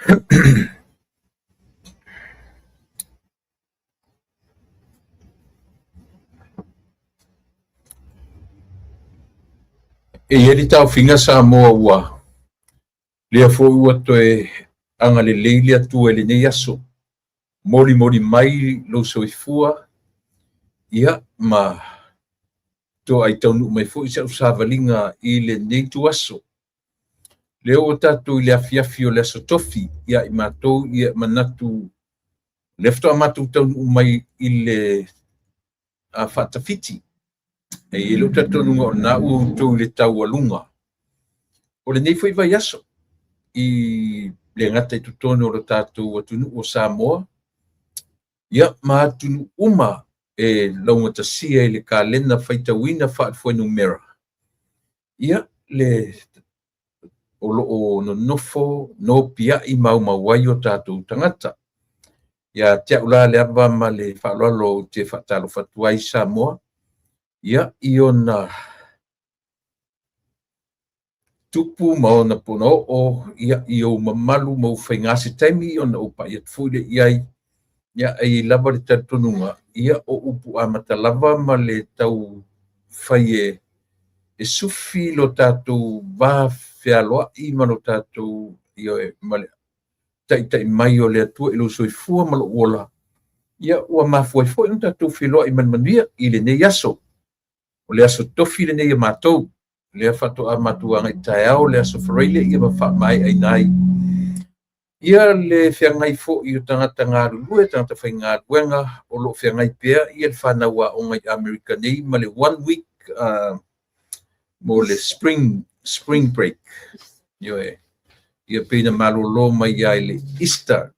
E i ai le taofiga Samoa ua lea foi ua toe agalelei le Atua i lenei aso, molimoli mai lou soifua, ia ma toai taunuu mai foi sau savaliga i lenei ituaso. Lea ua tatou i le afiafi o le aso Tofi ia i matou ia manatu lea faatoa matou taunuu mai i le faatafiti. E i ai lou talitonuga o lena ua outou i le taualuga o lenei foi vaiaso i le gata i totonu o le tatou atunuu o Samoa, ia ma atunuu uma e laugatasia i le kalena faitauina faale-fuainumera, ia le o lo o nonofo nopiai maumau ai o tatou tagata. Ia te au la le ava ma le faaaloalo ou te faatalofa atu ai Samoa, ia i ona tupu ma ona ponaoo, ia i ou mamalu ma ou faiga se taimi ona ou pai atu foi lea i ai. Ia e i ai lava le talitonuga, ia o upu amata lava ma le tau fai e sufi lo tatou va fealoai ma lo tatou ioe ma le taitai mai o le Atua i lou soifua ma lou ola, ia ua mafua ai foi ona tatou feiloai ma le manuia i lenei aso. O le aso Tofi lenei a matou, lea faatoa matou agai taeao le aso Faraile ia ma faamaeaina ai ia le feagai foi o tagata galulue, tagata faigaluega o lo o feagai pea ia le fanau aoga i Amerika nei ma le one week mo le spring break. Ioe. Ia pei na malolo mai ia i le Easter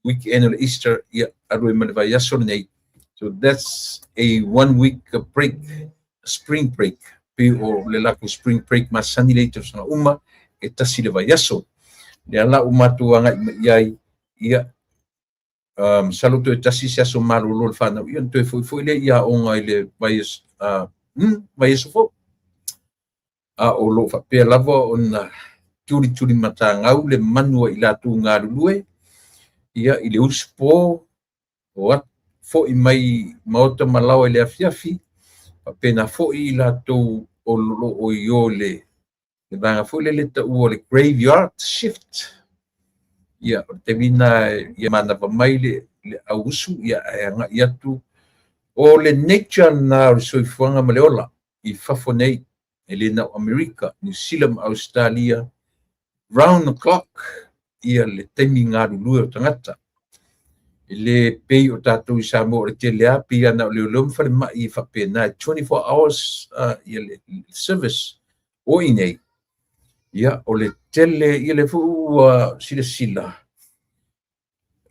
weekend o le Easter, ia alu ai ma le vaiaso lenei. So that's a one week break, spring break. Pei o le latou spring break masani lea i tausaga uma, e tasi le vaiaso. Lea la ua matou agai mai i ai, ia, masalo toe tasi se aso malolo o le fanau, ia ona toe foi foi lea i aoga i le vaiaso, vaiaso fou. A o lo o faapea lava ona tulitulimatagau le manu a i latou galulue, ia i le usupo, o atu foi mai maota ma laoa i le afiafi, faapena foi i latou o lo o i o i le vaega foi lele e taua o le graveyard shift. Ia, o le taimi lena ia manava mai le auusu, ia ae agai atu. O le nature lena o le soifuaga ma le ola i fafo nei, e le na o Amerika, Niu Sila ma Ausetalia, round the clock ia le taimi galulue o tagata. E le pei o tatou i Samoa o le tele lava, pei lava na o leoleo ma falemai e faapena, e 24 hours ia le service. O i inei, ia o le tele, ia lea foi ua silasila,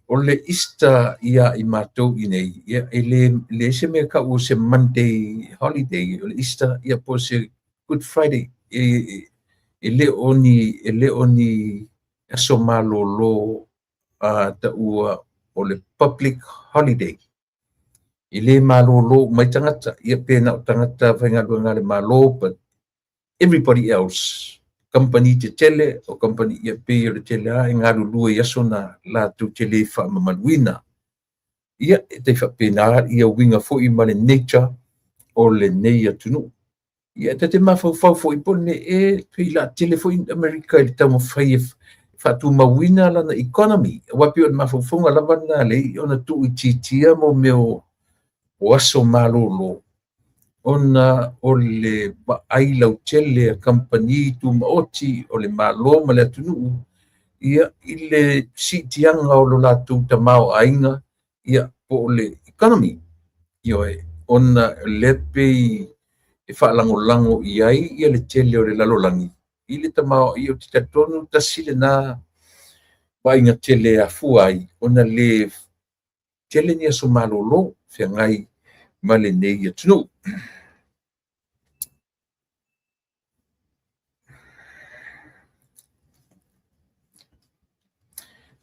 o le Easter ia i matou i inei, ia e le leai se mea e tau o se Monday holiday, o le Easter ia po o se Good Friday, e le o ni e le o ni aso malolo taua o le public holiday. E le malolo uma ai tagata, ia pe na o tagata faigaluega a le Malo, but everybody else, kamupani tetele, o kamupani ia pei o le tele lava e galulue i aso na latou te le faamamaluina. Ia, e tai faapena ia uiga foi ma le nature o lenei atunuu. Ia, ta te mafaufau foi po o le mea ea, pei o le a tele foi Amerika i le taumafai e faatumauina lana economy. Aua pei o le mafaufauga lava lena lea ona tuuitiitia mo mea o aso malolo, ona o le vaai lautele a kamupani tumaoti o le Malo ma le atunuu ia i le siitiaga o lo latou tamaoaiga, ia po o le economy. Ioe, ona lea pei e faalagolago i ai ia le tele o le lalolagi i le tamaoaiga. Ou te talitonu tasi lena vaaiga tele e afua ai ona le tele ni aso malolo feagai ma lenei atunuu.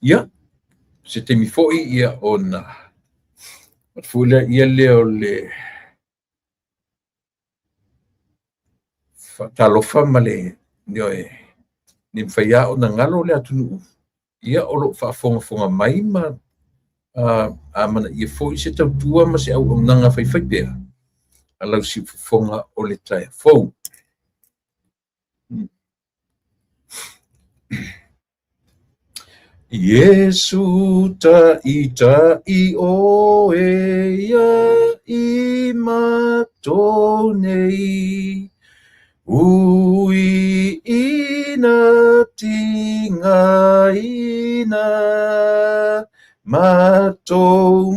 Ia, se taimi foi ia ona foi lea ia lea o le faatalofa ma le ioe, le mafai lava ona galo le atunuu. Ia, o lo o faafogafoga mai ma amanaia foi se tautua ma se auaunaga faifaipea a lau siufofoga o le taeao fou. Iesu taitai oe ia i matou nei, ui ina tigaina, matou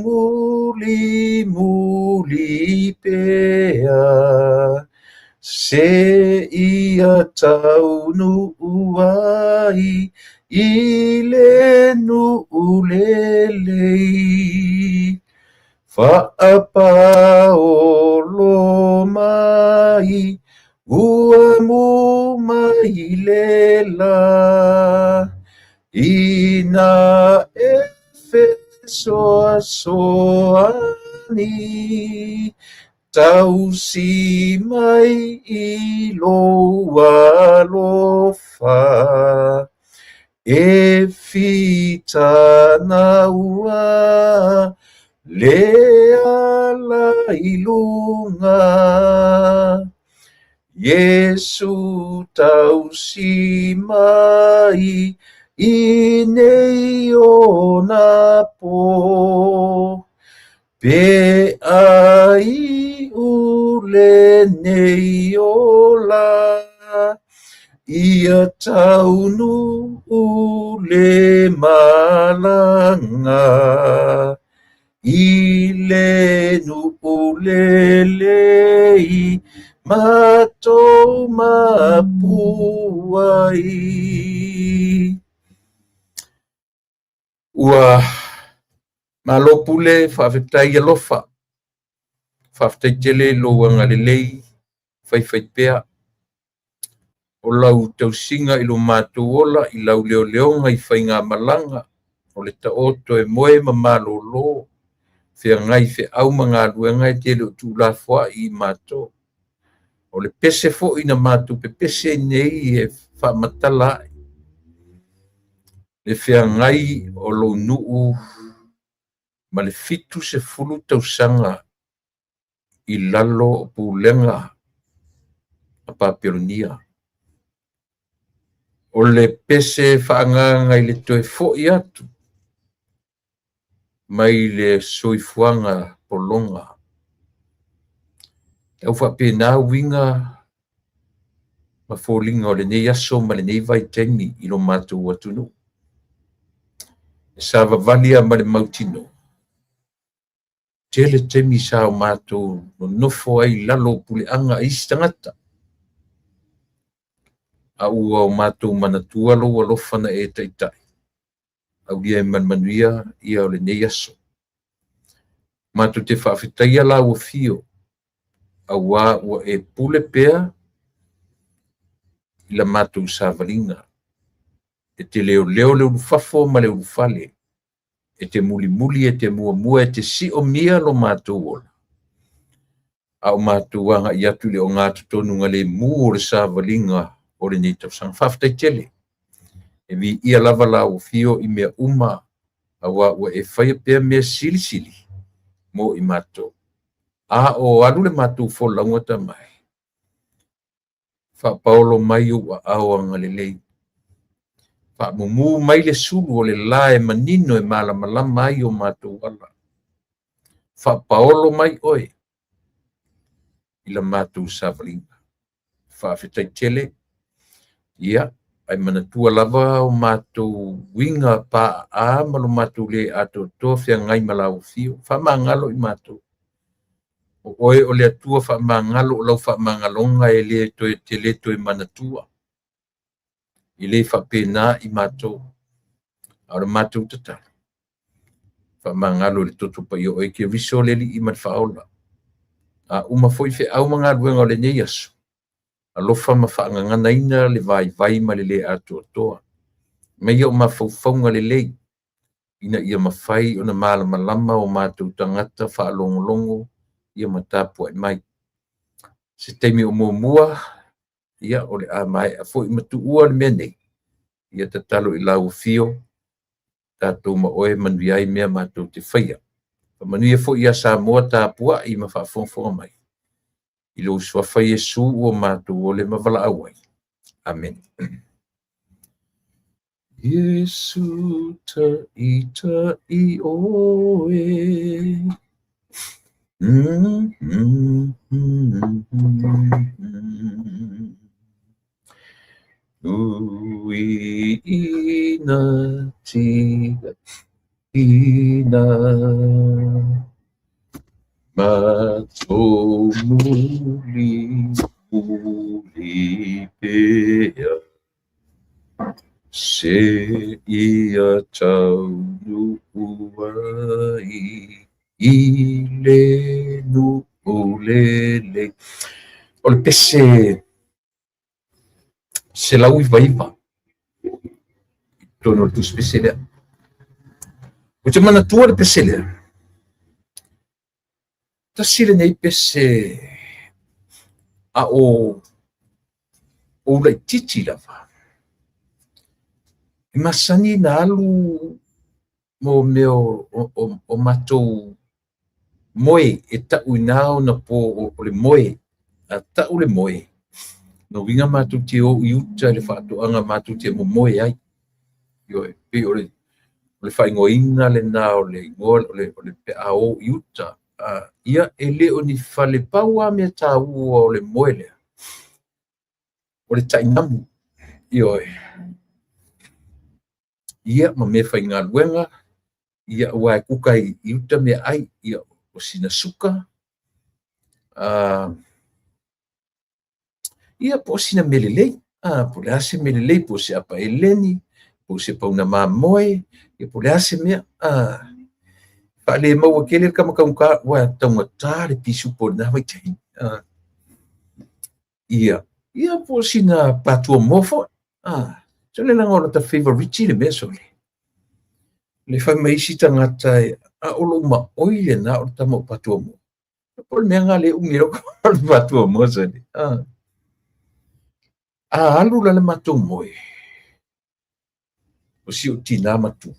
mulimuli pea, se ia taunuu ai i le nuu lelei. Faapaolo mai ua mu mai le la, ina e fesoasoani, tausi mai i lou alofa, e fitanaua le ala i luga. Iesu tausi mai i nei ona po, pe ai u lenei ola, ia taunuu le malaga, i le nuu lelei matou mapu ai. Ua malo pule, faafetai alofa, faafetai tele i lou agalelei faifaipea, o lau tausiga i lo matou ola, i lau leoleoga i faigamalaga, o le taoto e moe ma malolo, feagai feau ma galuega e te le o tuulafoai i matou. O le pese foi na matou pepese nei e faamatala ai le feagai o lou nuu ma le 70 tausaga i lalo o pulega a Papelonia. O le pese faaagaga i le toe foi atu mai le soifuaga pologa. Tau faapena uiga ma foliga o lenei aso ma lenei vaitaimi i lo matou atunuu. E savavali ma le mautino, tele taimi sa o matou nonofo ai i lalo o puleaga a isi tagata, a ua o matou manatua lou alofa na e taitai, aulia e manumanuia ia o lenei aso. Matou te faafetaia lau afio, auā ua e pule pea i la matou savaliga. E te leoleo le ulufafo ma le ulufale, e te mulimuli, e te muamua, e te siomia lo matou ola. A o matou agai atu i le ogatotonu galemu o le savaliga o lenei tausaga. Faafetai tele, e viia lava lau afio i mea uma, auā ua e faia pea mea silisili mo i matou. A o alu le matou folauga tamai, faapaolo mai ou aao agalelei, faamumu mai le sulu o le la e manino e malamalama ai o matou ala. Faapaolo mai oe i la matou savaliga. Faafetai tele, ia, ai manatua lava o matou uiga paaa ma lo matou le atoatoa feagai ma lau afio. Faamagalo i matou. O oe o le Atua faamagalo, o lau faamagaloga e le toe te le toe manatua. E le faapena i matou. A o le matou tatalo, faamagalo i le toto paia o oe Keriso le Alii ma le Faaola. A uma foi feau ma galuega o lenei aso, alofa ma faagaganaina le vaivai ma le le atoatoa. Mai o mafaufauga lelei, ina ia mafai ona malamalama o matou tagata faalogologo ia ma tapuai mai. Se taimi o muamua, ia o le a maea foi ma tuua le mea nei, ia tatalo i lau afio. tatou ma oe manuia ai mea matou te faia. Faamanuia foi ia Samoa tapuai ma faafogafoga mai. I lou suafa Iesu ua matou ole ma valaau ai. Amene. Iesu taitai oe. Ui ina tigaina matou muli muli pea seia taunuu ai i le nuu lelei. O le pese 199 i totonu o le tusi pese lea. Ou te manatua le pese lea. Tasi lenei pese a o ou laitiiti lava. E masani na alu mo mea o matou moe e tau ina ona po o le moe. A tau le moe, no uiga matou te o i uta i le faatoaga matou te momoe ai. Ioe, pei o le faaigoaina lena o le igoa o le pe a o i uta. Ia e le o ni fale pau lava mea taua o le moe lea. O le tainamu. Ioe. Ia ma mea faigaluega, ia aua e kuka i uta meaai, ia o sina suka, ia po o sina mea lelei, po o le a se mea lelei, po o se apa eleni, po o se pauna mamoe, ia po o le a se mea. Faalemaua tele le tama taugata, ua taugata le pisupo i lena vaitaimi. Ia, ia po o sina patua moa foi. Sole leaga o lata favourite le mea sole. Le fai mai isi tagata a o lou maoi lena o le tama o patua moa. Po o le mea lena le umi ai lou tama o le patua moa sole. A alu la le matou moe, o si ou tinā matua,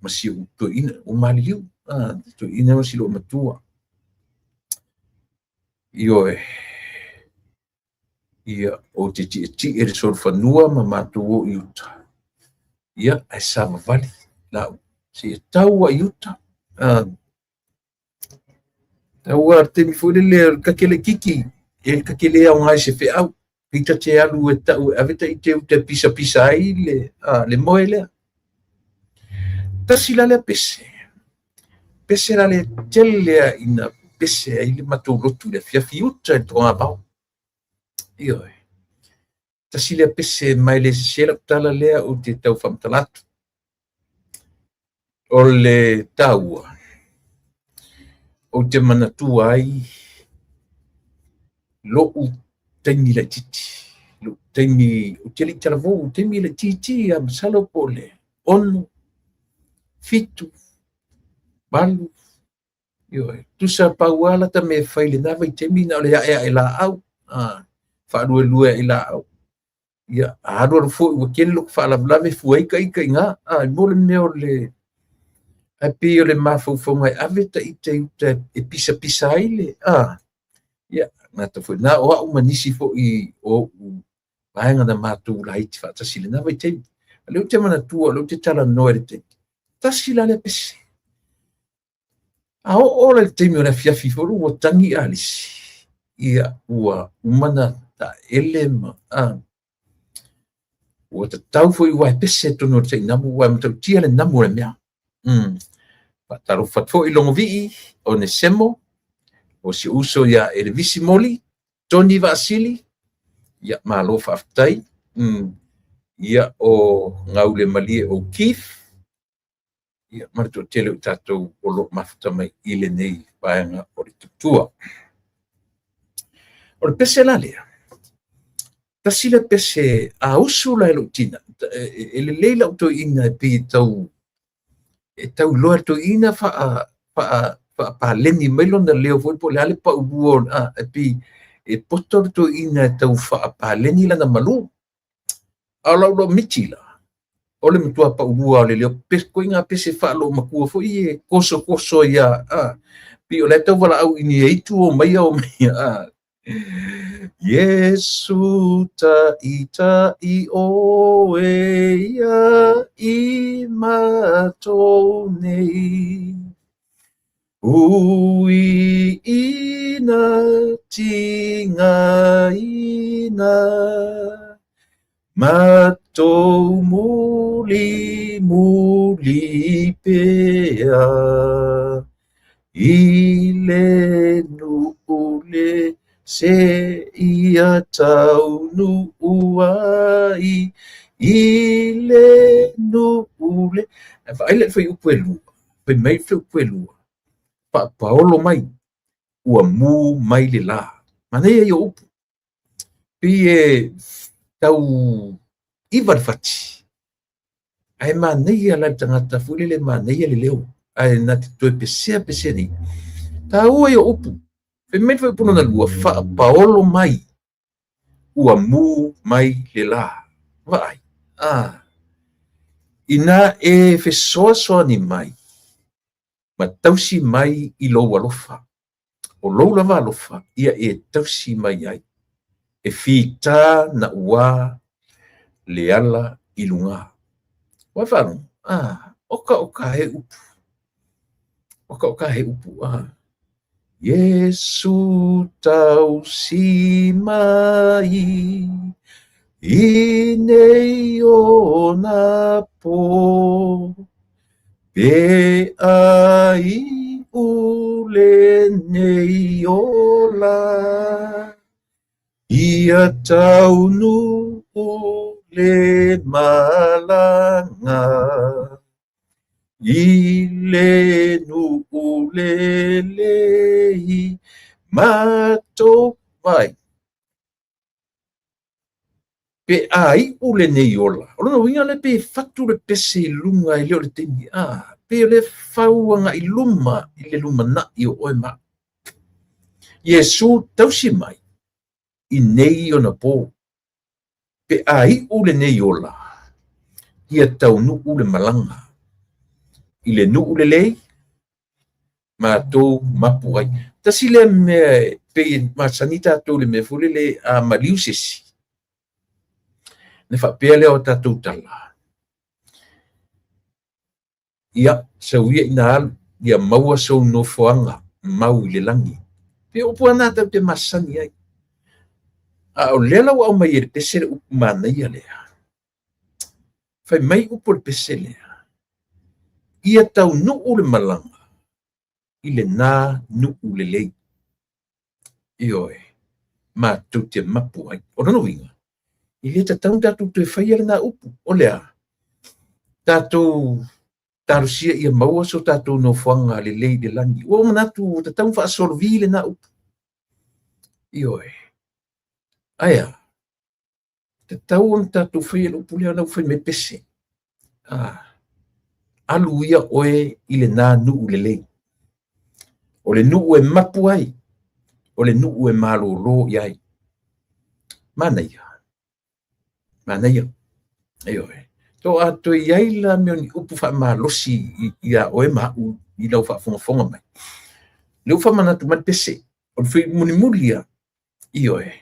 ma si ou toeaina, ua maliliu, toeaina ma si loomatua. Ioe, ia, ou te tietie i le solofanua ma matou o i uta. Ia, ae savavali lau, seia tau ai i uta. Tau a le taimi foi lele, ta te laitiiti, e ta te le aoga i se feau. Pei ta te alu e tau e ave ta ite uta e pisapisa ai le moe lea. Tasi la lea pese. Pese la le tele a ina pese ai le matou lotu i le afiafi i uta i le togavao. Ioe. Tasi lea pese mai le sese lau tala lea ou te tau faamatala atu. O le taua, ou te manatua ai lou taimi laitiiti. Lou taimi, ou te le i talavou, taimi laitiiti a masalo po o le 6, 7, 8, ioe. Tusa pau lava lata mea e fai i lena vaitaimi na o le aeae laau, faaluelue ai laau. Ia, a alualu foi ua tele lota faalavelave fua ai ita i ina. Mo le mea o le ae pei o le mafaufauga e ave ta ita i uta e pisapisa ai le ia, gata foi na o au ma nisi foi o ou vaega na matou laiti faatasi i lena vaitaimi. A lea ou te manatua, o lea ou te talanoa i le taimi. Tasi la lea pese. A oo la i le taimi o le afiafi foi ua tagi alisi. Ia, ua uma na taele ma ua tatau foi ua e pese tonu o le tainamu, ua e matautia le namu o le mea. Faatalofa atu foi Logovii, Onesemo, o si uso ia Elevisi Moli, Tony Vaasili, ia malo faafetai. Ia o Gaule Malie o Keith, ia ma le toatele o tatou o lo o mafuta mai i lenei vaega o le tautua. O le pese la lea, tasi le pese a usu la e lou tina, e lelei lau toeaina e pei e tau iloa e le toeaina faapaleni mai lona leo foi po o le a le paulua e pei e poto le toeaina e tau faapaleni lana malu. A o lau loo miti la, O le matua paulua o le leo, koiga pese faaloomatua foi e tosotoso ia, a pei o la e tau valaau i ni aitu o maia o maia, a. Iesu taitai oe ia i matou nei, ui ina tigaina, matou mulimuli pea i le nuu le seia taunuu ai i le nuu le. Ae vaai la i le fuaiupu e 2, fai mai le fuaiupu e 2, faapaolo mai ua mu mai le la. Manaia ia o upu. Pei e tau 9 le fati, ae manaia la le tagata foi lele, manaia le leo, ae na te toe pesea pesea nei. Taua ia o upu. Fai mai le fuaiupu lona 2, faapaolo mai ua mu mai le la. Vaai, a ina e fesoasoani mai ma tausi mai i lou alofa, o lou lava alofa ia e tausi mai ai, e fita na ua le ala i luga. Ua faalogo, a oka oka e upu, oka oka e upu, a Iesu tausi mai i nei ona po, pe ai u lenei ola, ia taunuu le malaga i le nuu lelei matou. Vai pe a iu lenei ola. O lona uiga le pe fatu le pese i luga e le o le taimi, a pe o le fau agai luma i le lumanai o oe ma Iesu tausi mai i nei ona po, pe a iu lenei ola, ia taunuu le malaga i le nuu lelei matou mapu ai. Tasi lea mea pei masani tatou le mea foi lele a maliu se isi, na faapea lea o tatou tala, ia sau ia ina alu, ia maua sou nofoaga mau i le lagi. Pe upu ana tatou te masani ai. A o lea la ua aumai e le pese le upu manaia lea. Fai mai upu o le pese lea, ia taunuu le malaga i lena nuu lelei. Ioe, matou te mapu ai. O lona uiga, e le tatau tatou toe faia lena upu. O lea, tatou talosia ia maua so tatou nofoaga lelei i le lagi. Ua ou manatu ua tatau faasolovi lena upu. Ioe, ae a, tatau ona tatou faia le upu lea lau fai mai pese. Alu ia oe i lena nuu lelei. O le nuu e mapu ai, o le nuu e malolo i ai. Manaia, manaia. Ioe. To a toe i ai la mea o ni upu faamalosi ia oe ma au i lau faafogafoga mai. Le ua faamanatu mai le pese, o le mulimuli ia. Ioe.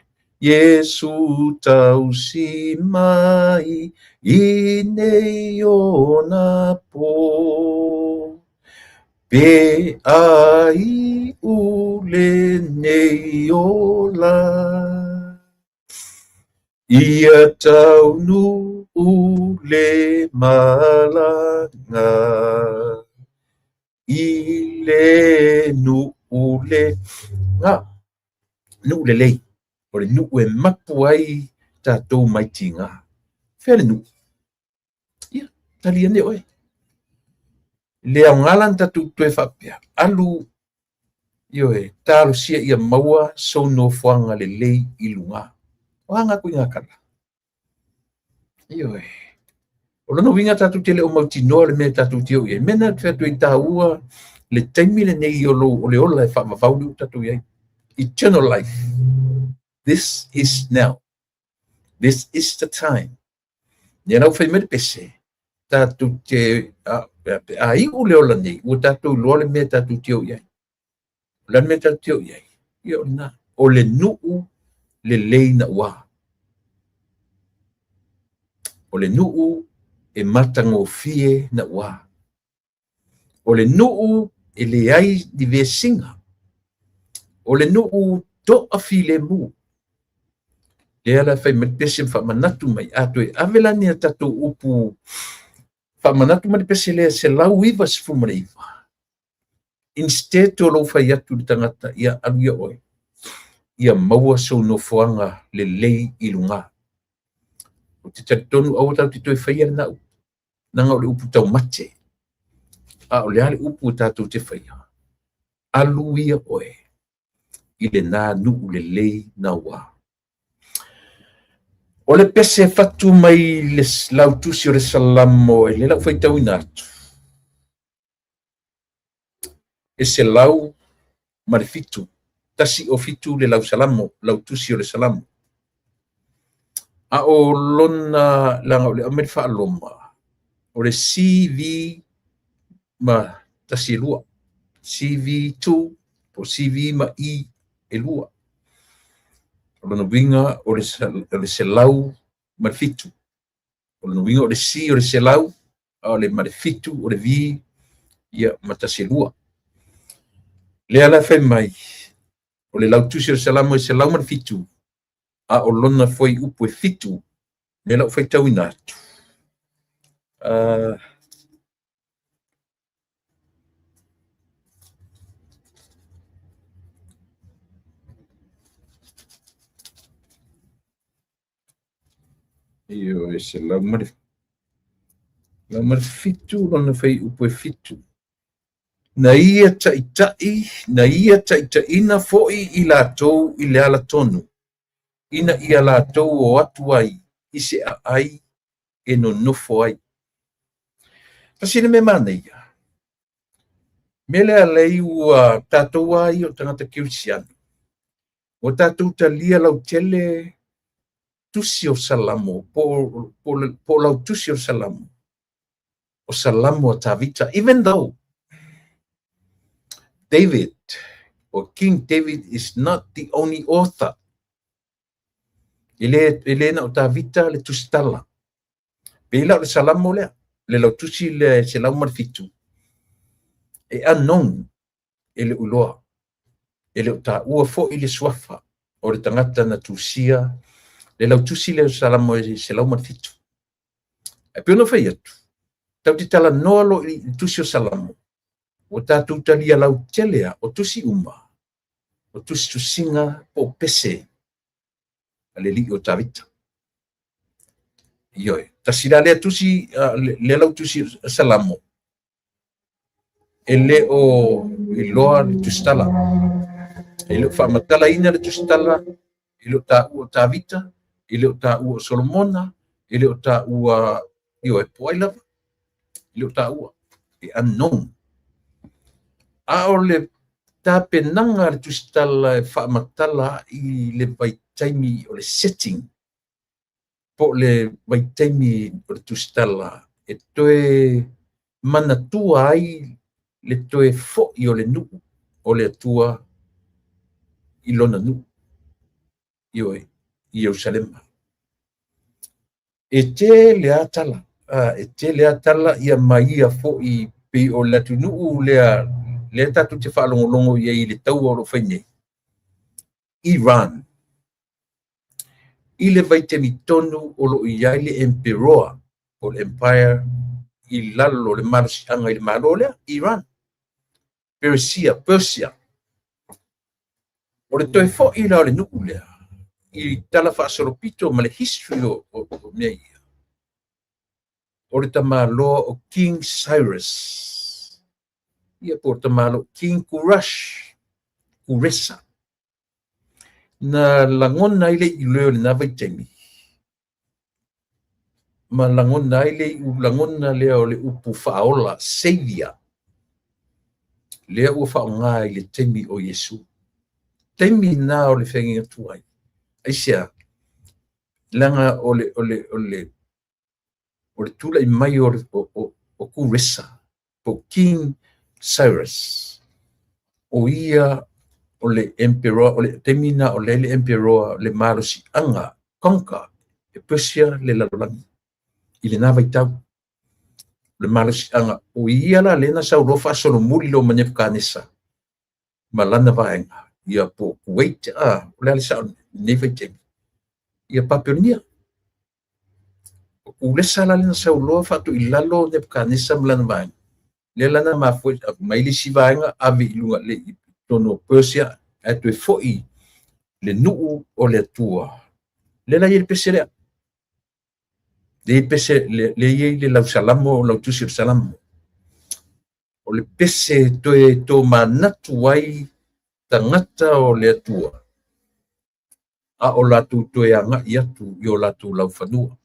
Iesu tausi mai i nei ona po, pe a iu lenei ola, ia taunuu le malaga i le nuu le ga. Nuu lelei, o le nuu e mapu ai tatou mai tiga. Fea le nuu? Ia, tali ane oe. Le aoga la na tatou toe faapea, alu, ioe, talosia ia maua sou nofoaga lelei i luga. O a ngā koiga tala? Ioe. O lona uiga tatou te le o mautinoa le mea tatou te o i ai. Mea na te fai atu ai taua le taimi lenei o lou o le ola e faavavau le tatou i ai. Eternal life. This is now. This is the time. Ia lau fai mai le pese. Tatou te pe a iu le ola nei, ua tatou iloa le mea tatou te o i ai. O le a le mea tatou te o i ai? Ia o lena. O le nuu lelei naua. O le nuu e matagofie naua. O le nuu e leai ni vesiga. O le nuu toafilemu. Lea la fai mai le pese ma faamanatu mai, a toe ave la ni a tatou upu faamanatu mai le pese lea 199. Instead o lou fai atu i le tagata, ia alu ia oe, ia maua sou nofoaga lelei i luga. Ou te talitonu aua tatou te toe faia lena upu, leaga o le upu taumate. A o le a le upu tatou te faia? Alu ia oe i lena nuu lelei naua. O le pese fatu mai le lautusi o le Salamo e le lau faitauina atu, e 107, 107 le lau Salamo, lautusi o le Salamo. A o lona, leaga o le aumai le faa-Roma, o le CV ma tasi e lua, CV2 po CV ma E e lua. O lona uiga o le 107. O lona uiga o le C o le 100, a o le ma le 7 o le V, ia ma tasi e lua. Lea la fai mai, o le lautusi o le Salamo e 107, a o lona fuaiupu e 7, lea lau faitauina atu. Ioe, 107 lona fuaiupu e 7. Na ia taitai, na ia taitaiina foi i latou i le alatonu, ina ia latou o atu ai i se aai e nonofo ai. Tasi le mea manaia, mea lea lei ua tatou lava ia o tagata kerisiano, ua tatou talia lautele tusi o Salamo, po o lautusi o Salamo, o Salamo a Tavita, even though David or King David is not the only author. E le na o Tavita le tusitala. Pei la o le Salamo lea, le lautusi le 107, e unknown, e le uloa, e le o taua foi le suafa o le tagata na tusia, le lautusi le Salamo e 107. Ae pei ona fai atu, tau te talanoa lo i le tusi o Salamo, ua tatou talia lautele a o tusi uma, o tusitusiga po o pese a le alii o Tavita. Ioe, tasi la lea tusi, lea lautusi o Salamo, e le o iloa le tusitala. E le o faamatalaina le tusitala, e le o taua o Tavita, e le o taua o Solomona, e le o taua, ioe, po ai lava, e le o taua, e unknown. A o le tapenaga a le tusitala e faamatala i le vaitaimi o le setting, po o le vaitaimi o le tusitala e toe manatua ai le toe foi o le nuu o le Atua i lona nuu, ioe, i Ierusalema. E tele a tala, e tele a tala ia ma ia foi pei o le atunuu lea, lea tatou te faalogologo i ai i le taua o lo o fai nei, Iran. I le vaitaimi tonu o lo o i ai le emperoa o le empire i lalo le malosiaga i le Malo lea, Iran. Persia, Persia. O le toe foi la o le nuu lea i tala faasolopito ma le history o mea ia. O le tamaloa o King Cyrus. Ia po o le tamaloa King Kurash, Kuresa. Na lagona ai le iuleo i lena vaitaimi, ma lagona ai le iu lagona lea o le upu faaola, Savior, lea ua faaaoga i le taimi o Iesu. Taimi na o le feagaiga tuai. Aisea, leaga o le O le tula'i mai o, o, o, o Kuresa, po o King Cyrus. O ia o le emperor, o le taimi na o le le emperor le malosi'aga conquer e Persia le lalolagi i lena vaitau. O le malosi'aga o ia la lea na sauloa faasolomuli loa ma Nebukanesa ma lana vaega ia po o Kuwait a o le a le sa'o lenei vaitaimi ia Papelonia. O Kulesa la lena sauloa faatuilalo Nebukanesa ma lana vaega lea la na mafua mai le isi vaega ave i luga le i totonu o Persia ae toe fo'i le nuu o le Atua. Lea la i ai le pese lea. Lea i pese lea i ai le lausalamo o lau tusi o le Salamo. O le pese toe tomanatu ai tagata o le Atua a o latou toe aga'i atu i o latou laufanua.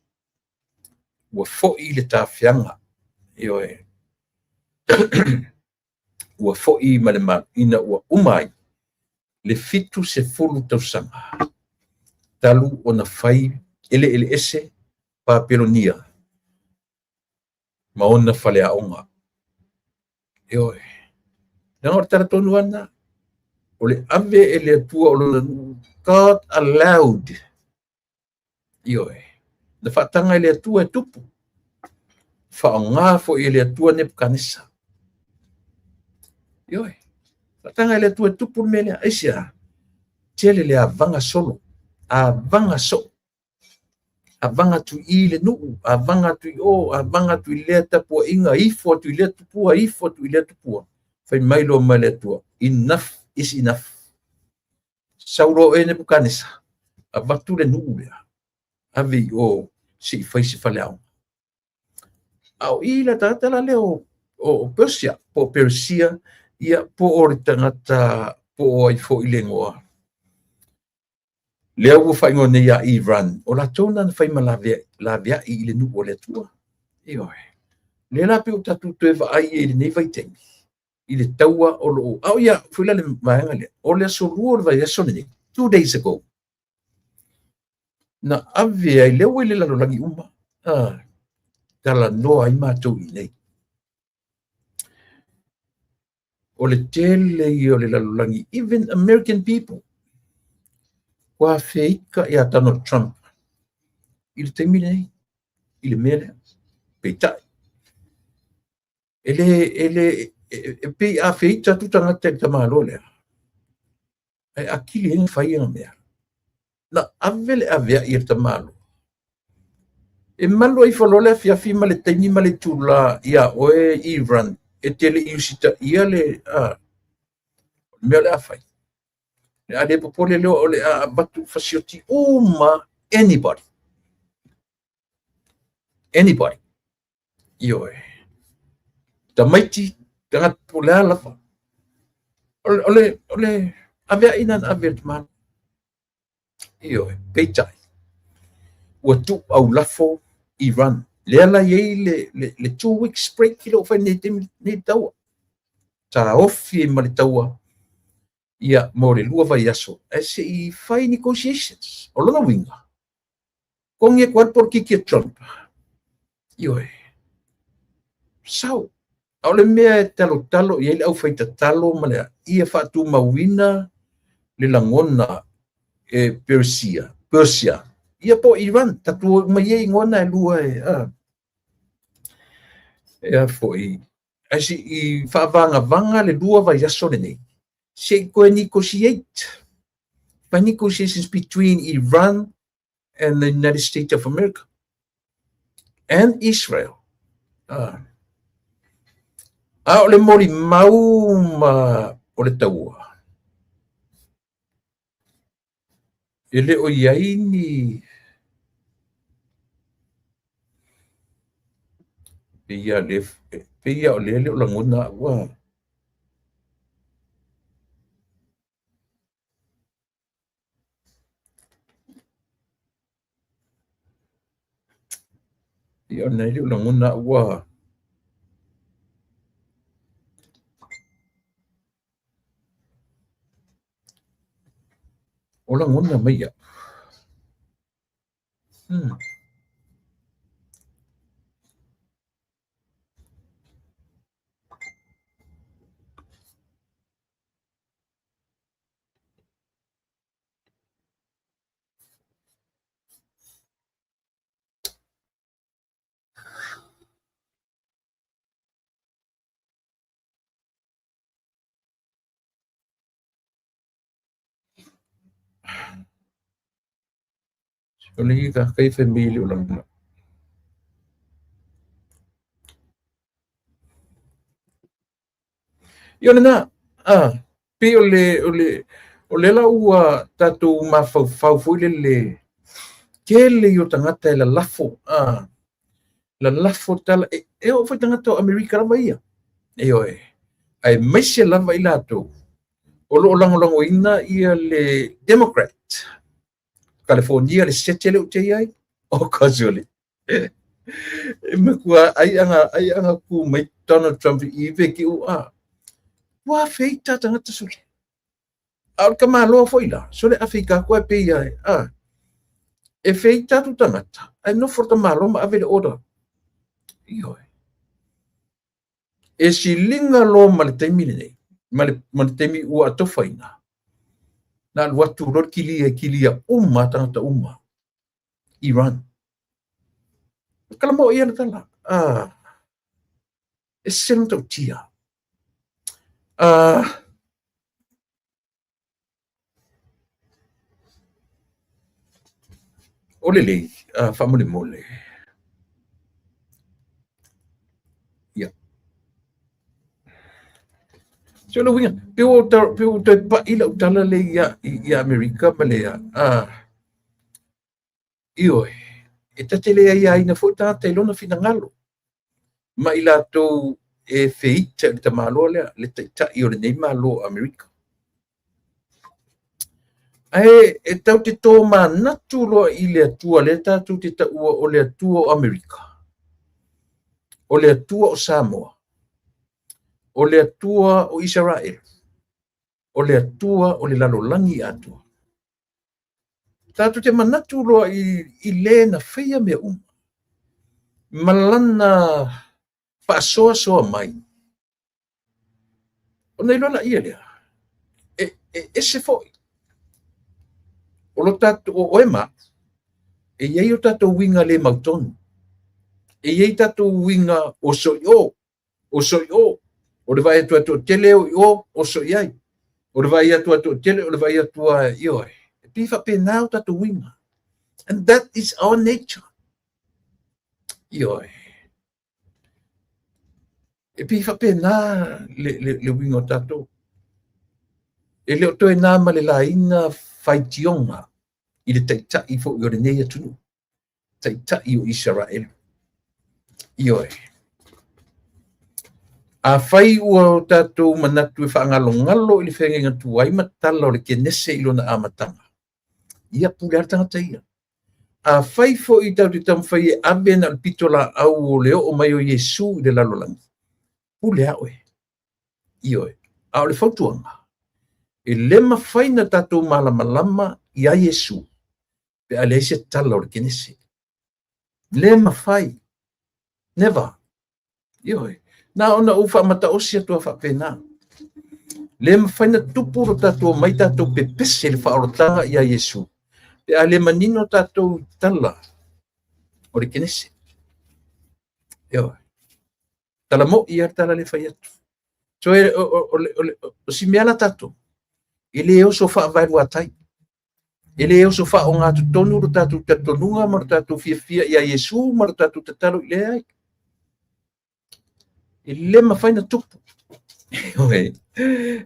Ua fo'i le tafeaga, ioe, ua fo'i ma le malu ina ua uma ai le 70 tausaga talu ona fai eleeleese Papelonia ma ona faleaoga. Ioe. Leaga o le tala tonu lava lena. O le ave e le Atua o lona nuu, God allowed. Ioe. Na faataga e le Atua e tupu. Faaaoga foi e le Atua Nebukanesa. Ioe. Faataga e le Atua e tupu le mea lea. Aisea? Tele le avaga solo. Avaga soo. Avaga atu i le nuu, avaga atu i o, avaga atu i lea tapuaiga, ifo atu i lea tupua, ifo atu i lea tupua. Fai mai loa mai le Atua, enough is enough. Sau loa oe Nebukanesa, avatu le nuu lea, ave i o se i fai se faleaoga. A o i le tagata la lea o Persia, po o Persia, ia po o le tagata, po o ai foi le igoa. Lea ua faaigoa nei ia Iran, o latou na na fai ma laveai i le nuu o le Atua. Ioe. Lea la pei ua tatou toe vaai i lenei vaitaimi i le taua o loo a o ia foi la le vaega lea o le aso 2 o le vaiaso lenei, 2 days ago, na ave ai lea ua i le lalolagi uma talanoa ai matou i nei. O le tele ia o le lalolagi, even American people, ua feika ia Donald Trump i le taimi lenei i le mea lea. Peitai e le e le e pei a feita atu tagata i le tamāloa lea, ae akili ai na fai ana mea. Na ave le avea'i e le tamāloa e malu ai loa le afiafi ma le taimi ma le itulā iā oe Iran e te le i usitaia le mea o le a fai. Le a le popole lea o le a avatu fasioti uma anybody. Anybody. Ioe. Tamaiti, tagata po o le a lava. O le avea'i na na ave e le tamāloa. Ioe, peitai ua tuuaulafo Iran. Lea la i ai le 2 weeks break i lou fai nei taimi nei taua. Taofi ai ma le taua ia mo le 2 vaiaso ae se i fai negotiations. O lona uiga, togi atu ai le polokiki a Trump. Ioe. Sao. A o le mea e talotalo i ai le aufaitatalo ma le ia faatumauina le lagona e Persia, ia po o Iran, tatou mai ai igoa na e lua e e a foi ae se i faavagavaga le 2 vaiaso lenei se i toe negotiate, fai negotiations between Iran and the United States of America and Israel. A o le molimau ma o le taua e le o i ai ni pei ia le pei ia o lea le o lagona ua ia o le o lagona ua o lagona mai ia. O le ia kai fai mai le o lana. Ia o lena, a, pei o le, o le, o lea la ua tatou mafaufau foi lele, tele ia o tagata e lalafo, a, lalafo tala, e, e oo foi tagata o Amerika lava ia. Ioe, aemaise lava i latou o lo o lagolagoina ia le Democrat. California le sete lea ou te i ai, o Kazuli. E matua ai anga ai anga ku mai Donald Trump i ve ki u a. Ua feita tagata sole. A o le tamaloa foi la, sole a feita atu e pei ai, a. E feita atu tagata, ae nofo le tamaloa ma ave le order. Ioe. E siliga loa ma le taimi lenei, ma le taimi ua atofaina, na alu atu loa le kilia e kilia uma tagata uma. Iran. Tala mo ia le tala. Ah, e se le matautia. Ah, o lelei, faamolemole. Ia. So le uiga, pe ua toe pa'i lau tala lea ia Amerika ma le ioe, e ta te le aiaina foi tagata i lona finagalo ma i latou e feita i le tamaloa lea, le taitai o lenei Malo o Amerika. Ae e tatou te tomanatu loa i le Atua lea tatou te taua o le Atua o Amerika, o le Atua o Samoa, o le Atua o Isaraelu, o le Atua o le lalolagi atoa. Tatou te manatu loa i le na faia mea uma ma lana faasoasoa mai, ona iloa laia lea, e ese foi. O lo tatou, o oe ma au, e i ai o tatou uiga le mautonu. E i ai tatou uiga oso i o, oso i o. O le vaai atu a toatele o i o, oso i ai. O le vaai atu a toatele, o le vaai atu a, ioe. E pei faapena o tatou uiga. And that is our nature. Ioe. E pei faapena le uiga o tatou. E le o toe na ma le laina faitioga i le taitai foi o lenei atunuu, taitai o Isaraelu. Ioe. Afai ua o tatou manatu e faagalogalo i le feagaiga tuai ma tala o le Kenese i lona amataga, ia pule lava le tagata ia. Afai foi tatou te taumafai e ave na o le pitolaau o le oo mai o Iesu i le lalolagi, pule lava oe. Ioe. A o le fautuaga, e le mafai na tatou malamalama ia Iesu pe a leai se tala o le Kenese. Le mafai. Never. Ioe. Na ona ou faamataosi atu a faapena. Le mafai na tupu lo tatou omai tatou pepese i le faaolataga ia Iesu pe a le manino tatou i tala o le Kenese. Ioe. Tala mo'i ia le tala le fai atu. So e, o si mea la tatou, e le oso faavaeluatai. E le oso faaogatotonu lo tatou talitonuga ma lo tatou fiafia ia Iesu ma lo tatou tatalo i le ai. E le mafai na tupu. Ioe.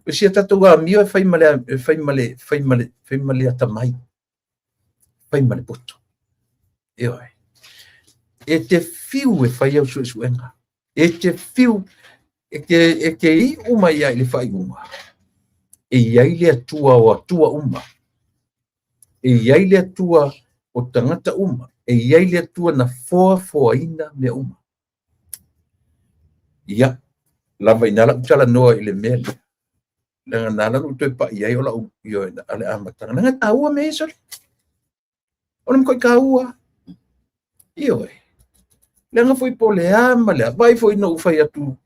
O si a tatou amio e fai ma le, e fai ma le, fai ma le, fai ma le atamai. Fai ma le poto. Ioe. E te fiu e fai au suesuega. E te fiu e te iu mai ai i le faaiuga. E i ai le Atua o Atua uma. E i ai le Atua o tagata uma. E i ai le Atua na foafoaina mea uma. Ia, lava i ina lau talanoa i le mea lea. Leaga na ala ona ou toe pai ai o lau ioe a le amataga. Leaga e taua mea ia sole. O le matuai taua. Ioe. Leaga foi po o le a ma le a. Vaai foi na ou fai atu,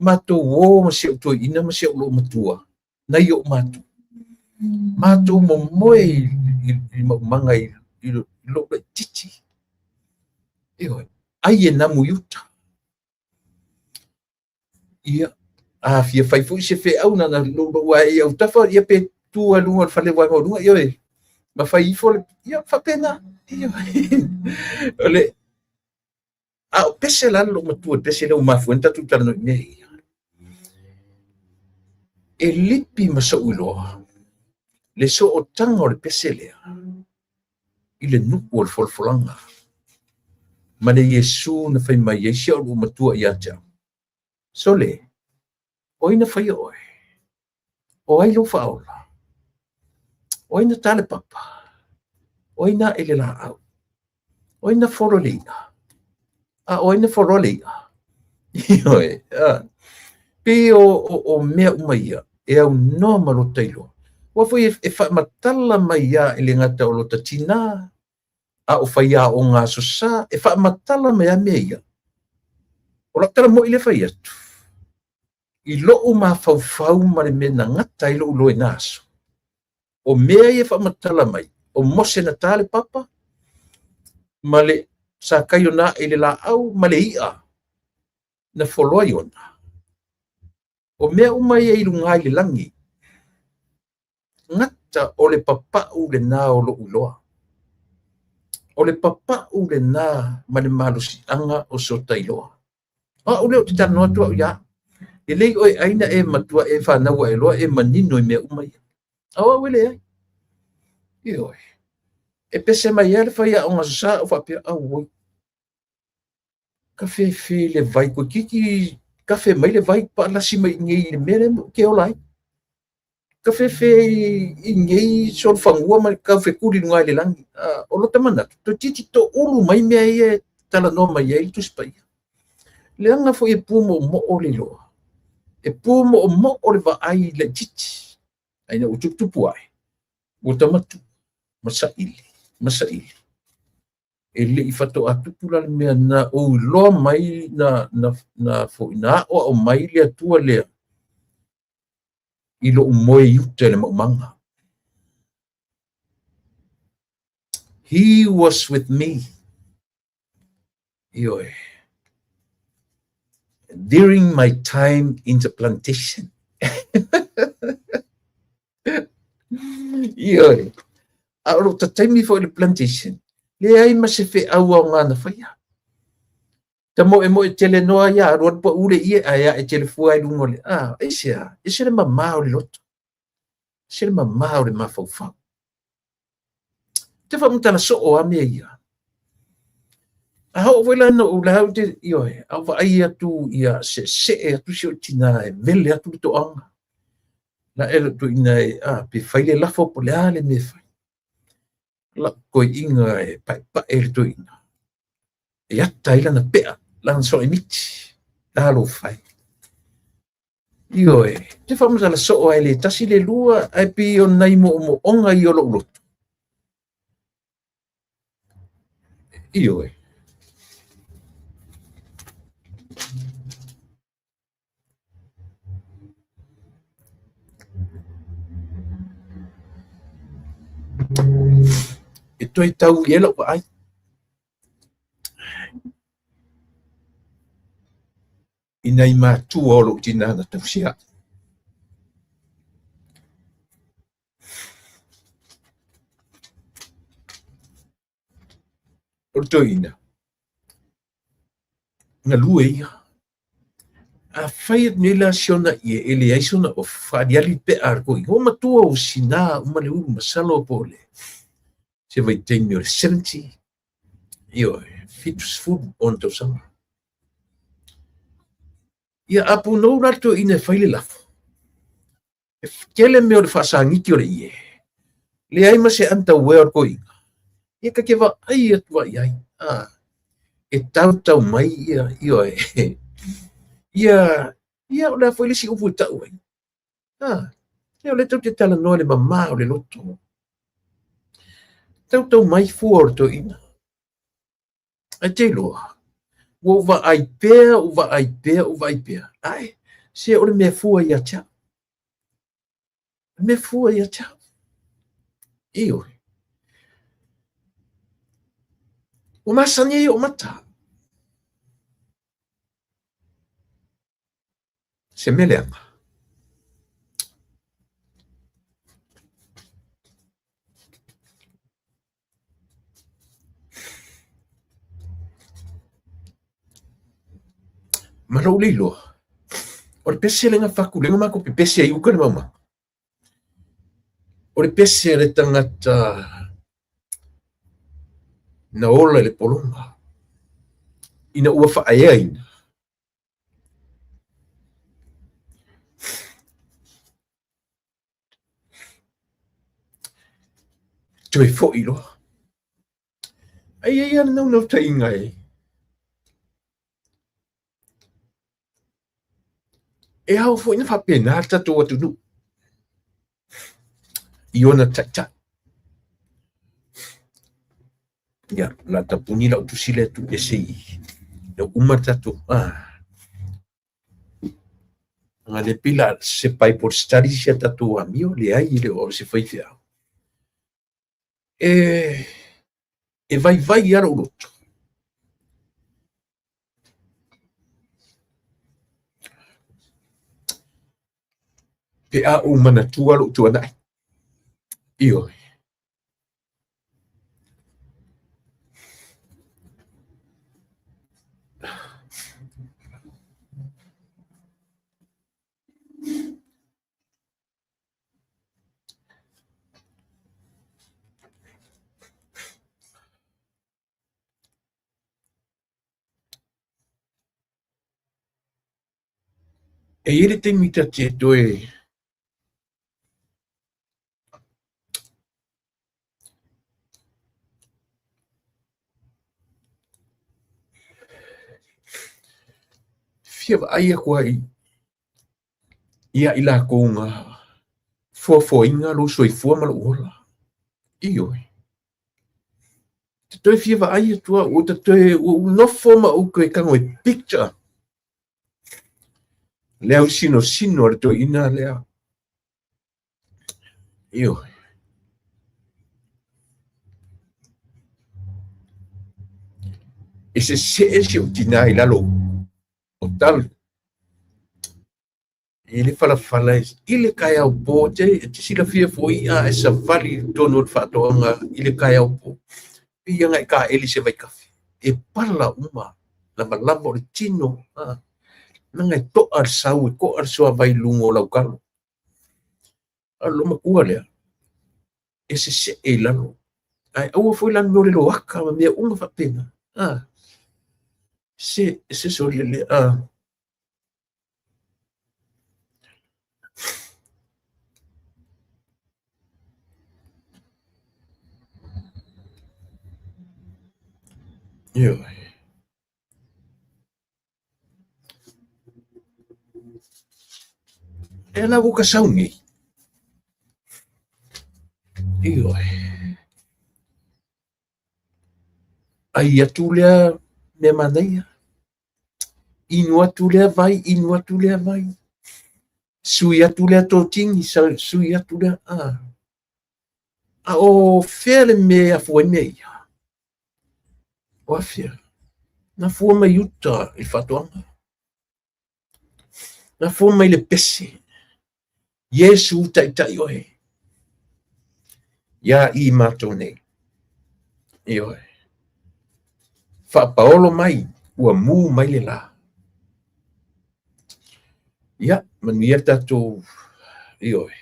matou o ma si ou toeaina ma si ou loomatua, nai ou matua. Matou momoe i maumaga i lou laitiiti. Ioe. Ai e namu i uta. Ia, a fia fai foi se feau na na loulou ae i autafa, ia pe tu ai luga o le fale vae maualuga, ioe. Ma fai ifo le, ia, faapena. Ia, o le, a o pese la lou matua, pese lea ua mafua ai ona tatou talanoa i mea ia. E lipi ma so'u iloa le sootaga o le pese lea i le nuu o le folafolaga ma le Iesu na fai mai ai si au lou matua ia te au. Sole, o ai na faia oe? O ai lou faaola? O ai na tā le papa? O ai na ae le laau? O ai na folo le i'a? A o ai na foloa le i'a? Ioe, pei o mea uma ia e aunoa ma lota iloa. Aua foi e faamatala mai lava e le gata o lota tinā, a o faiaoga aso sa, e faamatala mai lava mea ia. O lau tala moni lea e fai atu, i lou mafaufau ma le mea na gata ai lou iloa i na aso, o mea ia e faamatala mai, o Mose na tā le papa, ma le Sakaio na ae i le laau, ma le i'a na foloa Iona. O mea uma ia i luga i le lagi, gata o le papau lena o lou iloa. O le papau lena ma le malosiaga o sota iloa. O au lea ou te talanoa atu au ia au. Lelei oe ai na e matua e fanau ae loa e manino i mea uma ia. A o au e leai. Ioe. E pese mai lava le faiaoga aso sa ou faapea, auoi, kafefe le vai, toeitiiti kafe mai le vai paalasi mai i inei i le mea lea ou te ola ai. Kafefe i inei solofanua ma taufetuli i luga i le lagi. O lota manatu, toeitiiti toulu mai mea ia e talanoa mai ai le Tusi Paia. Leaga foi e pumoomoo le iloa. E pumoomoo le vaai laitiiti. Ae ina ua tuputupu ae, ua ta matua ma saili, ma saili. E le i faatoa tupu la le mea na ou iloa mai na, na, na foi na aoao mai le Atua lea i lou moe i uta i le maumaga. He was with me. Ioe. During my time in the plantation. Ioe. A o lou taimi foi i le plantation, leai ma se feau aoga na faia. Ta moemoe tele noa ia, alu alu pau le ie, ae ae tele fua i luga o le, a, aisea, ese le mamā o le loto, ese le mamā o le mafaufau. Te faamatala soo lava mea ia. A oo foi la ina ou lau te, ioe, a ou vaai atu ia seesee atu si ou tinā e vele atu le toaga. La e lou toeaina e, a, pe fai le lafo po o le a le mea e fai. Lau toeaina e paepae le toeaina. E ata ai lana pea, lana soaimiti. Talofa e. Ioe, te faamatala soo ai le tasi le lua, ae pei o nai moomooga ia o lou loto. Ioe. E toe tau i ai lau vaai. I nai matua o lou tinā na tausi au. O le toeaina, galue ia. Afai atu nei la si ona ie e leai sona ofu, faaaliali pea a le toeaina, ua matua ua sinā uma le ulu masalo po o le se vaitaimi o le 70, ioe, 70 ona tausaga. Ia a punou la le toeaina e fai le lafo, e tele mea o le faasagiti o le ie, leai ma se underwear o le toeaina, ia ta te vaai atu lava i ai, a, e tautau mai ia, ioe, ia, ia o le a foi le isi upu e tau ai, a, ia o lea tatou te talanoa i le mama o le loto, tautau mai fua o le toeaina. Ae te iloa, ua ou vaai pea, ou vaai pea, ou vaai pea, ae se o le mea fua ia te au. Le mea fua ia te au. Ioe. Ua masani ai ou mata. Se mea leaga. Ma lou le iloa, o le pese lea na fatu lea na matou pepese ai i uka i le maumau. O le pese a le tagata na ola i le pologa ina ua faaeaina. Toe foi loa. Ae i ai lava le naunautaiga e E ao foi ona faapena le tatou atunuu i ona taitai. Ia, o le a tapuni lau tusi lea e tuu ese i i. Ua uma le tatou... Leaga o lea pei o le a se Bible study si a tatou amio. Leai, e le o au o se faifeau. E vaivai lava lou loto. Pe a ou manatua lou tuanai. Ioe. E i ai le taimi ta te toe fia vaai atu ai ia i latou na foafoaina lou soifua ma lou ola. Ioe. Te toe fia vaai atu au, ua toe ua ou nofo ma ou toe tago e picture le ausinosino a le toeaina lea. Ioe. E sesee si ou tinā i lalo o talo. I le falafala i le taeao po, e te silafia foi a e savali i totonu o le faatoaga i le taeao po, pei lava ona e taeli se vaitafe, e pala uma, lavalava o le tino, leaga e to'a le sau, e to'a le suavai i luga o lau talo. A o le loomatua lea, e sesee i lalo, ae aua foi la le mea o le loaka ma mea uma faapena. Se solia lea. Ioe. E la ua ka sau nei. Ioe. Ai atu lea mea manaia. Inu atu lea vai, inu atu lea vai. Sui atu lea totini, sui atu lea. A o fea le mea e afua ai mea ia? O afea? Na afua mai uta i le faatoaga. Na afua mai le pese. Iesu taitai oe. Ia i matou nei. Ioe. Faapaolo mai, ua mu mai le la. Ia, manuia le tatou, ioe.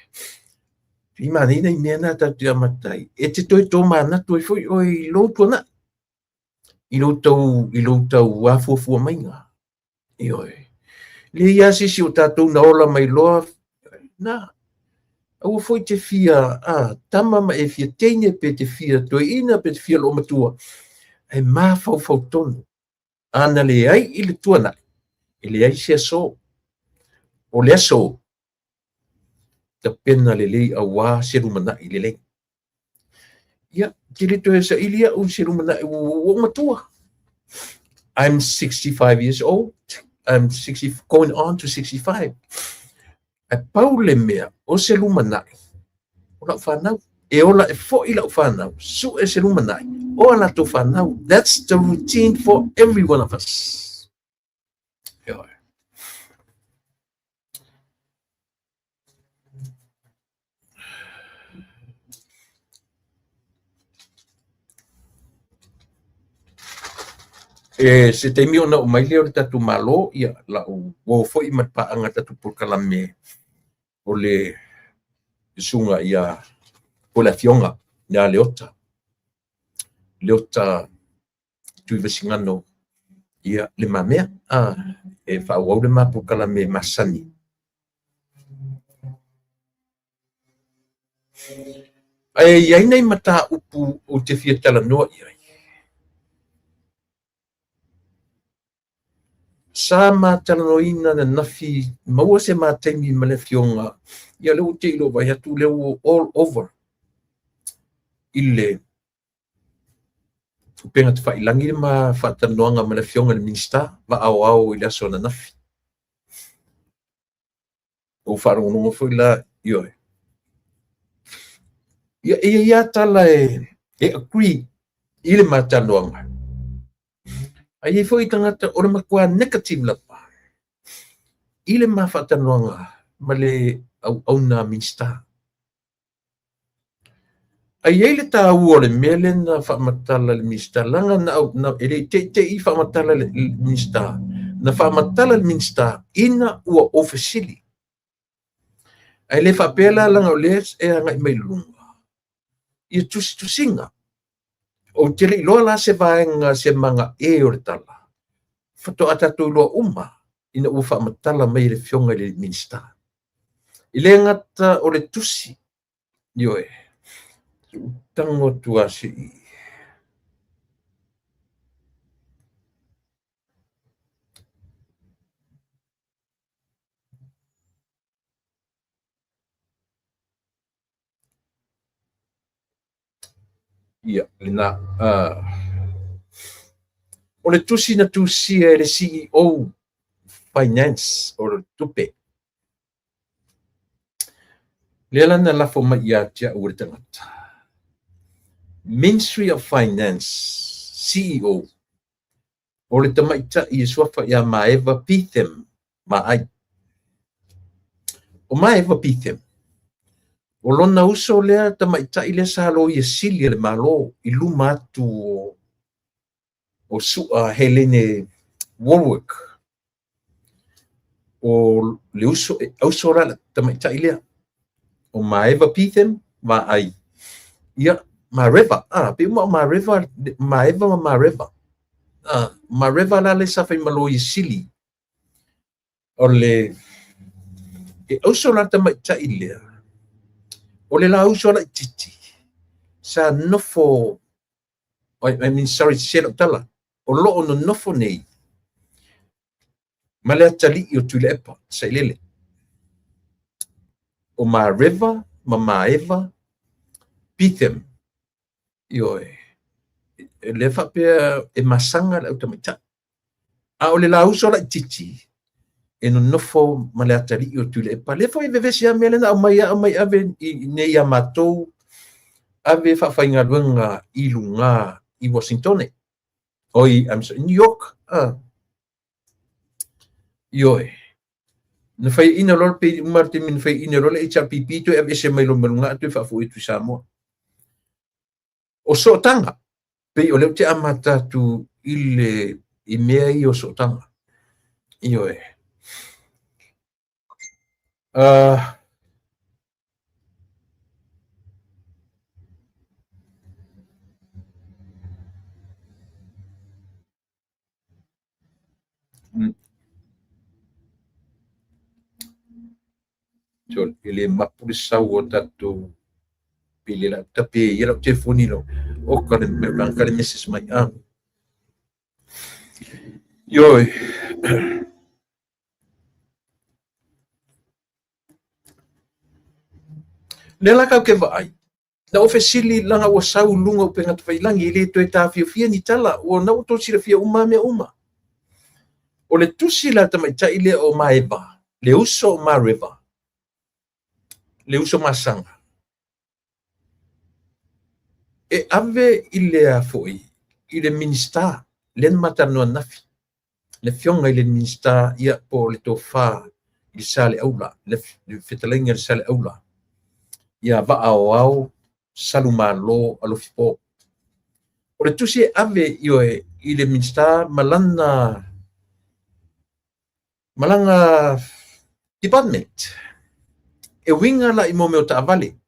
I manaia nai mea na tatou te amata ai. E te toe tomanatu ai foi oe i lou tuanai, i lou tau afuafua maiga. Ioe. Leai lava se isi o tatou na ola mai loa, na, aua foi te fia tama ma e fia teine, pe te fia toeaina, pe te fia loomatua, ae mafaufau tonu. A na leai i le tuanai, e leai se aso. O le aso, tapena lelei auā se lumanai lelei. Ia, te le toe saili au i se lumanai ua ou matua. I'm 65 years old. I'm 60, going on to 65. Ae pau le mea o se lumanai, o lau fanau. E ola e foi lau fanau, sue se lumanai, o a latou fanau. That's the routine for every one of us. Ioe. E se taimi ona oo mai lea o le tatou Malo, ia la ou uo foi ma le paaga i le tatou polokalame o le susuga ia po o le Afioga ia Leota, Leota Tuivasigano ia Le Mamea, e faaauau le ma polokalame masani. Ae i ai nai mataupu ou te fia talanoa i ai. Sa ma talanoaina ananafi, maua se ma taimi ma le Afioga, ia lea ua te i lou vaai atu lea ua all over i le upega tafailagi le ma faatalanoaga ma le Afioga i le Minisita Vaa Aoao i le aso ananafi. Ua ou faalogologo foi la, ioe. Ia, e i ai lava tala e agree i le ma talanoaga. Ae i ai foi tagata o le matua negative lava i le ma faatalanoaga ma le auauna Minisita. Ae i ai le taua o le mea lea na faamatala e le Minisita, leaga na, e le i teitei faamatala le Minisita, na faamatala le Minisita ina ua ou fesili. Ae le faapea la leaga o lea e agai mai luga ia tusitusiga. Ou te le iloa la se vaega se magae o le tala, faatoa tatou iloa uma ina ua faamatala mai e le Afioga i le Minisita. E le gata o le tusi, ioe, tago atu lava se i. Ia, lena. O le tusi na tusia e le CEO Finance o le tupe. Lea la na lafo mai ia te au e le tagata. Ministry of Finance CEO o le tamaitai e suafa ia Maeva Pithem Maai. O Maeva Pithem, o lona uso lea tamaitai lea sa loia sili a le Malo i luma atu o Sua Helene Warwick. O le uso, e auso la le tamaitai lea. O Maeva Pithem Vaai. Ia, Mareva. Ah, pe uma o Mareva, Maeva ma Mareva. Ah, Mareva la le sa fai ma loia sili. O le e auso la tamaitai lea. O le la uso laitiiti sa nofo, I mean, sorry, se lau tala, o loo nonofo nei ma le atalii o Tuilaepa, Sailele. O Mareva ma Maeva Pithem. Ioe, lea faapea e masaga le au tamaitai. A o le la uso laitiiti e nonofo ma le atalii o Tuilaepa. Lea foi e vevesi lava mea lea na aumai, aumai ave i nei ia matou, ave faafaigaluega i luga i Washington. Oi, I'm sorry, New York. Ioe. Na faiaina loa pe uma le taimi na faiaina loa le HRPP toe aveese mai loa ma luga toe faafoi atu i Samoa. O sootaga, pei o lea ou te amata atu i le i mea ia o sootaga. Ioe. E le mapu le sau o tatou pe le lau tape ia lau telefoni lau o ka le ka le message mai a. Ioe. Lea la kau ke vaai. Na ou fesili leaga ua sau i luga o upega tafailagi, e le toe taofiofia ni tala, ua na ua outou silafia uma lava mea uma. O le tusi la tamaitai lea o Maeva, le uso o Mareva, le uso masaga, e ave i le a foi, i le Minisita, lea na ma talanoa ananafi, le Afioga i le Minisita, ia, po o le Tofa i le Saleaula, le fetalaiga i le Saleaula, ia Vaa Aoao Salumalo Alofipo. O le tusi e ave, ioe, i le Minisita ma lana ma lana department e uiga la i mea o taavale.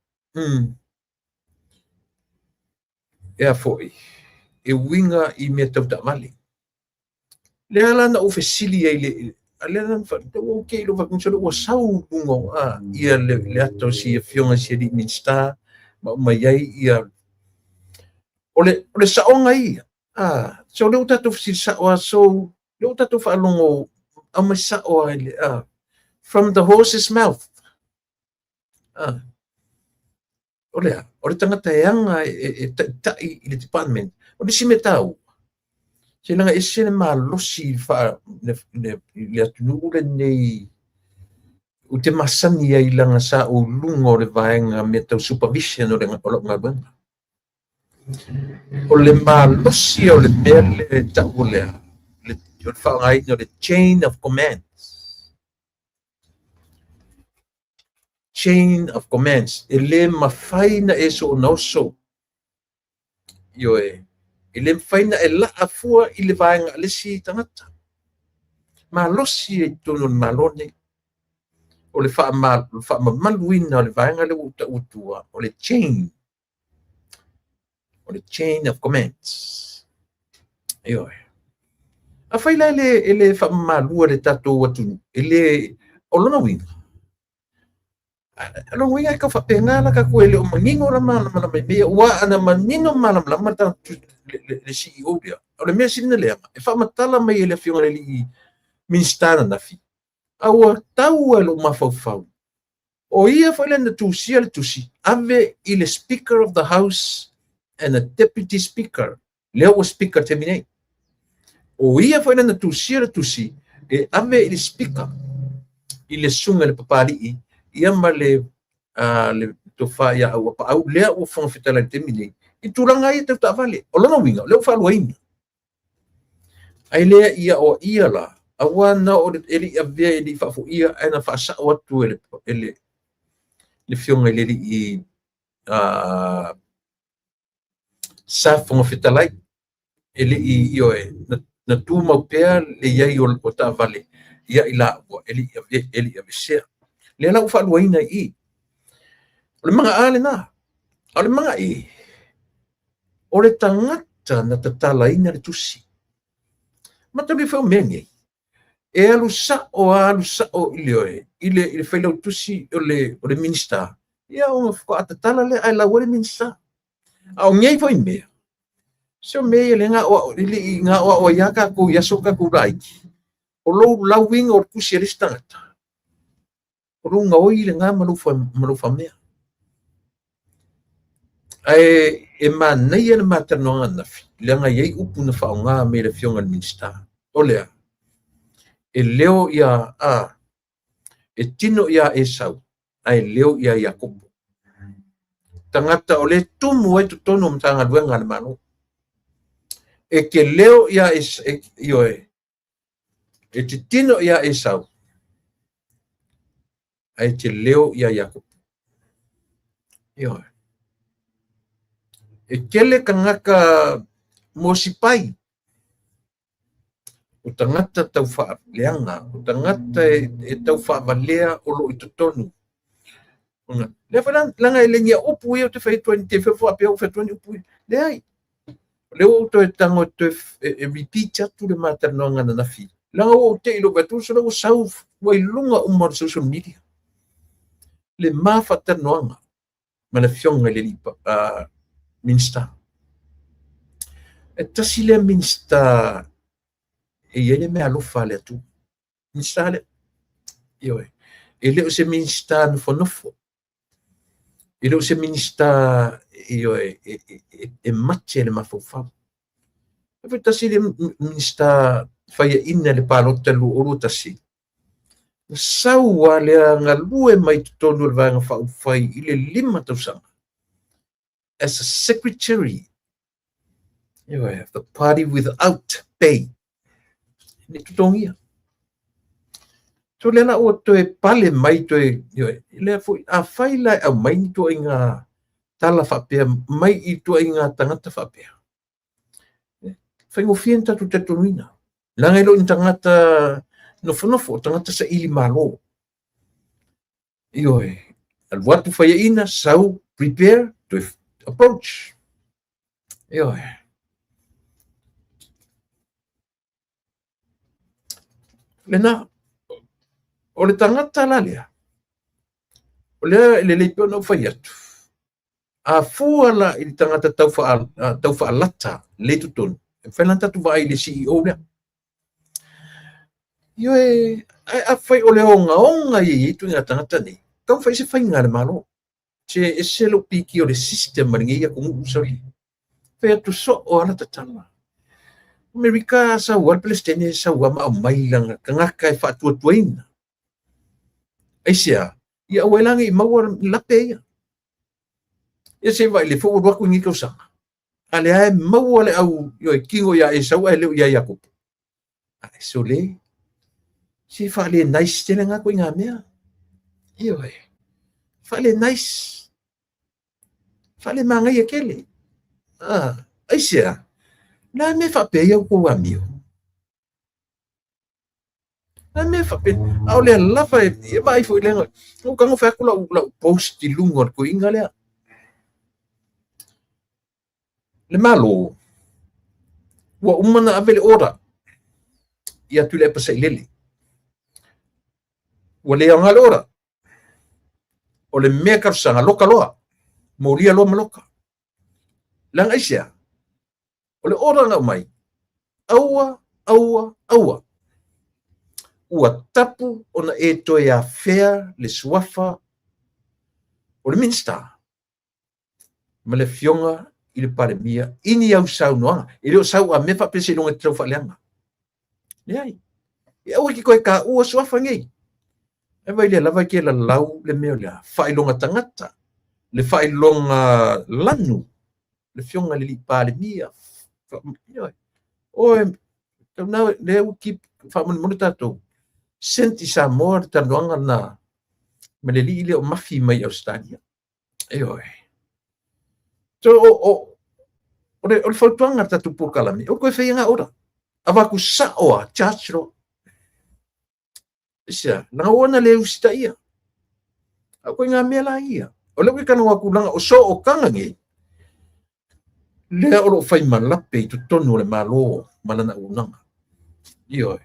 Ea foi, e uiga i mea tau taavale. Lea la na ou fesili ai le lea la na ua ou te i lou faapea ua sau i luga ia le ata o si afioga i si alii Minisita ma aumai ai ia o le saoga ia. So lea ua tatou fesili sao lava, so lea ua tatou faalogo aumai sao lava from the horse's mouth. O le a? O le tagata e aga e taitai i le department. O le isi mea taua, se leaga e ese le malosi i le atunuu lenei ou te masani ai leaga sa ou luga o le vaega mea tau supervision o lau galuega. O le malosi o le mea le tau o le a, o le faaaogaina o le chain of commands. Chain of commands. E le mafai na e soona oso. Ioe, e le mafai na e laa fua i le vaega a le isi tagata. Malosi e i totonu o le Malo nei. O le faamamaluina o le vaega lea ua ou tau atua, o le chain. O le chain of commands. Ioe. Afai la e le faamamalua le tatou atunuu, e le, o lona uiga, o lona uiga e tau faapena la tatou e le o manino la malamalama i mea, ua ana manino malamalama le CEO lea. O le mea sili na leaga, e faamatala mai e le afioga i le alii Minisita ananafi, a ua tau e lou mafaufau. O ia foi le na tusia le tusi, ave i le Speaker of the House and the Deputy Speaker, lea ua Speaker taimi nei. O ia foi le na tusia le tusi, e ave i le Speaker, i le susuga i le Papalii, ia ma le tofa ia Auapaau, lea ua Fofoga Fetalai i le taimi nei, i tulaga ia tau taavale. O lona uiga, lea ua faaluaina. Ai lea ia o ia la, aua na o e le i avea e le i faafoia, ae na faasao atu e le afioga i le alii sa Fofoga Fetalai, e le i ioe, na tumau pea le iai o taavale ia i laua, e le i avesea. Lea la ua faaluaina i i. O le maga a lena, a o le maga e, o le tagata na tatalaina le tusi. Matalia foi o mea nei, e alu sao alu sao i le oe, i le failautusi o le Minisita, ia ona faatoa tatala lea ae lau ai le Minisita. A o nei foi mea, se o mea ia le gaoao ai lava tatou i aso o tatou laiti, o lou lauina o le tusi a le isi tagata, o lou gaoi lena ma lou faamea. Ae e manaia le matalanoaga ananafi, leaga e i ai upu na faaaoga mai e le afioga i le Minisita. O lea, e leo ia e tino ia Esau, ae leo ia Iakopo. Tagata o le tumu ai totonu o Matagaluega a le Malo. E te leo ia ioe, e te tino ia Esau, ae te leo ia Iakopo. Ioe. E tele tagata mosipai, o tagata tau faaleaga, o tagata e tau faavalea o loo i totonu. Lea foi leaga e le ni upu ia ou te fai atu ai, te faapea ou fai atu ai ni upu ia. Leai. O lea ua ou toe tago toe e repeat atu le matalanoaga ananafi. Leaga ua ou te i lou vaai atu, ua sau ua i luga uma o le social media. Le ma faatalanoaga ma le afioga i le alii Minisita. E tasi lea Minisita e i ai le meaalofa a le Atua. Minisita lea. Ioe. E le o se Minisita nofonofo. E le o se Minisita ioe, e mate le mafaufau. E foi tasi le Minisita faiaina i le palota 2021. Na sau lava lea galue mai totonu o le Vaega Faaupufai i le 5 tausaga as a secretary of the party without pay. Le totogia. So lea la ua toe pale mai toe, ioe, lea foi, afai la e aumai ni tuaiga tala faapea mai i tuaiga tagata faapea. Faigofie ona tatou talitonuina. Leaga e le o ni tagata nofonofo, o tagata saili malo. Ioe, alu atu faiaina, sau, prepare, toe approach. Ioe. Lena, o le tagata la lea, o lea e lelei pea ona ou fai atu, a fua la i le tagata tau faalata le totonu, e mafai la ona tatou vaai i le CEO lea. Ioe, ae afai o le ogaoga ia i ai ituaiga tagata nei, tatau ona fai se faiga a le Malo. Se ese lou piki o le system a lenei atunuu soli. Fai atu soo lava lata tala. Amerika sau lava le Peresetene sau lava ma aumai lana tagata e faatuatuaina. Aisea? Ia aua ai la ne i maua lape ia. Ia se i vaai lea foi ua alu atu lenei tausaga. A lea e maua le au ioe tino ia Esau ae le o ia Iakopo. Ae sole, se faale nice tele na ituaiga mea. Ioe, faale nice, faale manaia tele. Ah, aisea? O le a mea e faapea ai a outou amio? O le a mea e faapea? A o lea lava e vaai foi lea, na ou tago fai atu lau post i luga o le toeaina lea. Le Malo, ua uma ona ave le order ia Tuilaepa Sailele. Ua le aoga le order. O le mea talosaga, loka loa, molia loa ma loka. Leaga aisea? O le order na aumai, aua, aua, aua. Ua tapu ona e toe afea le suafa o le Minisita ma le Afioga i le Palemia i ni au saunoaga. E le o sau a mea faapea seiloga e te tau faaleaga. Leai. E aua e te toe taua suafa nei. Ae vaai lea lava e te lalau le mea o le a? Faailoga tagata, le faailoga lanu, le Afioga i le alii Palemia. Oe, tau lea ua keep faamolemole tatou. Sent i Samoa le talanoaga lena ma le alii lea o Mafi mai Ausetalia. Ioe. So, o le fautuaga a le tatou polokalame, o toe faia ngā ora. Avatu sao a, charge loa. Aisea, leaga ua na le usitaia. A o ituaiga mea la ia. O lea ou te talanoa atu leaga o sootaga nei, lea o lo o fai ma lape i totonu o le Malo ma lana auaunaga. Ioe.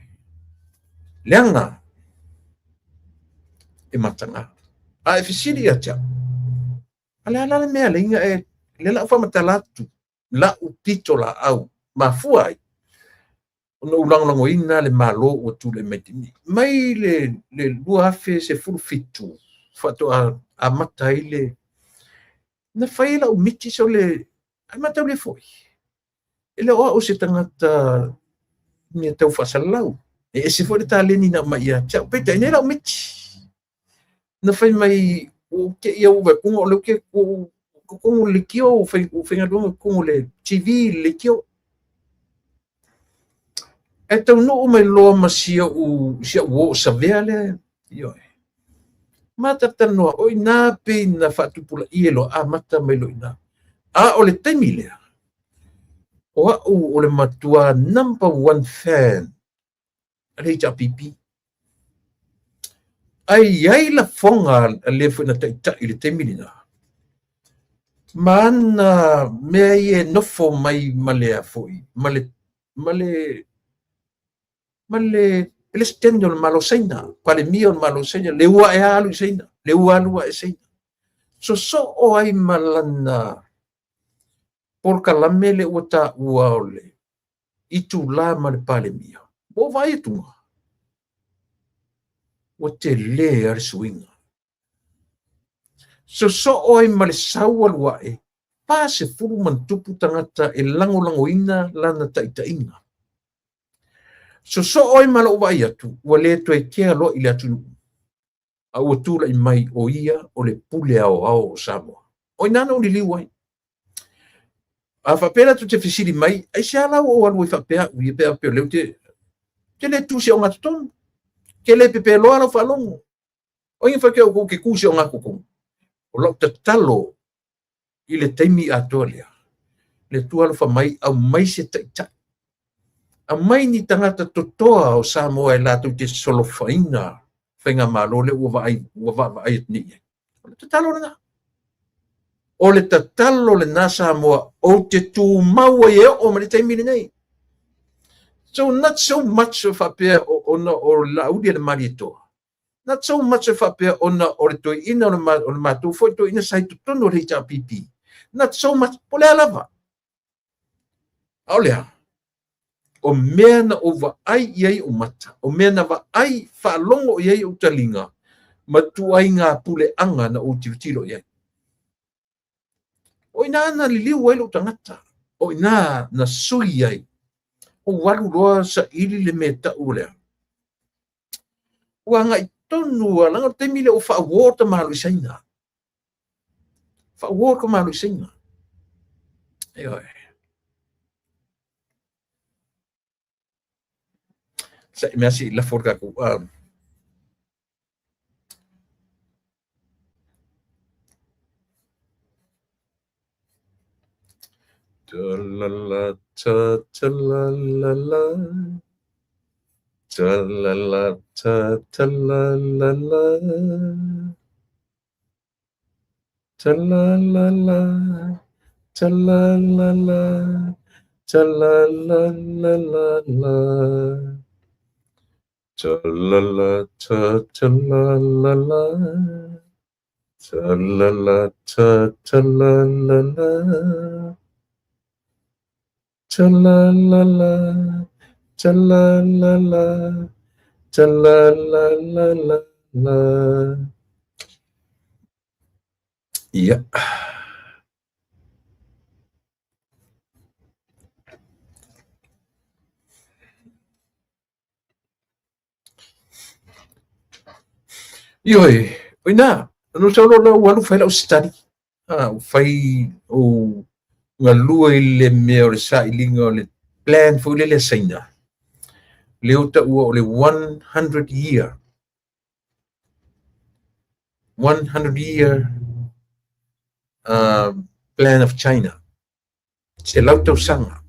Leaga e mataga. A e fesili ia te au, a le a la le mea lea ina e, lea la u faamatala atu, lau pitolaau, mafua ai ona ou lagolagoina le Malo ua tulai mai taimi mai le 2017 faatoa amata ai le na fai ai lau miti so le ae mataulia foi e le o au se tagata mea tau faasalalau. E ese foi le taleni na aumai ia te au. Peitai nei lau miti. Na fai mai ua ou te ia ua vaai o lea ou te ua totonu o le leitio, ua faigaluega i totonu o le TV i le leitio. Ae taunuu mai loa ma si au uo o Savea lea, ioe. Ma talatalanoa, o i ina pei na faatupulaia loa, amata mai loa i ina. A o le taimi lea, o au o le matua number one fan a le HRPP. Ae i ai lafoga a le foi na taitai i le taimi lena, ma ana mea ia e nofo mai ma le a foi, ma le, ma le, ma le Peresetene o le Malo o Saina, Palemia o le Malo o Saina, le ua ae alu i Saina, le ua alu ae i Saina. Sosoo ai ma lana polokalame lea ua taua o le itula ma le Palemia. Ua ou vaai atu, ua tele lava le suiga. Sosoo ai ma le sau alu ae, 40+ tagata e lagolagoina lana taitaiga. Sosoo ai ma lou vaai atu, ua le toe kea loa i le atunuu, a ua tulai mai o ia o le pule aoao o Samoa. O i ina na ou liliu ai. A faapea la tou te fesili mai, aisea la ua ou alu ai faapea au ia pe a faapea o lea ou te, te le tu i se ogatotonu, ke le pepeloa lau faalogo. O ai na fai atu ia outou ou te tu i se ogatotonu? O lau tatalo i le taimi atoa lea, le Atua alofa mai, aumai se taitai. Aumai ni tagata totoa o Samoa e latou te solofaina faigamalo lea ua vaai ua vaavaai atu nei i ai. O le tatalo lena. O le tatalo lena Samoa ou te tumau ai e oo mai le taimi lenei. So not so much faapea ona o le Laauli a le Malietoa. Not so much faapea ona o le toeaina o le matou foi toeaina sa i totonu o le HRPP. Not so much, po o le a lava. A o le a? O mea na ou vaai i ai ou mata, o mea na vaai faalogo i ai ou taliga, ma tuaiga puleaga na ou tilotilo i ai. O i ina na liliu ai lou tagata, o ina na sui ai. Ou alu loa saili le mea tau lea. Ua agai tonu a leaga o le taimi lea ua faauo ta Malo i Saina. Faauo ta Malo i Saina. Ioe. Sa mea si lafo le tatou Ta la la ta ta la la la ta la la ta ta la la la ta la la la ta la la la ta la la la la la ta la la ta ta la la la ta la la ta ta la la la ta la la la ta la la la ta la la la la la. Ia. Ioe, o ina, na sau loa ua alu fai lau study. Ua fai ou galue i le mea o le sailiga o le plan foi lele a Saina. Lea ua taua o le 100 year. 100 year plan of China. 100 tausaga.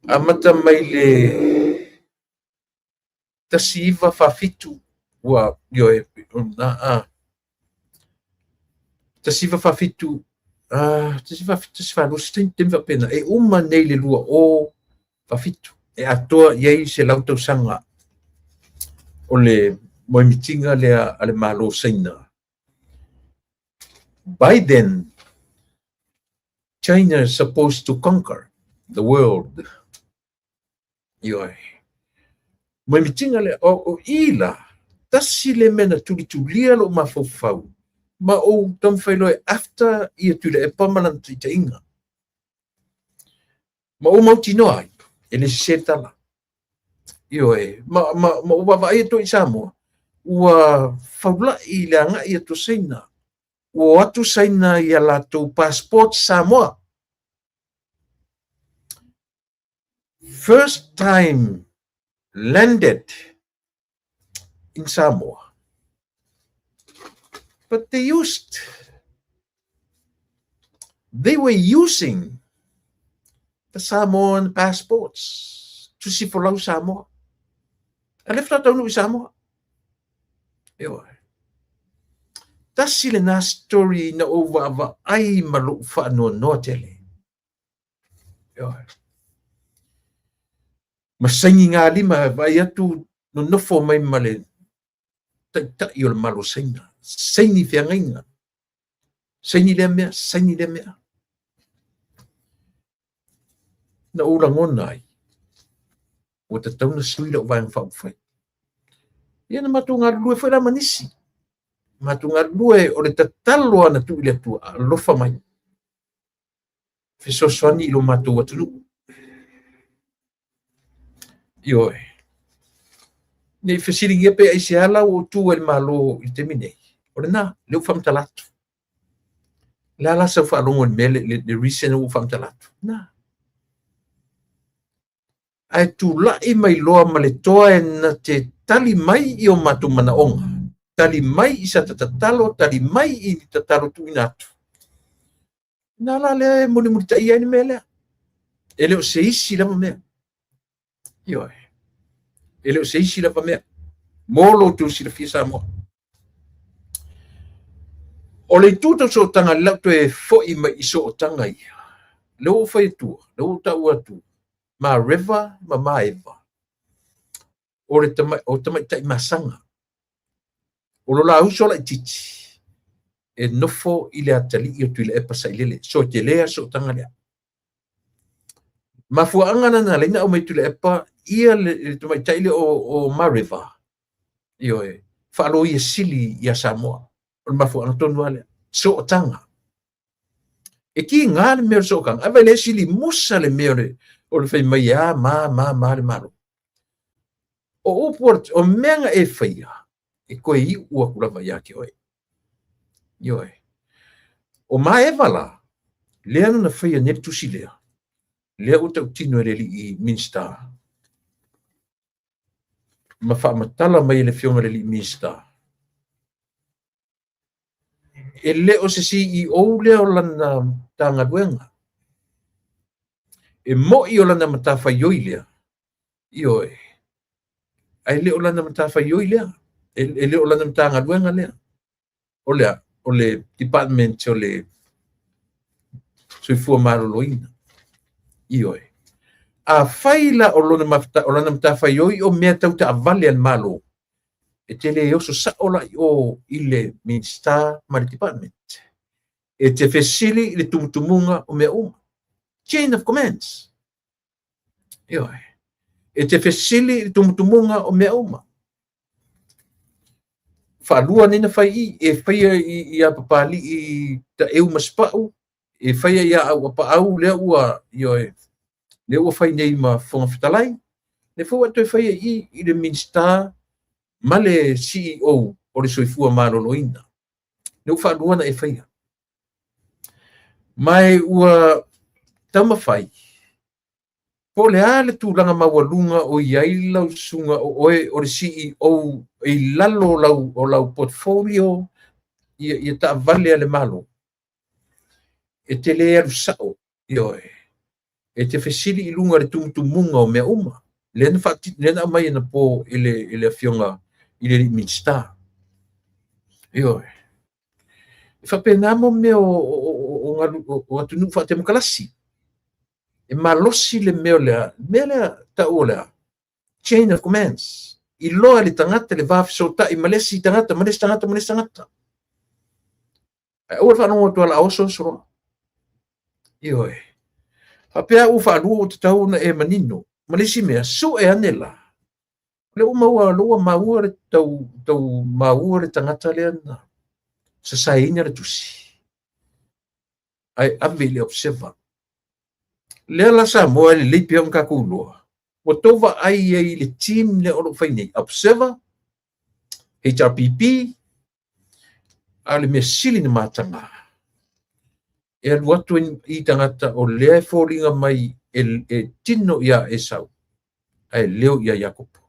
Amata mai le 1947 ua ioe na 1947 1947 se taimi faapena e uma nei le 2047 e atoa i ai 100 tausaga o le moemitiga lea a le Malo Saina. By then, China is supposed to conquer the world. Ioe. Moemitiga lea, o i la, tasi le mea na tulitulia lou mafaufau, ma ou taumafai loa e after ia Tuilaepa ma lana taitaiga. Ma ou mautinoa ai, e le sese le tala. Ioe, ma ou vaavaai atu ai i Samoa, ua faulai le agai atu o Saina. Ua o atu Saina i a latou passport Samoa. First time landed in Samoa. But they were using the Samoan passports to folau Samoa. A le faatoa taunuu i Samoa. Ioe. Tasi lena story na ou vaavaai ma lou faanoanoa tele. Ioe. Ma saini ngā lima vaai atu nonofo mai ma le taitai o le Malo Saina. Saini feagaiga. Saini lea mea, saini lea mea. Na ou lagona ai, ua tatau na sui lau Vaega Faaupufai. Ia na matou galulue foi la ma nisi. Matou galulue o le tatalo lava na tuu i le Atua, alofa mai. Fesoasoani i lo matou atunuu. Ioe. Nei fesiligia pe aisea la ua ou tu ai i le Malo i le taimi nei. O lena, lea ua faamatala atu. O le a la sau faalogo i le mea le reason ua ou faamatala atu? Na. Ae tulai mai loa ma le toa e na te tali mai i o matou manaoga, tali mai i sa tatalo, tali mai i ni tatalo tuuina atu. Na la lea e mulimulitaia ai le mea lea. E le o se isi lava mea. Ioe. E le o se isi lava mea. Mo lo outou silafia Samoa. O le itu tau sootaga le lau toe fo'i mai i sootaga ia. Lea ua ou fai atua, lea ua ou taua atu, Mareva ma Maeva, o le o tamaitai masaga. O lo la uso laitiiti e nofo i le atalii o Tuilaepa Sailele. So e tele a sootaga lea. Mafuaaga na na ala ai ona aumai Tuilaepa ia le tamaitai lea o Mareva, ioe, faaloia sili ia Samoa. O le mafuaaga tonu lava lea, sootaga. E kiga le mea o le sootaga, ae vaai lea e sili musa le mea o le fai mai e a ma ma ma le Malo. O upu o mea na e faia, e toe iu atu lava ia te oe. Ioe. O Maeva la, lea na faia nei le tusi lea, lea ua tautino e le alii Minisita, ma faamatala mai e le Afioga i le alii Minisita, e le o se CEO lea o lana Matagaluega. E mo'i o lana matafaioi lea, ioe, ae le o lana matafaioi lea, e le o lana Matagaluega lea. O lea, o le Department o le Soifua Maloloina. Ioe. Afai la o lona o lana matafaioi o mea tau taavale a le Malo, e te le oso sa'o la i o i le Minisita ma le Department. E te fesili i le tumutumuga o mea uma. Chain of commands. Ioe. E te fesili i le tumutumuga o mea uma. Faalua nei na fai i, e faia ia Papali'i Taeu ma Sipa'u, e faia ia Auapaau lea ua, ioe, lea ua fai nei ma Fofoga Fetalai, lea foi ua toe faia i i le Minisita ma le CEO o le Soifua Maloloina. Lea ua faalua na e faia. Ma e ua taumafai po o le a le tulaga maualuga o i ai lau susuga o oe o le CEO i lalo o lau portfolio ia taavale a le Malo. E te le alu sa'o, ioe, e te fesili i luga i le tumutumuga o mea uma. Lea na aumai anapo e le Afioga i le alii Minisita. Ioe. E faapena mo mea o atunuu faatemokarasi. E malosi le mea lea, mea lea tau o lea, chain of commands. Iloa e le tagata le va fesootai ma le isi tagata, ma le isi tagata, ma le isi tagata. Ae aua le faalogo atu o le a oso oso loa. Ioe. Faapea ua faalua ua tatau ona e manino. Ma le isi mea, sue ane la. Lea ua maua, lea ua maua le tau, tau maua le tagata lea na sasaeina le tusi. Ae ave i le Observer. Lea la Samoa e lelei pea ona tatou iloa. Ua tou vaai ai i le team lea o lo o fai nei. Observer, HRPP, a o le mea sili na mataga, e alu atu i tagata o lea e foliga mai e tino ia Esau, ae leo ia Iakopo.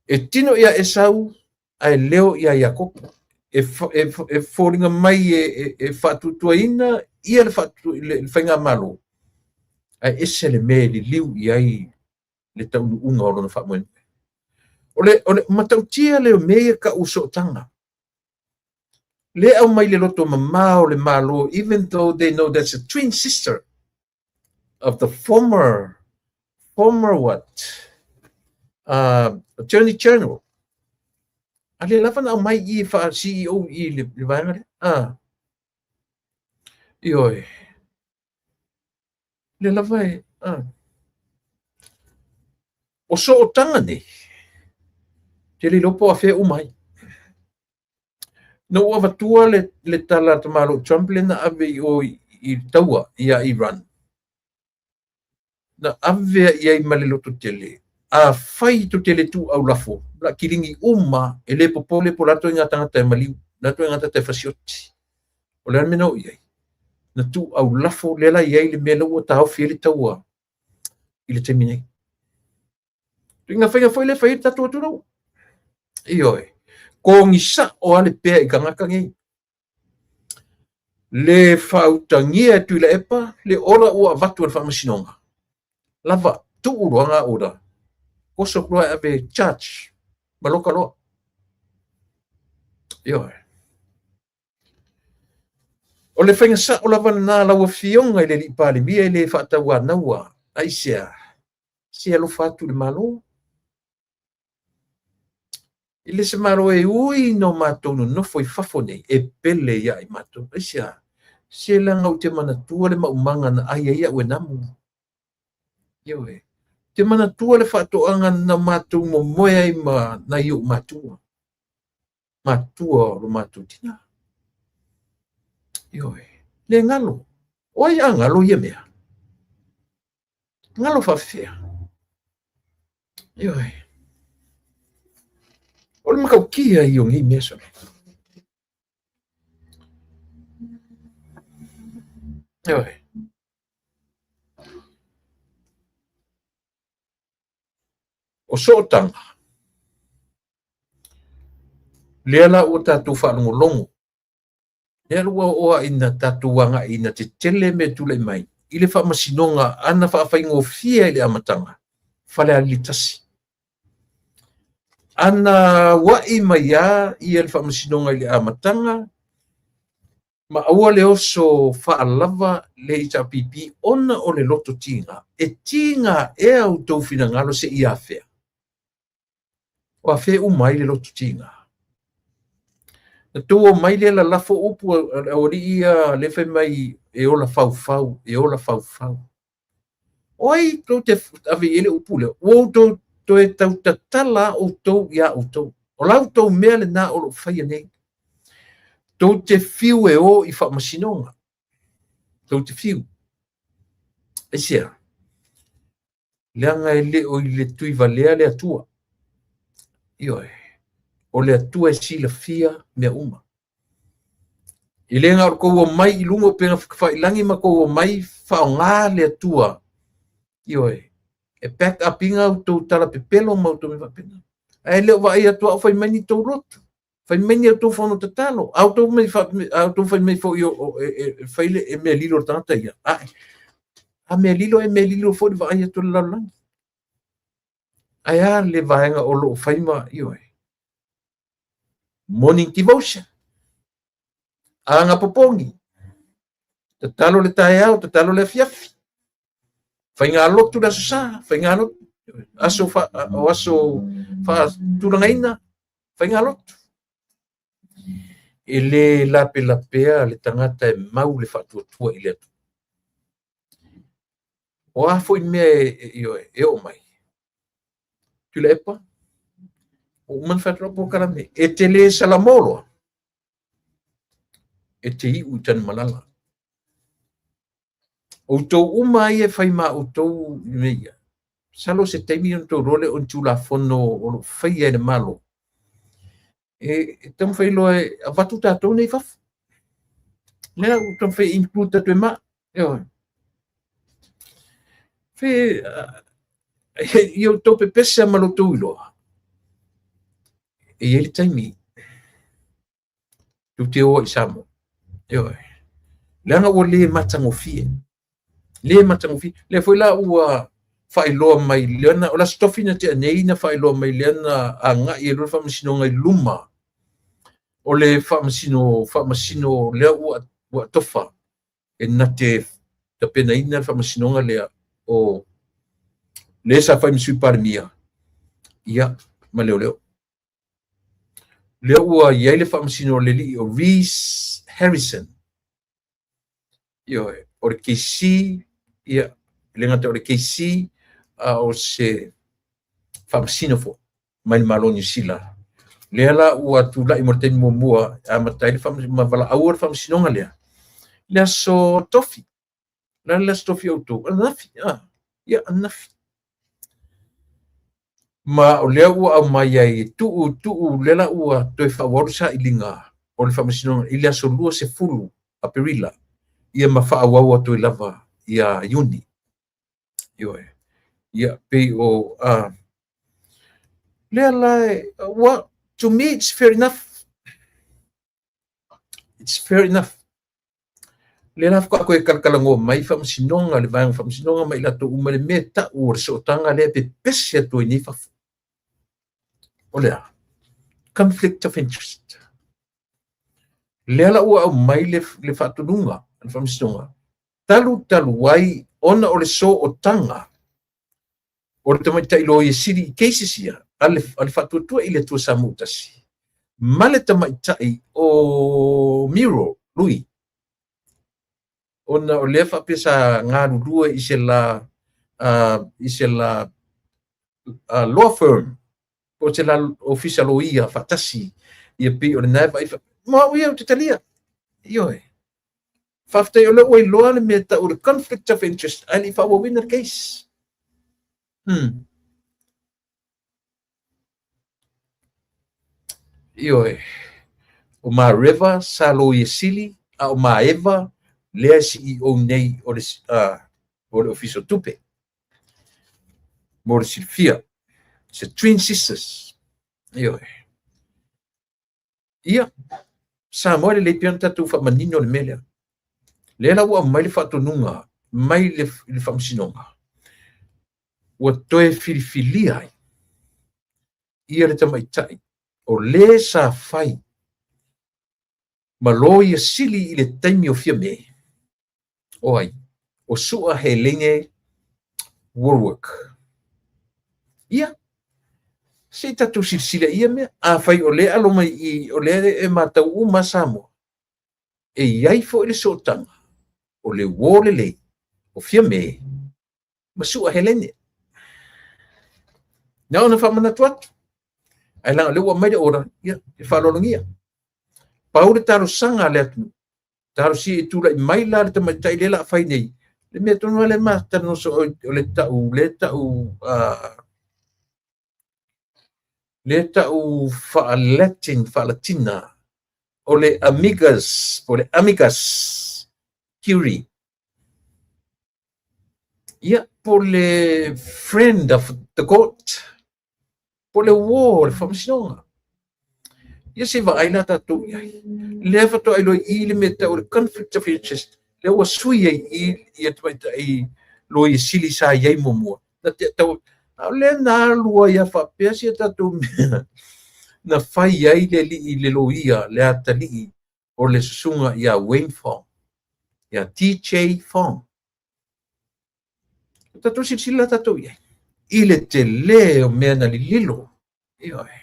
E tino ia Esau, ae leo ia Iakopo. E foliga mai e faatuatuaina ia le faigamalo, ae ese le mea e liliu i ai le taunuuga o lona faamoemoe. O le matautia lea o mea ia tau o sootaga. Le aumai le loto mamao o le Malo, even though they know that's a twin sister of the former what? Attorney General. A le lava na aumai i e faa CEO i le vaega lea. Ioe. Le lava e... O sootaga nei, te le iloa po o afea uma ai. Na ou avatua le tala a le tamaloa Trump lea na ave i o i taua ia Iran. Na ave i ai ma le lototele. Afai tou te le tuuau lafo, o le a kiligi uma, e le popole po o le a ituaiga tagata e maliu, o le a ituaiga tagata e fasioti. O le a le mea na oo i ai? Na tuuau lafo lea la i ai le mea lea ua taofi ai le taua i le taimi nei. Ituaiga faiga foi lea e fai ai le tatou atunuu. Ioe. Kogisa'o lava le pea i tagata nei. Le faautagia e Tuilaepa le ola ua avatu e le Faamasinoga. Lava, tuu loa ngā order. Oso atu loa e ave charge ma loka loa. Ioe. O le faiga sa'o lava lena a lau Afioga i le Alii Palemia e le faatauanaua. Aisea? Se alofa atu i le Malo. E le se Malo e ui ina o matou nonofo i fafo nei, e pele ia i matou. Aisea? Se leaga ou te manatua le maumaga na ai ai au e namu. Ioe. Ou te manatua le faatoaga na matou momoe ai ma nai ou matua. Matua o lo matou tina. Ioe. Le galo. O ai a galo ia mea? Galo faafefea. Ioe. O le matautia ia o nei mea sole. Ioe. O sootaga, lea la ua tatou faalogologo, lea la ua oo lava ina tatou agai ina tetele mea tulai mai i le faamasinoga ana faafaigofie i le amataga, Falealili 1. Ana auai mai lava ia le faamasinoga i le amataga, ma aua le oso faalava le HRPP ona o le loto tiga. E tiga ea outou finagalo seia afea? O afea e uma ai le loto tiga? Na tou omai lea lalafo upu a le aualii ia lea fai mai e ola faufau, e ola faufau. O ai tou te ave i ai le upu lea? Ua outou toe tautatala outou iā outou. O la outou mea lena o lo o faia nei. Tou te fiu e o i faamasinoga. Tou te fiu. Aisea? Leaga e le o i le tuivalea le Atua. Ioe. O le Atua e silafia mea uma. E le na o le tou omai i luga o upega tafailagi ma tou omai faaaoga le Atua. Ioe. E back up ina outou tala pepelo ma outou mea faapena. Ae le o vaai atu au fai mai ni tou lotu. Fai mai ni outou fono tatalo. A outou mai a outou fai mai foi e fai le e mea lilo le tagata ia. A mea lilo e mea lilo foi le vaai atu o le lalolagi. Ae a le vaega o lo o fai ma, ioe. Morning devotion. Aga popogi. Tatalo le taeao, tatalo le afiafi. Faigalotu le aso Sa, faigalotu. Aso fa, o aso faatulagaina, faigalotu. E le lapelapea le tagata e mau le faatuatua i le Atua. O a foi mea e oo mai, Tuilaepa, ua uma ona fai atu lau polokalame, e te le salamo loa, e te iu i Tanumalala. Outou uma ia e fai ma outou i mea ia, masalo se taimi ona outou iloa lea o ni Tulafono o lo o faia e le Malo, e taumafai loa e avatu tatou nei i fafo. Lea ua taumafai e include atu e ma. Ioe. Fe, ia outou pepese ma lo outou iloa. E i ai le taimi, tou te o ai i Samoa. Ioe. Leaga ua le matagofie. Le matagofie. Lea foi la ua faailoa mai lea na, o le Aso Tofi na tea nei na faailoa mai lea na agai ai loa le faamasinoga i luma o le faamasino, faamasino lea ua atofa e na te tapenaina le faamasinoga lea o le sa fai ma Sui Palemia, ia, ma leoleo. Lea ua i ai le faamasino o le alii o Rees Harrison. Ioe, o le KC, ia, e le gata o le KC, a o se faamasino foi mai le Malo o Niu Sila. Lea la ua tulai mo le taimi muamua e amata ai le ma valaauina le faamasinoga lea i le aso Tofi. O le a le aso Tofi o outou? Ananafi, a? Ia, ananafi. Ma o lea ua aumai ai e tuu, tuu, lea la ua toe faaauau le sailiga o le faamasinoga i le aso 20 Aperila, ia ma faaauau atu ai lava ia Iuni. Ioe. Ia, pei o, lea la, well, to me it's fair enough. It's fair enough. Lea la faatoa toe talatalanoa mai faamasinoga, le vaega faamasinoga ma i latou uma i le mea e tau o le sootaga lea e pepese atu ai nei fafo. O le a? Conflict of interest. Lea la ua aumai le faatonuga a le faamasinoga, talu talu ai ona o le sootaga o le tamaitai loia sili i cases ia a le Faatuatua i le Atua Samoa ua Tasi ma le tamaitai o Miro Lui, ona o lea faapea sa galulue i se la law firm po o se la ofisa loia faatasi, ia pei o lena e vaai mo au ia ou te talia. Ioe. Faafetai o lea ua iloa le mea tau o le conflict of interest ae le i faaauauina le case. Ioe. O Mareva sa loia sili, a o Maeva lea e CEO nei o le Ofisa o Tupe. Mo le silafia. Se twin sisters. Ioe. Ia, Samoa e lelei pea ona tatou faamanino le mea lea. Lea la ua aumai le faatonuga mai le faamasinoga, ua toe filifilia ai ia le tamaitai o le sa fai ma loia sili i le taimi o Fiame, o ai? O Sua Helene Wallwork. Ia, se i tatou silasila i ia mea. Afai o lea e alo mai i, o lea e matau uma Samoa, e i ai foi le sootaga o le uo lelei o Fiame ma Sua Helene. Na ona faamanatu atu, ae leaga o lea ua aumai le order, ia, e faaaloalogia. Pau le talosaga a le atunuu, talosia i tulai mai la le tamaitai lea la a fai nei, le mea tonu lava lea ma talanoa soo o le tau, le tau, le tau faa-Latin, faa-Latina, o le amigas, o le amicus curiae. Ia, po le friend of the court, po le uo o le faamasinoga. Ia se i vaai la tatou i ai. Lea faatoa iloa i i le mea tau o le conflict of interest, lea ua sui ai i i ia tamaitai loia sili sa i ai muamua. Na te tau, a o lea na alu ai a faapea si a tatou mea na fai ai le alii le loia, le atalii o le susuga ia Wayne Fong, ia TJ Fong. O tatou silasila tatou i ai i le tele o mea na lililo. Ioe.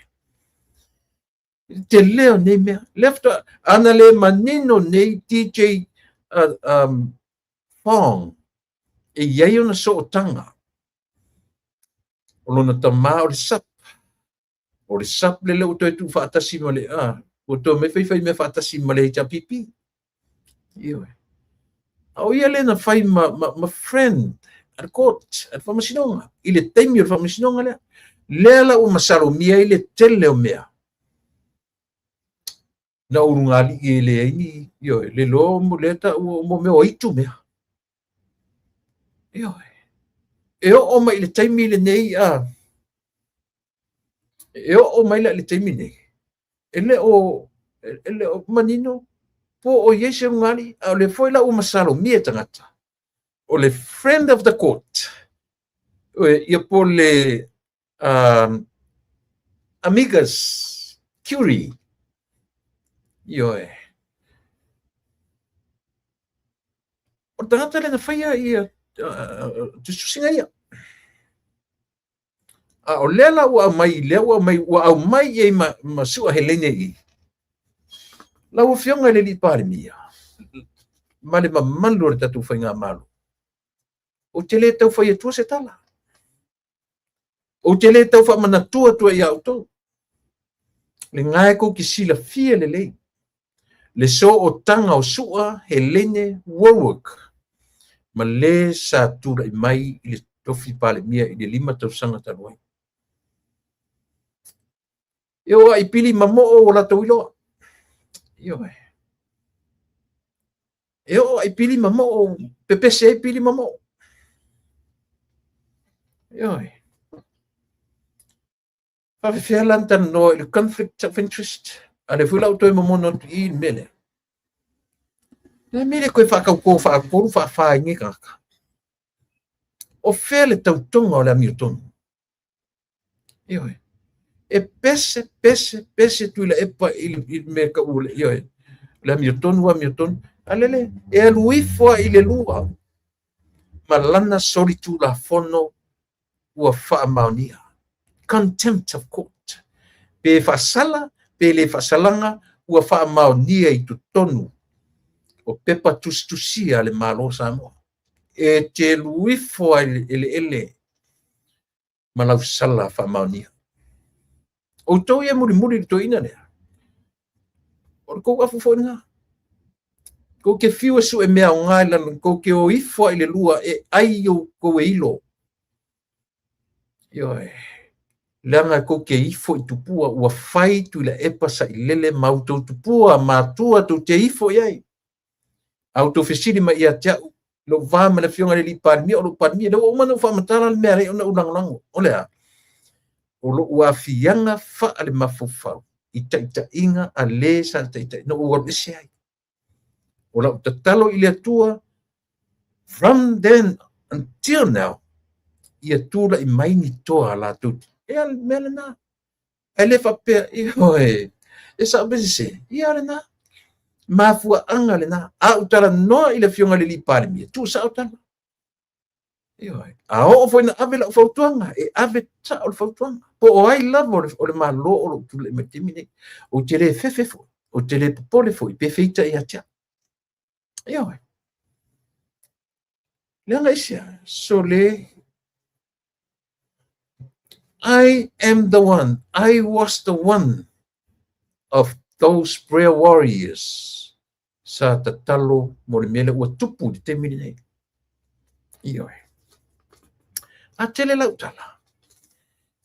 I le tele o nei mea. Lea faatoa, ana le manino nei TJ Fong e i ai ona sootaga o lona tamā o le SUP. O le SUP lele ua toe tuufaatasi ma le, ua toe mai faifai mea faatasi ma le HRPP. Ioe. A o ia lea na fai ma friend a le court, a le faamasinoga, i le taimi o le faamasinoga lea. Lea la ua masalomia ai le tele o mea. Na ulugalii e leai ni, ioe, le loa mo lea taua mo mea o aitu mea. Ioe. E oo mai i le taimi lenei, e oo mai la i le taimi nei, e le o manino po o i ai se ulugalii, a o lea foi la ua masalomia e tagata, o le friend of the court, ia po le amicus curiae. Ioe. O le tagata lea na faia ia tusitusiga ia. A o lea la ua aumai, lea ua aumai, ua aumai i ai ma Sua Helene i lau Afioga i le Alii Palemia ma le mamalu o le tatou faigamalo, ou te le tau fai atua se tala. Ou te le tau faamanatua atua ia outou. Lena e kou te silafia lelei le sootaga o Sua Helene Wallwork ma le sa tulai mai i le tofi Palemia i le 5 tausaga talu ai. E oo ai pili mamoo o latou iloa. Ioe. E oo ai pili mamoo, pepese ai pili mamoo. Ioe. Faafefea la na talanoa i le conflict of interest? A lea foi la ua toe momono atu i i le mea lea. Le mea le koe whaakaukō whaakolu whaawhā i nge kaka. O fea le tautoga o le amiotonu. Ioe. E pese, pese, pese Tuilaepa i le mea kau le, ioe. Le amiotonu, amiotonu. A lele, e alu ifo i le lua. Ma lana solitulafono ua faamaonia. Contempt of court. Pe faasala, pe le faasalaga, ua faamaonia i totonu o pepa tusitusia a le Malo o Samoa. E te alu ifo lava i le eleele ma lau sala faamaonia. Outou ia mulimuli i le toeaina lea, o le tou afu foi lena. Tou te fiu e sue mea aoga i lalo, tou te o ifo lava i le lua e ai outou e ilo. Ioe. Leaga tou te ifo i tupua, ua fai Tuilaepa sailele ma outou tupua, matua, tou te ifo i ai. A outou fesili mai ia te au, lou va ma le afioga i le Palemia, o lou Palemia, lea ua uma ona ou faamatala le mea lea ona ou lagolago. O le a? O lou aafiaga faalemafaufau i taitaiga a le sa taitai, na ou alu ese ai. O lau tatalo i le Atua, from then until now, ia tulai mai ni toa latou. E a le mea lena. Ae le faapea, ioe, e sao pe sese, ia lena. Mafuaaga lena. A ou talanoa i le afioga i le Palemia, tuu sao tala. Ioe. A oo foi na ave lau fautuaga, e ave sao le fautuaga. Po o ai lava o le Malo o lou tulai mai taimi nei. Ou te le fefe foi, ou te le popole foi, pe feita ia te au. Ioe. Leaga isia, sole, I am the one, I was the one of those prayer warriors sa tatalo mo le mea lea ua tupu i le taimi lenei. Ioe. A tele lau tala.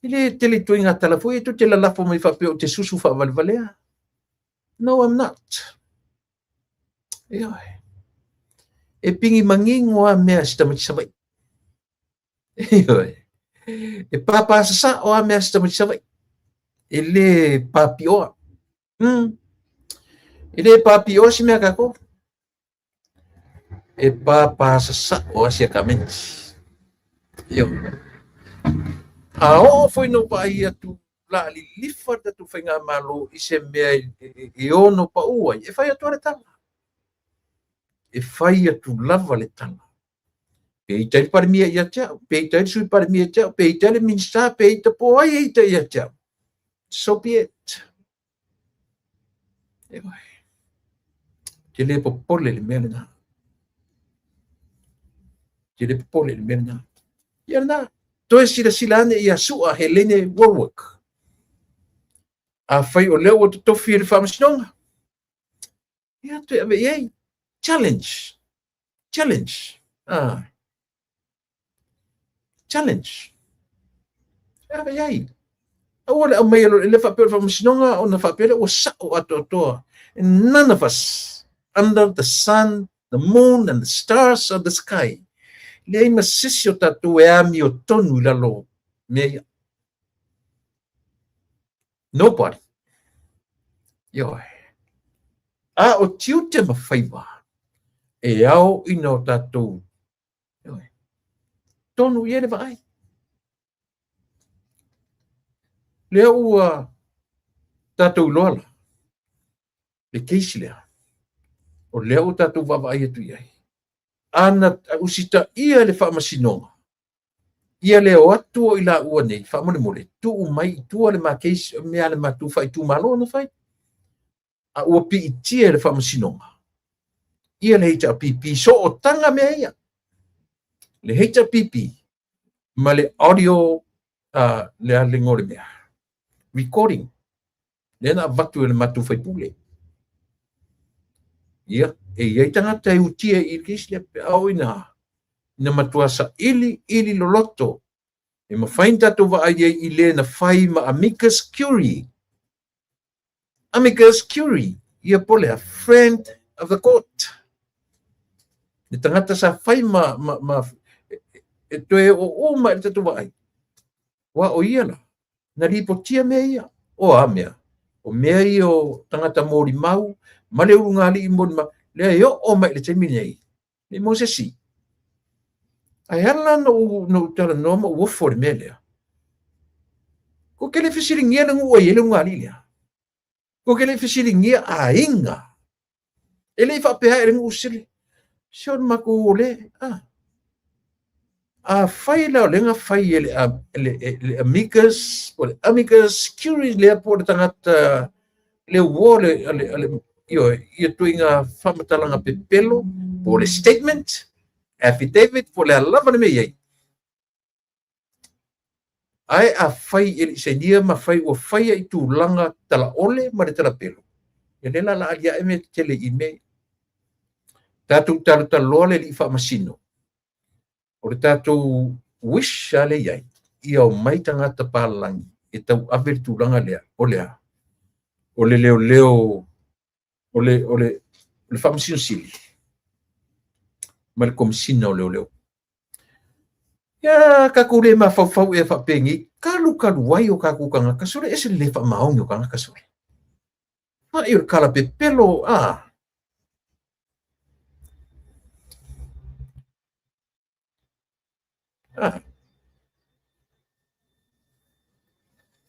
E le tele ituaiga tala foi e tou te lalafo mai faapea ou te susu faavalevalea. No, I'm not. Ioe. E pigi manino lava mea a si tamaiti Savaii. Ioe. E pāpā sasao lava mea a si tamaiti Savaii. E le pāpioa. E le pāpioa si mea a kākou. E pāpā sasao lava si a kamenti. Ioe. A oo foi na ou vaai atu la lilifa le tatou faigamalo i se mea e ono pau ai, e fai atu lava le tala. E fai atu lava le tala. Pe ita ai le Palemia ia te au, pe ita ai le Sui Palemia ia te au, pe ita ai le Minisita, pe ita po o ai e ita ia te au. So be it. Ioe. Te le popole le mea lena. Te le popole le mea lena. Ia lena, toe silasila ane ia Sua Helene Wallwork. Afai o lea ua totofi e le Faamasinoga, ia toe ave i ai. Challenge. Challenge. Ah. Challenge. E ave i ai. Aua le aumai e le faapea o le Faamasinoga ona faapea lea ua sao atoatoa. None of us under the sun, the moon and the stars of the sky. Leai ma se isi o tatou e amiotonu i lalo mea ia. Nobody. Ioe. A o tiute ma faiva e ao ina o tatou. Ioe. Tonu i ai le vaai. Lea ua tatou iloa la le case lea. O lea ua tatou vaavaai atu i ai. Ana usitaia le Faamasinoga, ia le o atu o i laua nei, faamolemole, tuu mai i tua le ma case, mea a le matou faaitumalo na fai. A ua piitia e le Faamasinoga ia le HRPP sootaga mea ia. Le HRPP ma le audio, le a le igoa o le mea, recording, lea na avatu e le matou faipule. Ia, e i ai tagata e utia i le case lea pe a oo ina ina matua saili ili loloto e mafai ona tatou vaai ai i le na fai ma amicus curiae. Amicus curiae, ia po o le a? Friend of the court. Le tagata sa fai ma, ma, ma e toe oo uma i le tatou vaai. Aua o ia la, na lipotia mea ia. O a mea? O mea ia o tagata molimau ma le ulugalii molimau, Lea e oo mai i le taimi nei, le i maua se isi. Ae ala ona ou talanoa ma ou ofo i le mea lea, tou te le fesiligia le nuu e i ai le ulugalii lea. Tou te le fesiligia aiga. E le i faapea e le nuu sili. Se o le matou o le, ah. Afai la o lea na fai e le amicus, po le amicus curiae lea po o le tagata le uo le, le, ioe, ia ituaiga faamatalaga pepelo, po o le statement, affidavit, po o le a lava le mea e i ai. Ae afai e le i sainia ma fai ua faia i tulaga talaole ma le talapelo, ia lea la o le a aliae mea tetele i mea ia. Tatou talotaloa le Alii Faamasino, o le tatou wish lava lea i ai, ia omai tagata papalagi e tauave le tulaga lea, o le a? O le leoleo, o le Faamasino Sili ma le Komesina o Leoleo. Ia tatou le mafaufau ea faapenei, talu talu ai o tatou tagata, sole ese le le faamaoni o tagata sole. Fai o le kalapepelo, a. A.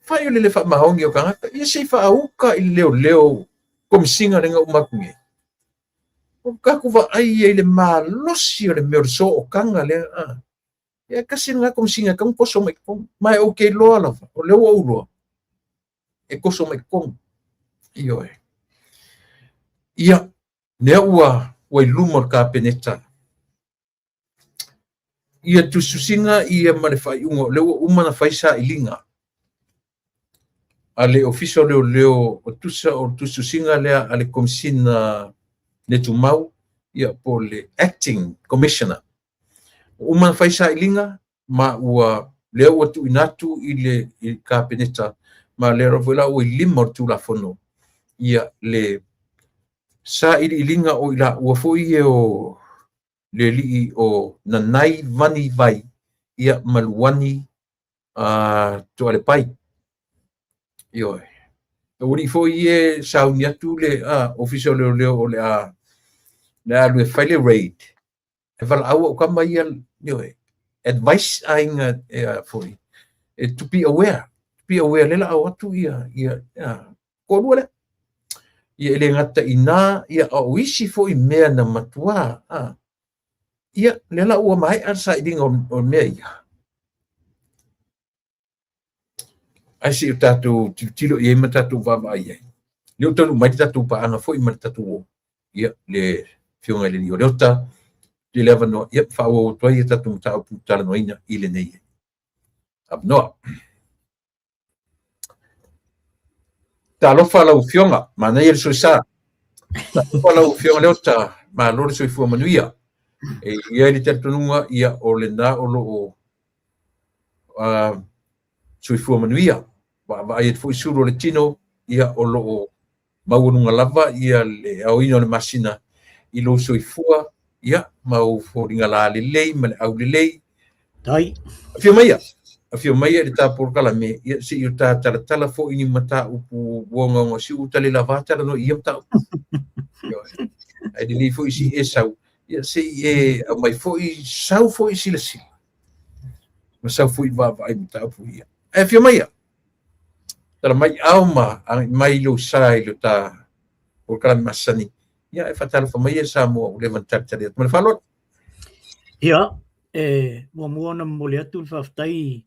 Fai o le le faamaoni o tagata, ia se i faauka i le leoleo komesina lea na uma atu nei. O tatou vaai ia i le malosi o le mea o le sootaga lea, a. Ia tasi lena komesina e tatau ona toso mai i totonu. Ma e ou te iloa lava, o lea ua ou iloa, e toso mai i totonu. Ioe. Ia, lea ua i luma o le Kapeneta ia tusitusiga ia ma le faaiuga o lea ua uma ona fai sailiga a le Ofisa o Leoleo o tusa o le tusitusiga lea a le Komesina le Tumau ia po o le Acting Commissioner. Ua uma ona fai sailiga ma ua lea ua tuuina atu i le Kapeneta ma lea foi la ua i lima o le Tulafono ia le sailiiliga o i laua foi ia o le alii o Nanai Vani Vai ia ma Luani Toalepai. Ioe. O alii foi ia e sauni atu le Ofisa o Leoleo o le a alu e fai le raid. E valaau au tama ia, ioe, advice aiga foi, e to be aware, to be aware lea la o atu ia toalua lea. Ia e le gata i ina, ia o isi foi mea na matua, ia lea la ua maea le sailiga o mea ia. Ae se i o tatou tilotilo i ai ma tatou vaavaai i ai. Lea ua taunuu mai le tatou paaga foi ma le tatou uo, ia le Afioga i le Alii o Leota, i le avanoa, ia faaauau atu ai ia tatou mataupu talanoaina i lenei avanoa. Talofa lau Afioga, manaia le soisa. Talofa lau Afioga Leota, malo le soifua manuia. E i ai le talitonuga, ia o lena o lo o soifua manuia. Vaavaai atu foi sulu o le tino, ia o lo o maualuga lava ia le aoina o le masina i lou soifua, ia ma ou foliga lalelei ma le aulelei. Tai. Afio maia, afio maia i le ta polokalame, ia se i o ta talatala foi ni mataupu ogaoga si u tale lava talanoa i ia mataupu. Ae lelei foi si e sau, ia se i e aumai foi sau foi silasila ma sau foi vaavaai mataupu ia. Ae afio maia, tala mai ao ma agai mai lou sa i lo ta polokalame masani. Ia e faatalofa mai e Samoa ua leva ona talitali atu. Ma le faaaloalo. Ia, e muamua ona momoli atu le faafetai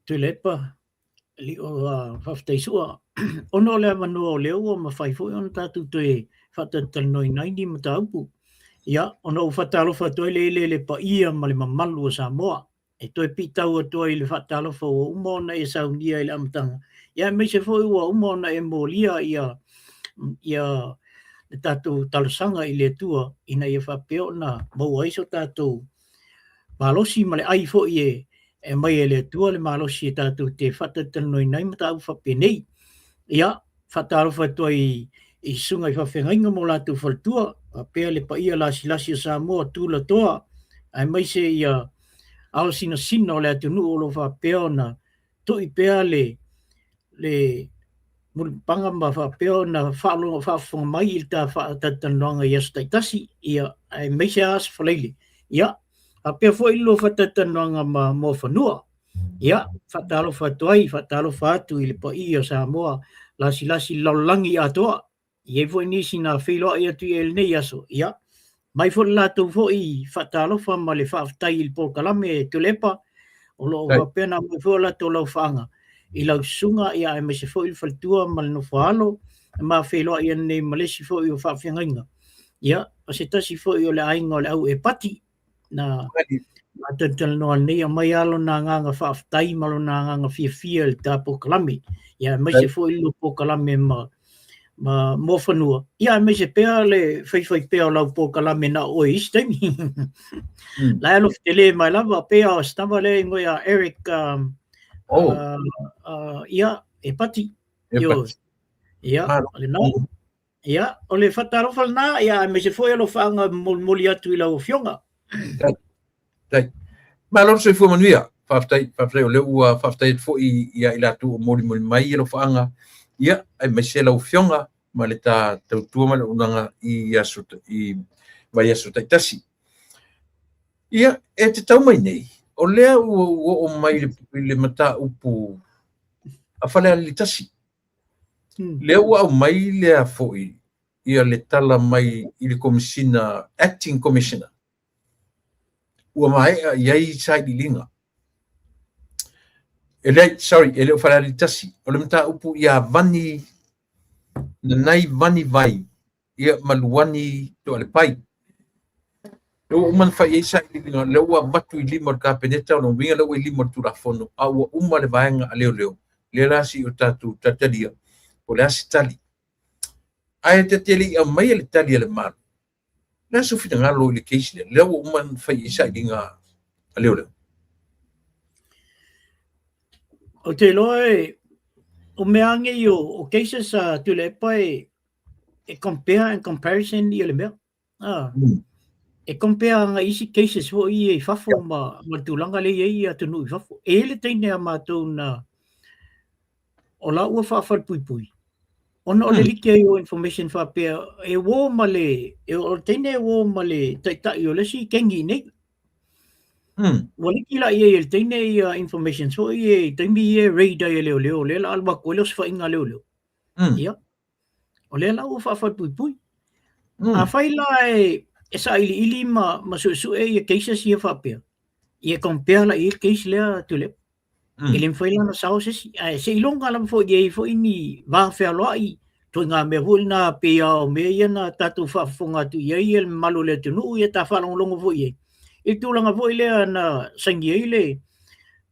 Tuilaepa, alii o faafetai Sua, ona o le avanoa o lea ua mafai foi ona tatou toe faatalatalanoaina ai ni mataupu. Ia, ona ou faatalofa atu ai lea i le paia ma le mamalu o Samoa, e toe piitau atu ai i le faatalofa ua uma ona e saunia i le amataga, ia aemaise foi ua uma ona e molia ia le tatou talosaga i le Atua ina ia faapea ona maua ai so tatou malosi ma le ai foi e aumai e le Atua le malosi e tatou te faatalatalanoaina ai mataupu faapenei. Ia, faatalofa atu ai i susuga i faafeagaiga ma o latou faletua, faapea le paia lasilasi o Samoa, tulatoa, aemaise ia ao sinasina o le atunuu o lo o faapea ona tui pea le mulipapaga ma faapea ona faalogo faafofoga mai i le ta faatalatalanoaga i aso taitasi, ia, aemaise lava Aso Faraile. Ia, faapea foi le lua faatalatalanoaga ma Muafanua. Ia, faatalofa atu ai, faatalofa atu i le paia o Samoa, lasilasi i le lalolagi atoa. E i ai foi nisi na feiloai atu i ai i lenei aso, ia, mai foi le latou foi faatalofa ma le faafetai i le polokalame Tuilaepa, o lo o faapea ona aumai foi o latou laufaaga i lau susuga, ia, aemaise foi le faletua ma le nofoaalo, na ma feiloai nei ma le isi foi o faafeagaiga, ia, o se tasi foi o le aiga o le au Epati, na talatalanoa nei, aumai lava lona agaga faafetai ma lona agaga fiafia i le ta polokalame, ia, aemaise foi le polokalame ma Muafanua, ia, aemaise pea le faifai pea o lau polokalame na o oe i isi taimi. La e alofa tele mai lava, pei o se tama lea e igoa ia Eric, ia, Epati. Epati. Ia, o lena. Ia, o le faatalofa lena, ia, aemaise foi alofaaga molimoli atu i lau Afioga. Faafetai. Malo le soifua manuia. Faafetai, faafetai o lea ua faafetai atu foi ia i latou o molimoli mai alofaaga, ia, aemaise lau Afioga ma le ta tautua ma le auaunaga i aso i vaiaso taitasi. Ia, e te tau mai nei, o lea ua oo mai i le mataupu a Falealili 1. Lea ua aumai lea foi ia le tala mai i le Komesina, Acting Commissioner, ua maea i ai sailiiliga. E leai, sorry, e le o Falealili 1, o le mataupu ia Vani, Nanai Vani Vai, ia ma Luani Toalepai. Lea ua uma ona fai i ai sailiiliga, lea ua avatu i lima o le Kapeneta, o lona uiga lea ua i lima o le Tulafono, a ua uma le vaega a leoleo, lea la se i o tatou talitalia, po o le a se tali. Ae ta te le i aumaia le tali a le Malo, o le a sou finagalo i le case lea, lea ua uma ona fai i ai sailiga a leoleo? Ou te iloa e, o mea lava nei o cases a Tuilaepa e compare and comparison ia le mea. E compare agai isi cases foi ia i fafo ma le tulaga lea e i ai atunuu i fafo. E i ai le teine a matou na o la ua faafalepuipui ona o le like ai o information faapea e uo ma le, o le teine e uo ma le taitai o le isi kengi i nei. Ua liki la i ai e le teine ia information foi ia i taimi ia e raid ai e leoleo, lea la alu atu ai le osofaiga a leoleo. Ia, o lea la ua faafalepuipui. Afai la e sailiili ma suesue ia cases ia faapea, ia compare la i ai le case lea Tuilaepa. E le mafai la ona sao se isi, ae seiloga lava foi e i ai foi ni va fealoai, ituaiga mea foi lena pei lava o mea ia na tatou faafofoga atu i ai le mamalu o le atunuu, ia ta faalogologo foi i ai, i le tulaga foi lea na saini ai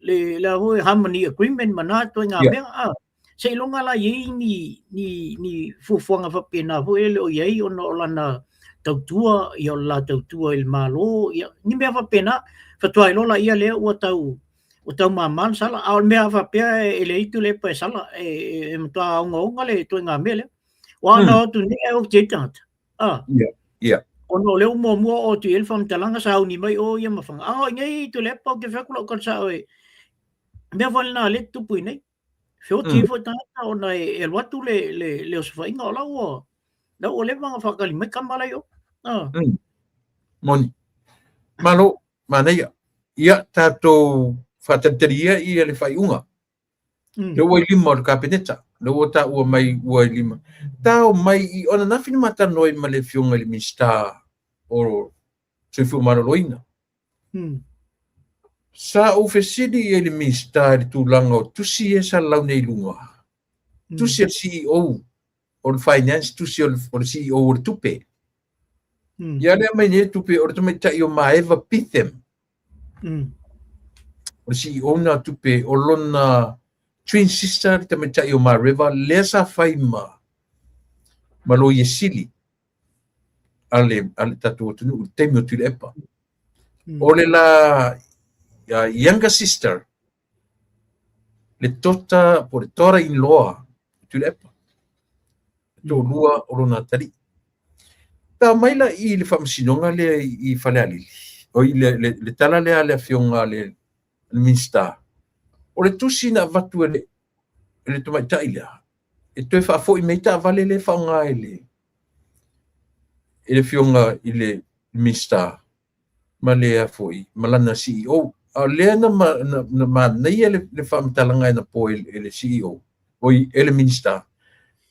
le a foi Harmony Agreement ma na ituaiga mea. Seiloga la i ai ni fuafuaga faapena foi e le o i ai ona o lana tautua, ia o le la tautua i le Malo, ia ni mea faapena, faatoa iloa laia lea ua tau ua tau māmā le sala. A o le mea faapea e leai Tuilaepa e sala, e matua ogaoga le ituaiga mea lea. Aua ana o atu nei ae oti ai le tagata. Ona o lea ua muamua oo atu i ai le faamatalaga, sauni mai o ia ma Fagā. A o i nei Tuilaepa ou te fai atu lau tala sao e mea foi lena lea e tutupu i nei. Feoti ai foi tagata ona e alu atu le osofaiga o la ua la ua leva ona faatali mai tama la i o. Moni. Malo, manaia. Ia, tatou faatalitali ia ia le faaiuga. Lea ua i lima o le Kapeneta, lea ua taua mai ua i lima. Tao mai i ona nafi na ma talanoa ai ma le Afioga i le Minisita o Soifua Maloloina. Sa ou fesili i ai i le Minisita i le tulaga o tusi ia e salalau nei i luga. Tusi a le CEO o le Finance, tusi o le CEO o le tupe. Ia lea mai nei le tupe o le tamaitai o Maeva Bitham. O le CEO na tupe o lona twin sister le tamaitai o Mareva lea sa fai ma loia sili a le tatou atunuu i le taimi o Tuilaepa. O le la younger sister, le tota po o le daughter in law a Tuilaepa. Le toalua o lona atalii. Tao mai la i le faamasinoga lea i Falealili, o i le tala lea a le afioga a le Minisita, o le tusi na avatu e le tamaitai lea, e toe faafoi mai taavale lea e faaaoga e le e le Afioga i le Minisita ma le a foi ma lana CEO. A o lea na, na, na manaia le, le faamatalaga anapo e, e le CEO, oi, e le Minisita.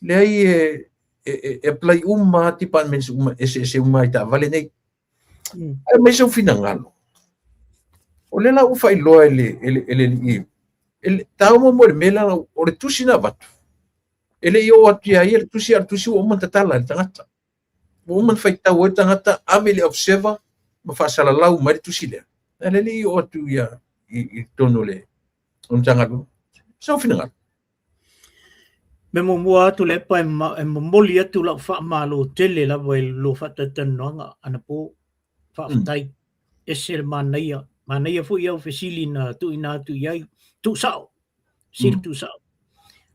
Leai e, e, e apply uma departments uma eseese uma i taavale nei. Ae aumai sou finagalo. O lea la ua faailoa e le, e le, e le alii, e le, taua muamua i le mea lea, o le tusi na avatu, e le i oo atu ia ia le tusi, a o le tusi ua uma ona tatala e le tagata. Ua uma ona faitau ai le tagata, ave i le observer ma faasalalau mai le tusi lea. A lea le i oo atu ia i, i totonu o le o le Matagaluega. Sou finagalo. Mea muamua atu Tuilaepa e, e momoli atu lau faamalo tele lava i lo faatalatalanoaga anapo. Faafetai. Mm. Ese le manaia. Manaia foi au fesili na tuuina atu i ai. Tuusao. Fesili mm. tuusao.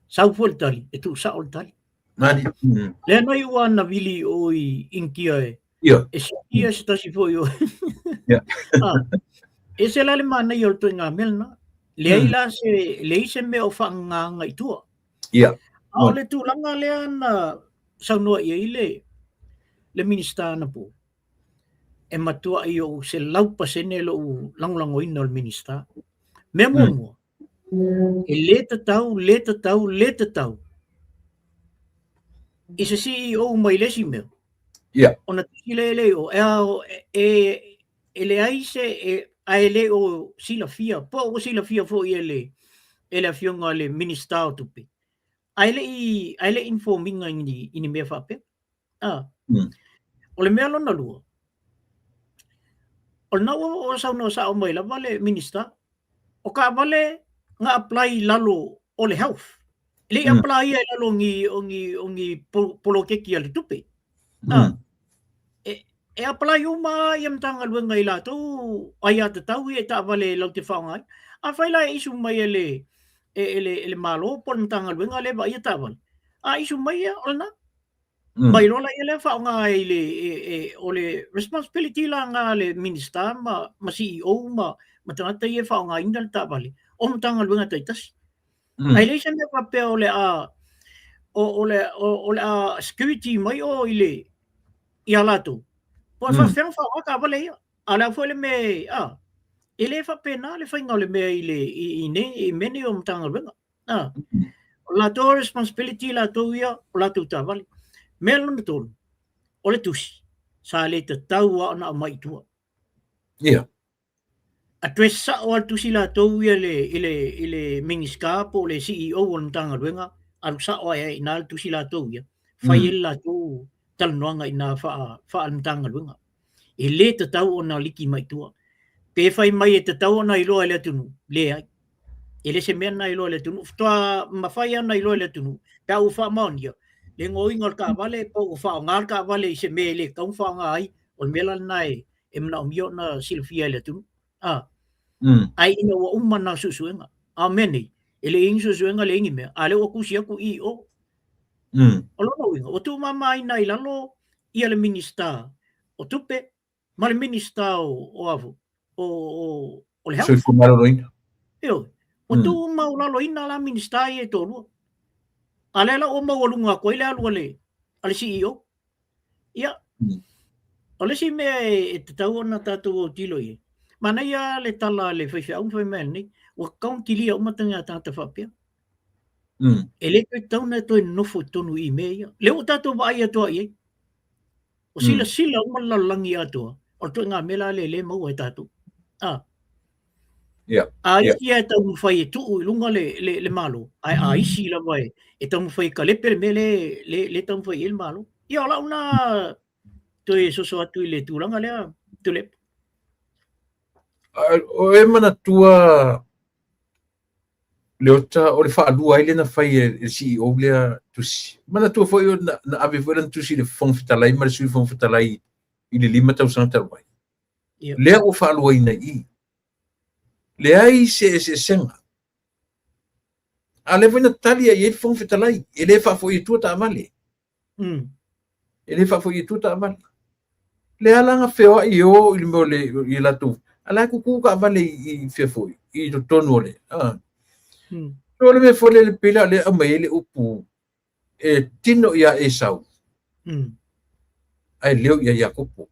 Sau foi le tali, e tuusao le tali. Nani. Mm. Lea na iu ana vili o i Initia e. Ia. E sikia se tasi foi o. Ia. ah. Ese la le manaia o le ituaiga mea lena. Leai mm. la se, leai se mea o faagagaga i tua. Ia. A o le tulaga lea na saunoa i ai le, le Minista anapo, e matuai ou 100% lou lagolagoina o le Minista. Mea mm. muamua, E lē tatau, lē tatau, lē tatau i se CEO mai le isi mea. Ia. Ona tusi lea e le o, e, e, e leai se, e, a e le o silafia, po ua silafia foi e le, e le afioga i le Minista o Tupe, a e le i, a e le i inform ina i ni, i ni mea faapea. Ah. O le mea lona lua, o lena ua saunoa sao mai lava le Minista, o taavale na apply i lalo o le health. E le i apply ia i lalo o ni, o ni, o ni poloketi a le tupe. Ah. E, e apply uma ia Matagaluega i latou aiatatau ia i taavale latou te faaaoga ai. Afai la e issue mai e le, e, e le, e le Malo po o le Matagaluega lea e vaaia taavale, a issue mai ia, o lena. Mai loa laia lea faaaoga ai le, e, e, o le responsibility la na a le Minista ma, ma CEO ma, ma tagata ia e faaaogaina le taavale o Matagaluega taitasi. Ae leai se mea faapea o le a, o, o le, o, o le a security mai o i le, ia latou. Po o faafefea ona faaaoga taavale ia. A o le a foi le mea, a, e le faapena le faiga o le mea i le, i, i nei, i mea nei o Matagaluega. A, o latou responsibility latou ia, o latou taavale. Mea lona tolu, o le tusi, sa le tatau lava ona aumai i tua. Ia. Address sao lava le tusi latou ia i le, i le, i le Minista po o le CEO o le Matagaluega, alu sao lava i ai i ina le tusi latou ia, fai ai le latou talanoaga i ina faa, faa-Matagaluega. E le tatau ona liki mai tua. Pe fai mai e tatau ona iloa e le atunuu, leai. E le se mea lena e iloa e le atunuu. Faatoa mafai ona iloa e le atunuu pe a ua faamaonia le gaoiga o le taavale po ua faaaoga le taavale i se mea e le tatau ona faaaoga ai. O le mea la lena e, e manaomia ona silafia e le atunuu. A. Ae ina ua uma na suesuega. A o mea nei, e le i ai ni suesuega, leai ni mea, a lea ua tusi atu i o. O lona uiga, ua tuumamaina i lalo ia le Minista o Tupe ma le Minista o, o a foi, o, o, o le Health. Soifua Maloloina. Ioe. Ua mm. tuumaualaloina la Minista ia e toalua. A lea la ua maualuga atu ai le alu a le, a le CEO. Ia, mm. o le isi mea e, e tatau ona tatou autilo i ai, manaia le tala a le faifeau ma fai mai nei, ua tatau ona kilia uma tagata faapea. E le toe tatau ona toe nonofo i totonu i mea ia. Lea ua tatou vaai atu i ai. Ua silasila uma le lalolagi atoa, o le ituaiga mea la lea e le maua e tatou. A. A isi ia e taumafai e tuu i luga le, le, le Malo, ae a isi lava e, e taumafai e kalepe le mea le, le, le taumafai i ai le Malo. Ia, o lau na toe soso atu i le tulaga lea, Tuilaepa. O e manatua Leota o le faalua ai lea na fai e le CEO lea tusi. Manatua foi na, na ave foi lana tusi i le Fofoga Fetalai ma le Sui Fofoga Fetalai i le 5 tausaga talu ai. Ia. Lea ua faaluaina i i. Leai se eseesega. A lea foi na tali ai i ai le Fofoga Fetalai, e le faafoi i tua taavale. E le faafoi i tua taavale. Lea la na feoai e o i le mea o le, i latou, a la e tutu taavale i, i fea foi, i totonu o le, a. O le mea foi lele pei la o lea e aumai ai le upu e tino iā Esau, ae leo iā Iakopo.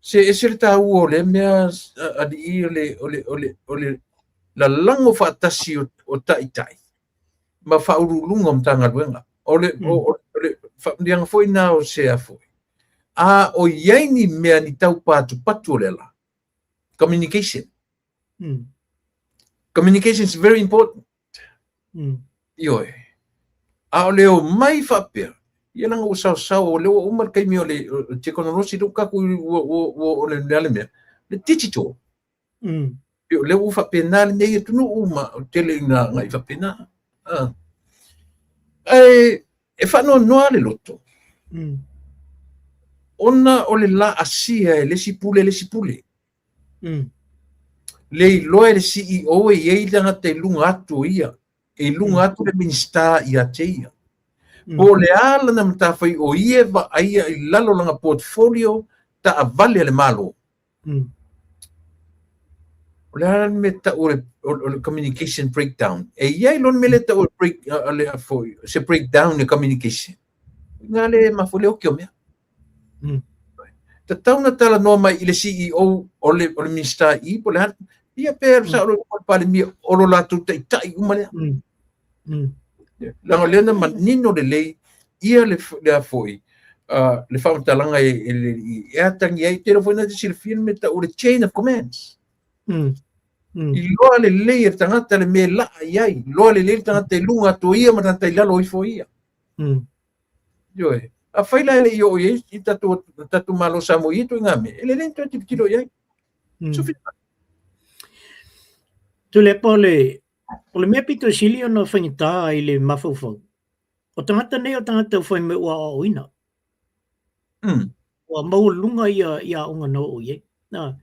Se ese le taua o lea mea alii o le, o le, o le, o le lalago faatasi o, o taitai ma faauluuluga o Matagaluega. O le, o, o, o le faamanuiaga foi na o se a foi. A o i ai ni mea ni taupatupatu o le ala, communication. Communication is very important. Ioe. A o le omai faapea, ia leaga ua saosao, o lea ua uma le taimi o le tekonolosi lea ua tatou ua, ua, ua, o le a le mea, le digital. O lea ua faapena lenei atunuu ma o tele ina agai faapena. Ah. Ae e faanoanoa le loto. Ona o le laasia e le isi pule le isi pule. Le iloa e le CEO e i ai tagata i luga atu o ia, e i luga atu le Minisita ia te ia. Po o le a lana matafaioi o ia e vaaia i lalo o lana portfolio taavale a le Malo. O le a le mea tau o le, o le communication breakdown. E i ai loa le mea lea tau o le break, le, foi, se breakdown i communication. Ngā le mafua le oki o mea. Tatau na talanoa mai i le CEO o le, o le Minisita i po le a, ia pe mm. sa o le Palemia o lo latou taitai uma lea. Leaga o lea na manino lelei ia le, le a foi, uh, le faamatalaga e, e, e, e atagi ai, tele foi na te silafia le mea tau o le chain of commands. I loa lelei e le tagata le mea e laa i ai, loa lelei le tagata i luga atu o ia ma tagata i lalo ifo o ia. Ioe. Afai la e le i oo i ai i tatou, tatou Malo Samoa i ia ituaiga mea, e lelei ona toe tilotilo i ai. Sofia. Tuilaepa, o le, o le mea pito sili ona faigata i le mafaufau, o tagata nei o tagata ua fai mai ua aoaoina. Ua maualuluga ia, ia aoga na oo i ai. Na,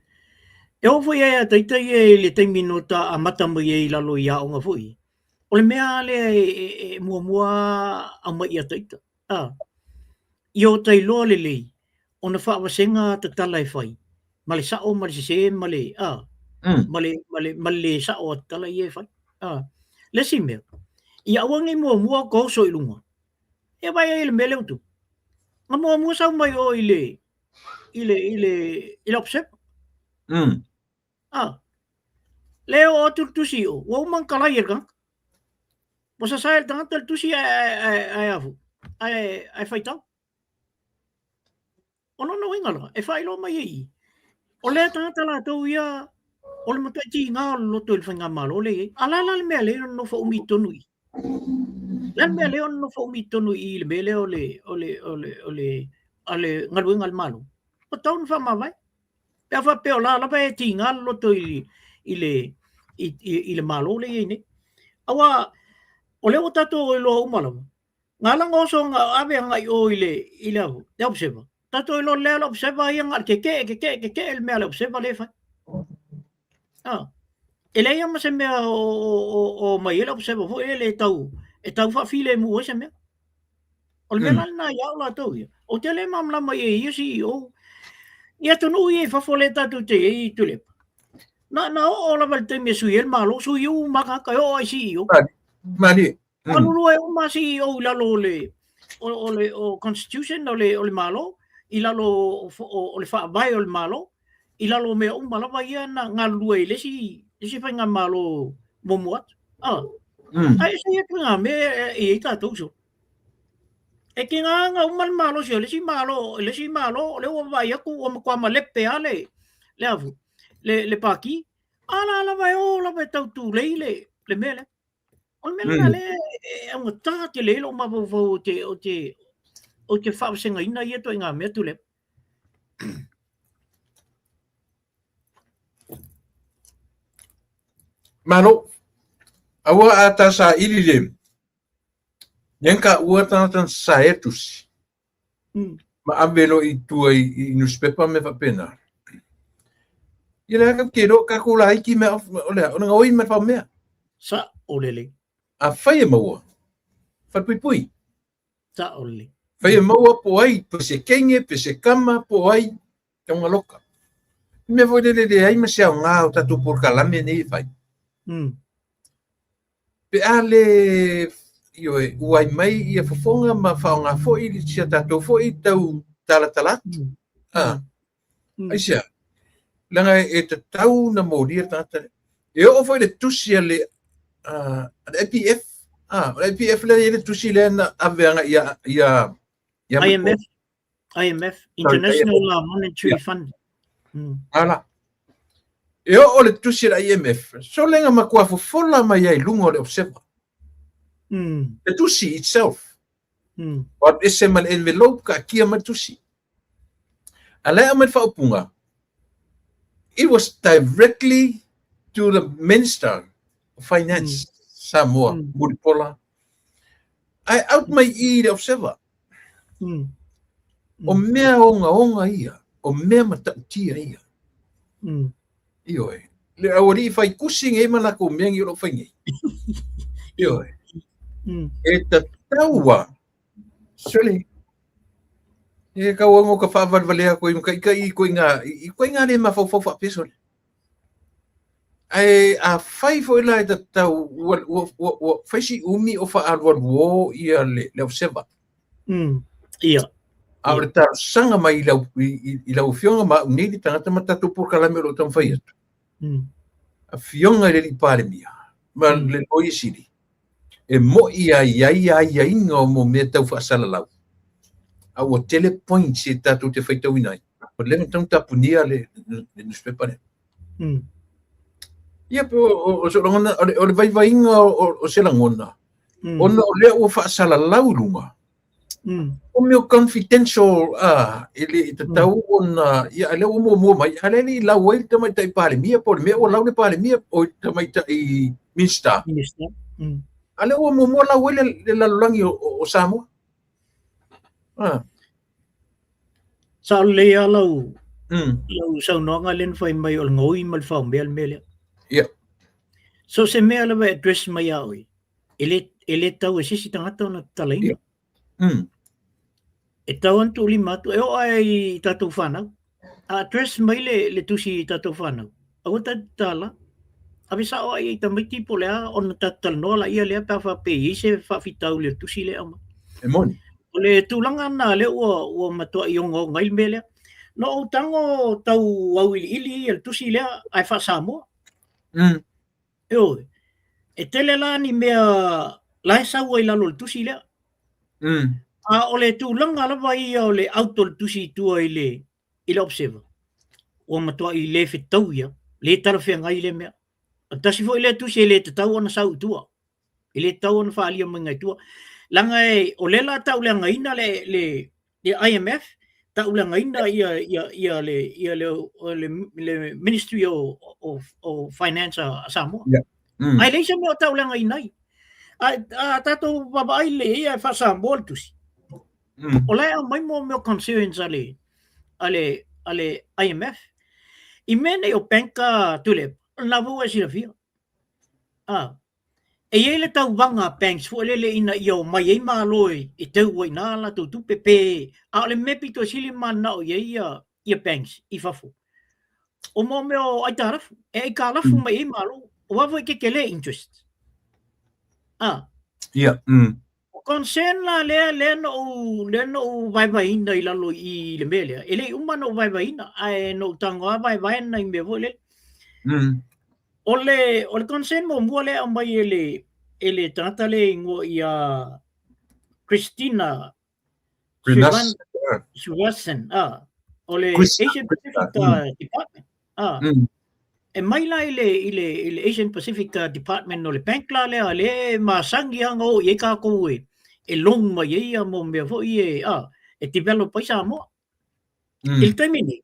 e oo foi ai a taita ia i le taimi no ta amata mai ai i lalo i aoga foi, o le mea lava lea e, e, e muamua aumai ia taita. A, ia o ta iloa lelei, ona faavasega tatala e fai, ma le sa'o ma le sesē ma le, a, ma le, ma le, ma le lē sa'o a tatala ia e fai. A, le isi mea, ia aua nei muamua ota oso i luga, ia vaai ai i le mea lea ua tupu. Na muamua sau mai o i le, i le, i le, i le observer. A, lea oo atu le tusi i o, ua uma ona talai e le tagata. Ua sasae e le tagata le tusi ae, ae, ae, ae, ae, ae, ae faitau. O lona uiga la, e faailoa mai ai i i, o lea tagata latou ia, o le matuai tiga o le loto i le faigamalo lea e i ai. A o le a la le mea lea e nonofo umi i totonu i i? O le a le mea lea e nonofo umi i totonu i i i le mea lea o le, o le, o le, o le, o le galuega a le Malo? Ua tatau ona faamavae. Pe a faapea o la lava e tiga le loto i, i le, i, i, i le Malo lea e i ai nei. Aua o lea ua tatou iloa uma lava, Na ala ona oso na ave agai i o i le i le le observer. Tatou iloa lea le observer ia na o le keke'e keke'e keke'e le mea a le observer lea e fai. Ah. E leai lava ma se mea o, o, o, o mai ai le observer foi lele e tau e tau faafilemu ai se mea. O le mea la lena ia au latou ia. Ou te le malamalama i ia CEO. I atunuu ia i fafo lea tatou te i ai i Tuilaepa. Na, na oo lava i le taimi e sui ai le Malo, sui uma lava tagata e oo lava i CEO. Malie. Galulue uma CEO i lalo o le o, o le o constitution o le o le Malo, i lalo o, o, o le faavae o le Malo, i lalo o mea uma lava ia na galulue i le isi le isi faigamalo muamua atu. Ah. Ae ese ia ituaiga mea e i ai tatou so. E tiga ona uma le malosi o le isi Malo, le isi Malo o lea ua vaai atu ua matua malepe lava le le afu le le Pati. A la lava e o lava e tau tulei le le mea lea. O le mea lena lea e augata tele ai lou mafaufau ou te, ou te, ou te faavasegaina ia ituaiga mea Tuilaepa. Malo. Aua a ta saili le Nen ka ua tagata na sasae tusi. Ma ave loa i tua i, i newspaper me faapena. Ia le aka ke lo ka ko laiki me o le o ngaoi me fa mea. Sa o lele. A fai e maua. Falepuipui. Sa o lele. Fai e maua po ai, po se kenge, pe se kama, po ai, taunga loka. Mea foi lele leai ma se aoga o tatou polokalame nei e fai. Pe a le Ioe, ua ai mai ia fofoga ma faaaoga foi si a tatou foi tau talatala atu. Ah, aisea? Leaga e tatau na molia le tagata lea. E oo foi le tusi a le, a le IPF, ah, o le IPF lea e i ai le tusi lea na ave agai ia, ia, ia IMF, IMF, International Monetary Fund. Ala. E oo le tusi a le IMF, sole na matua fofola mai ai i luga o le Observer. Le tusi itself. Ua ese ma le envelope taatia mai le tusi. A la e aumai le faaupuga, it was directly to the Minister of Finance, Samoa, Mulipola. Ae out mai i le Observer. O mea ogaoga ia, o mea matautia ia. Ioe. Le aualii fai kusi nei ma lakou mea nei o lo o fai nei. Ioe. E tatau a sole e kau au ka faavalevalea koe ma kai i koinga i koinga le mafaufau faapea sole. Ae afai foi la e tatau ua, ua, ua, ua fai si umi o faaalualuō ia le, le auseva. Ia. A o le talosaga mai i lau, i, i, i lau afioga ma au nei le tagata ma tatou polokalame o lo o taumafai atu. Afioga i le Alii Palemia ma le Loia Sili, e mo'i lava i ai aiaiga o mo mea tau faasalalau, a ua tele points e tatou te faitauina ai. O lea na tatau ona tapunia le, le newspaper lea. Ia, pe o, o, o, lagona, o, le, o le vaivaiga o, o se lagona, ona o lea ua faasalalau i luga, o mea o confidential, e le i tatau ona, ia, a lea ua muamua mai, a lea e le i lau ai le Tamaitai Palemia, po o le mea ua lau le Palemia, o le Tamaitai Minista. Minista. A lea ua muamua lau ai le, le lalolagi o, o, o Samoa. Ah. Sao lelei lava lau, lau saunoaga lea na fai mai o le gaoi ma le faomea le mea lea. Ia. So se mea lava e address mai ia oe, e le, e le tau e se isi tagata ona tatalaina. E tau ona tuulima atu, e oo lava i tatou fanau. A address mai le, le tusi i tatou fanau, aua tatou tatala. Ave sao lava i tamaiti po o le a ona tatou talanoa laia lea pe a faapea e i ai se faafitauli o le tusi lea e aumai. E moni. O le tulaga lena lea ua, ua matuai ogaoga ai le mea lea. Na ou tago tau auiliili ia le tusi lea ae faa-Samoa. Ioe. E tele la ni mea la e sau ai i lalo o le tusi lea. A o le tulaga lava ia o le out o le tusi i tua i le, i le Observer, ua matuai le fetau ia, le talafeagai lea mea. O le tasi foi lea tusi e le tatau ona sau i tua. E le tatau ona faaalia mai i tua. Leaga e, o lea la tauleagaina le, le, le IMF, tauleagaina ia, ia, ia le, ia le, le, le Ministry of, of, of Finance a Samoa. Yeah. Ae leai se mea o tauleagaina ai. A, a tatou vaavaai lelei ia e faa-Samoa le tusi. O la e aumai mo mea o concerns a le, a le, a le IMF. I mea nei o bank a Tuilaepa, o lena foi ua e silafia. A, e i ai le tauvaga a banks foi lele ina ia omai ai Malo e teu ai i ina a latou tupe pe, a o le mea pito sili ona mananao i ai ia, ia banks i fafo, o mo mea o aitalafu, e aikalafu mai ai Malo, aua foi e tetele interest. A. Ia. O concern la lea, lea na ou, lea na ou vaevaeina i lalo i le mea lea. E le i uma ona ou vaevaeina, ae na ou tago lava vaevae nai mea foi lele. O le, o le concern muamua lea e aumai e le, e le tagata lea e igoa ia Christina Srivasan, ah, o le Asian Pacific Department. Ah. E mai la i le, i le, i le Asian Pacific Department o le bank la lea, lea e masani lava ona oo i ai tatou e, e loan mai ai ia mo mea foi e, ah, e develop ai Samoa. I le taimi nei,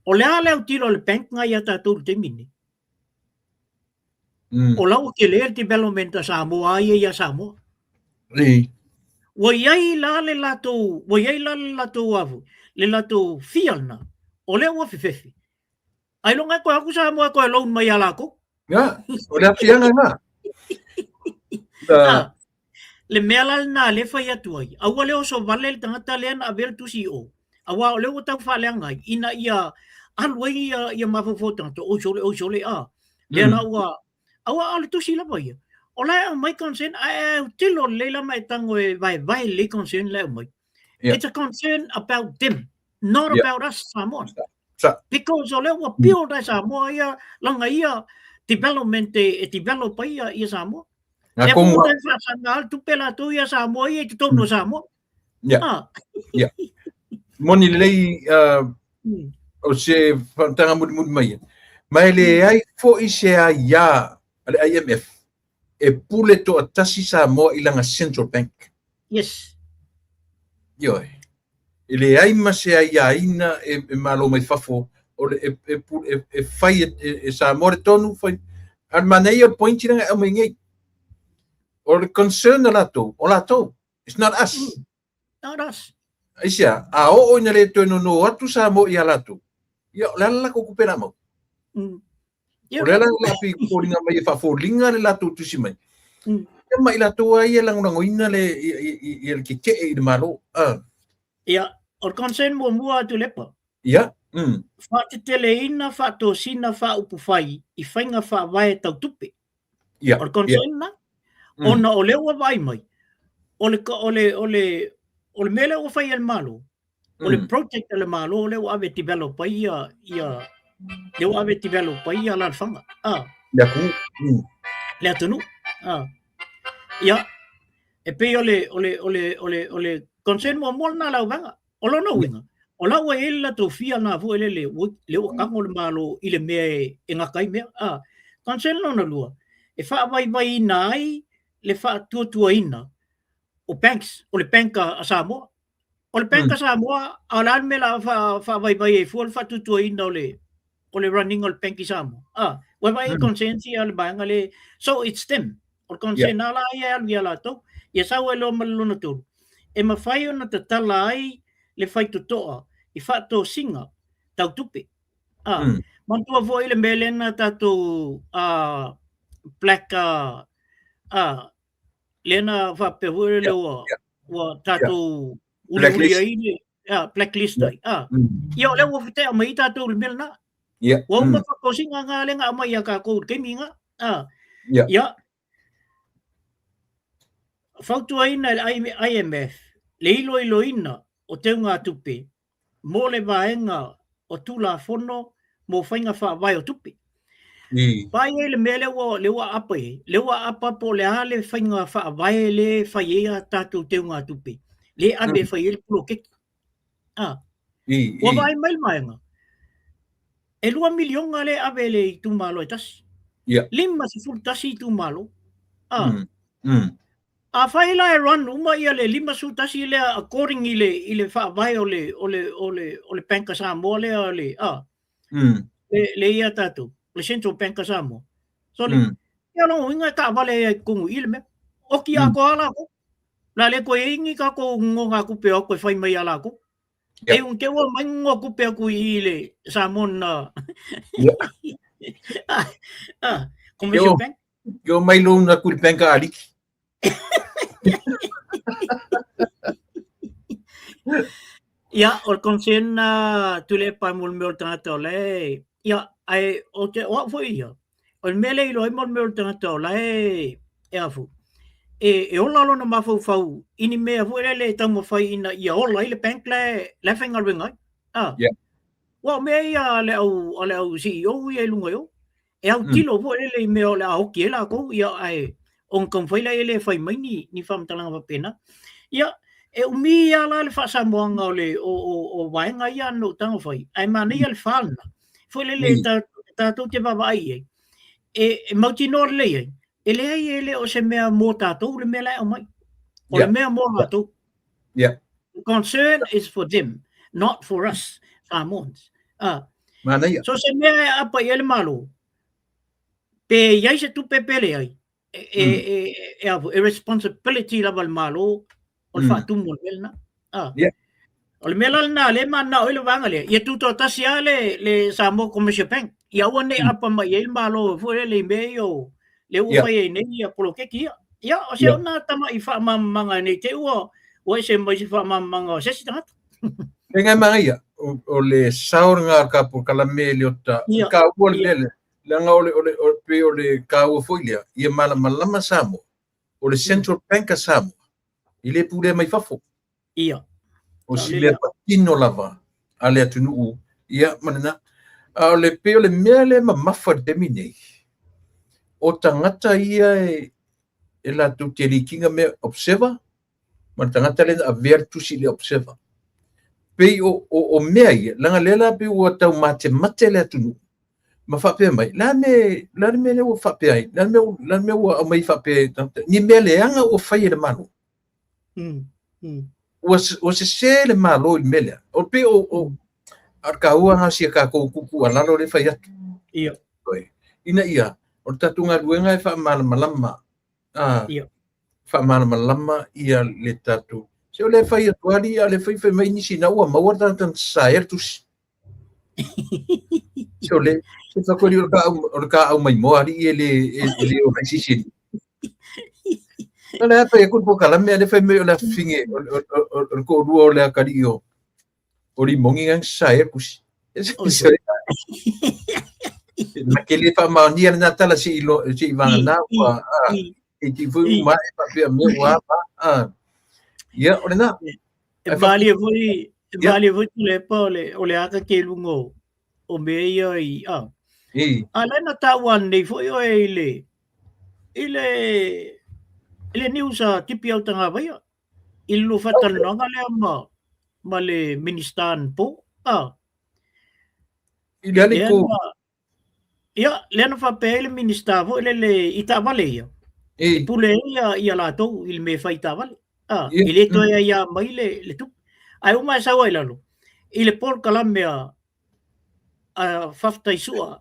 o le a le autilo a le bank na ia tatou i le taimi nei? O la ua tele le development a Samoa a ia ia Samoa. Ua i ai la le latou, ua i ai la le latou a foi, le latou fear lena, o lea ua fefefe. Ailoga e toe o atu Samoa e toe loan mai ia latou. Ia, o le aafiaga lena. Ah, le mea la lena lea e fai atu ai, aua le oso vale le tagata lea na avea le tusi i o, aua o lea ua tau faaleaga ai, ina ia alu ai ia, ia mafaufau o tagata, oi sole, oi sole, ah, lea la ua, aua o le tusi lava ia. O la e aumai concern, ae e autilo lelei la ma e tago e vaevae lelei concern la e aumai. It's a concern about them, not about us Samoans. Because o lea ua build ai Samoa ia, lana ia development e develop ai ia Samoa. Lea foi ua faasaga le tupe latou ia Samoa ia i totonu o Samoa. Ia. Moni lelei o se faamatalaga mulimuli mai ia. Ma e leai foi se aia a le IMF e pule toatasi Samoa i lana Central Bank. Yes. Ioe. E leai ma se aiaina e malo mai fafo o le e fai e Samoa le tonu fai. A o le manaia o le point lea e aumai nei. O le concern a latou, o latou. It's not us. Not us. Aisea, a oo ina le toe nono atu Samoa ia latou, ia o le a le latou tupe la mau? Ia. O le ala la pi foliga mai e faafoliga le latou tusi mai. Ia ma i latou lava ia e lagolagoina le ia le tetee i le Malo. Ia, o le concern muamua a Tuilaepa. Ia. Faateteleina faatosina faaupufai i faiga faavae tau tupe. Ia. O le concern lena. Ona o lea ua vaai mai, o le, o le, o le, o le mea lea ua fai e le Malo, o le project a le Malo lea ua ave e develop ai ia, ia, lea ua ave e develop ai ia alaalafaga. Le atunuu. Le atunuu. Ia, e pei o le, o le, o le, o le, o le concern muamua lena a le auvaega. O lona uiga, o la ua i ai le latou fia lena foi lele, lea ua tago le Malo i le mea e gata ai mea. Concern lona lua, e faavaivaiina ai le faatuatuaina o banks, o le bank a Samoa. O le bank a Samoa, a o le a le mea o le a faavaivai ai fua le faatuatuaina o le o le running o le bank i Samoa. Ua vaai i concerns ia a le vaega le, so it's them. O le concern lava la ia e alu ia latou. Ia sau ai loa ma le lona tolu, e mafai ona tatala ai le faitotoa i faatosina tau tupe. Manatua foi le mea lea na tatou black lea na faapea foi lea ua ua tatou uliuli ai le blacklist ai. Ia o lea ua fetea mai tatou i le mea lena. Ua uma faatosina na lea na aumai ia tatou i le taimi lena. Ia fautuaina e le IMF le iloiloina o teugatupe mō le vaega o Tulafono mō Faiga Faavae o Tupe. Vaai ai le mea lea ua, lea ua aapa i ai, lea ua aapa po o le a le faiga faavae lea e fai ai a tatou teugatupe, lea e ave e fai ai le poloketi. Ua vaai mai le vaega, e $2 miliona lea e ave e le itumalo e tasi. 51 itumalo. Afai la e run uma ia le 51 lea according i le i le faavae o le o le o le o le Bank a Samoa lea o le a le le ia tatou le Central Bank a Samoa. So le ia lona uiga e taavale ai i totonu i i le mea. Oki atoa lava latou. O le a le toe i ai ni tatou nonogatupe o atu e fai mai ia latou. E ui te ua mai nonotupe atu i i le Samoan Commercial Bank. Ke o mai loan atu i le bank a aliki. Ia, o le concern na Tuilaepa mo le mea o le tagata o la e, ia, ae o te, o au foi ia, o le mea lea e iloa ai mo le mea o le tagata o la e, e a foi, e ola lona mafaufau i ni mea foi lele e taumafai ina ia ola ai le bank la e, la e faigaluega ai. Aua o mea ia a le au, a le au CEO ia i luga i o, E autilo foi lele i mea o le a oki ai latou, ia ae ona taumafai lea e fai mai ni, ni faamatalaga faapena. Ia, e umi lava la le faasamoaga o le o, o, o vaega ia na ou tago fai, ae manaia le fa lena. Foi lele e tatou te vaavaai i ai. E, e mautinoa lelei ai, e leai e le o se mea mō tātou le mea la e aumai. O le mea mō latou. The concern is for them, not for us, Samoans. Manaia. So se mea e aapa i ai le Malo, pe i ai se tupe pe leai, e, e, e, e, e responsibility lava le Malo o le faatumu o le mea lena. O le mea la lena lea e mananao ai le vaega lea, ia tutoatasi lava le, le Samoa Commercial Bank, ia aua ne i apa mai ai le Malo foi lele i mea ia o lea ua fai ai nei ia poloketi ia. Ia, o se ona tama'i faamalamalamaga ne i te i ua, ua ese mai se faamalamalamaga o se isi tagata. E ngai manaia, o le sao lena o le ka polokalame le ota, o le taua le mea lea. Leaga o le, o le, o, pei o le taua foi lea, ia malamalama Samoa, o le Central Bank a Samoa, e le pulea mai fafo. Ia. O si mea patino lava a le atunuu, ia, ma lena. A o le pei o le mea lea e mamafa i le taimi nei, o tagata ia e latou te leak ina mea observer, ma le tagata lea na avea le tusi i le observer. Pei o mea ia, leaga lea la pei ua tau matemate le atunuu, ma faapea mai, le a le mea lea ua faapea ai, le a le mea ua aumai faapea, ni mea leaga ua fai e le Malo. Ua sese le Malo i le mea lea. O pei o a le taua lena o si a tatou tuutuualalo lea e fai atu. Ia. Ina ia, o le tatou galuega e faamalamalama, faamalamalama ia le tatou. Se o lea e fai atu alii, a o lea e fai mai nisi na ua maua le tagata na sasae le tusi. Se o le, se fai atu o le kaau maimoa alii e le ola ai se isi alii. O le a fai atu le polokalame a lea fai mai o le afafine o le toalua o le atalii o Limogi na sasae le tusi. Na te le faamaonia lena tala se i vagana ua e ti foi uma e faapea mea ua a. Ia, o lena. E malie foi, e malie foi Tuilaepa o le ata ke luga o mea ia i a. A lea na taua nei foi oe i le i le i le news a Tipi Autagavaia i le lua faatalanoaga lea ma le Minista anapo. A. I le alii ko. Ia, lea na faapea ai le Minista foi lele i taavale ia. E pule ai ia latou i le mea e fai i taavale. A, e le toe aiā mai le tupe. Ae uma e sau ai lalo, i le polokalame a Faafetai Sua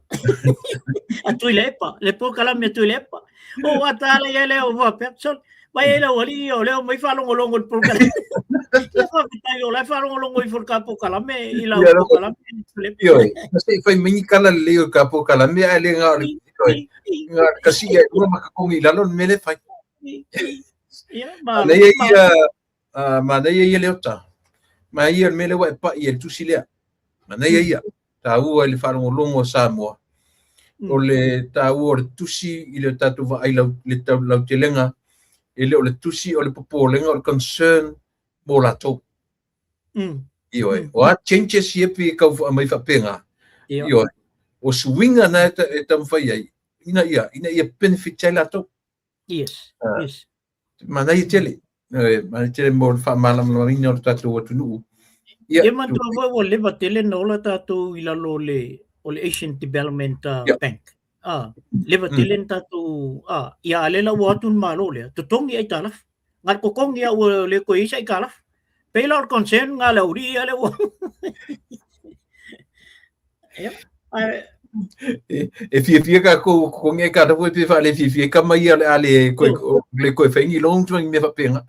a Tuilaepa, le polokalame a Tuilaepa. O ua tala ia lea o faapea, sole, mai ai le aualii ia o lea omai faalogologo i le polokalame. Ia faafetai o la e faalogologo ifo i le ta polokalame i lau polokalame. Ioe, na se i fai mai ni tala lelei o le ta polokalame ae le na o le, ioe, na o le kasi ia i luga ma totogi i lalo le mea lea e fai. Ia, Manaia ia, manaia ia Leota. Manaia ia le mea lea ua e pai i le tusi lea. Manaia ia, taua i le faalogologo a Samoa. O le taua o le tusi i le tatou vaai le lautelega, e le o le tusi o le popolega, o le concern mo latou. Ioe, o a changes ia pei e tau aumai faapena. Ioe, o suiga na e taumafai ai, ina ia benefit ai latou. Yes, yes. Manaia tele. Manaia tele mo le faamalamalamaina o le tatou atunuu. Ia, ia manatua foi ua leva tele na ola tatou i lalo o le Asian Development Bank. Leva tele na tatou, ia a lea la ua atu le Malo lea, totogi aitalafu. Nga le totogi a ua le toe i ai se aitalafu. Pei la o le concern nga le aualii ia lea ua. Ia, ae E fiafia tatou totogi aitalafu e pe faalefiafia ai tama ia o le a le toe, le toe fai ni loans ma ni mea faapena.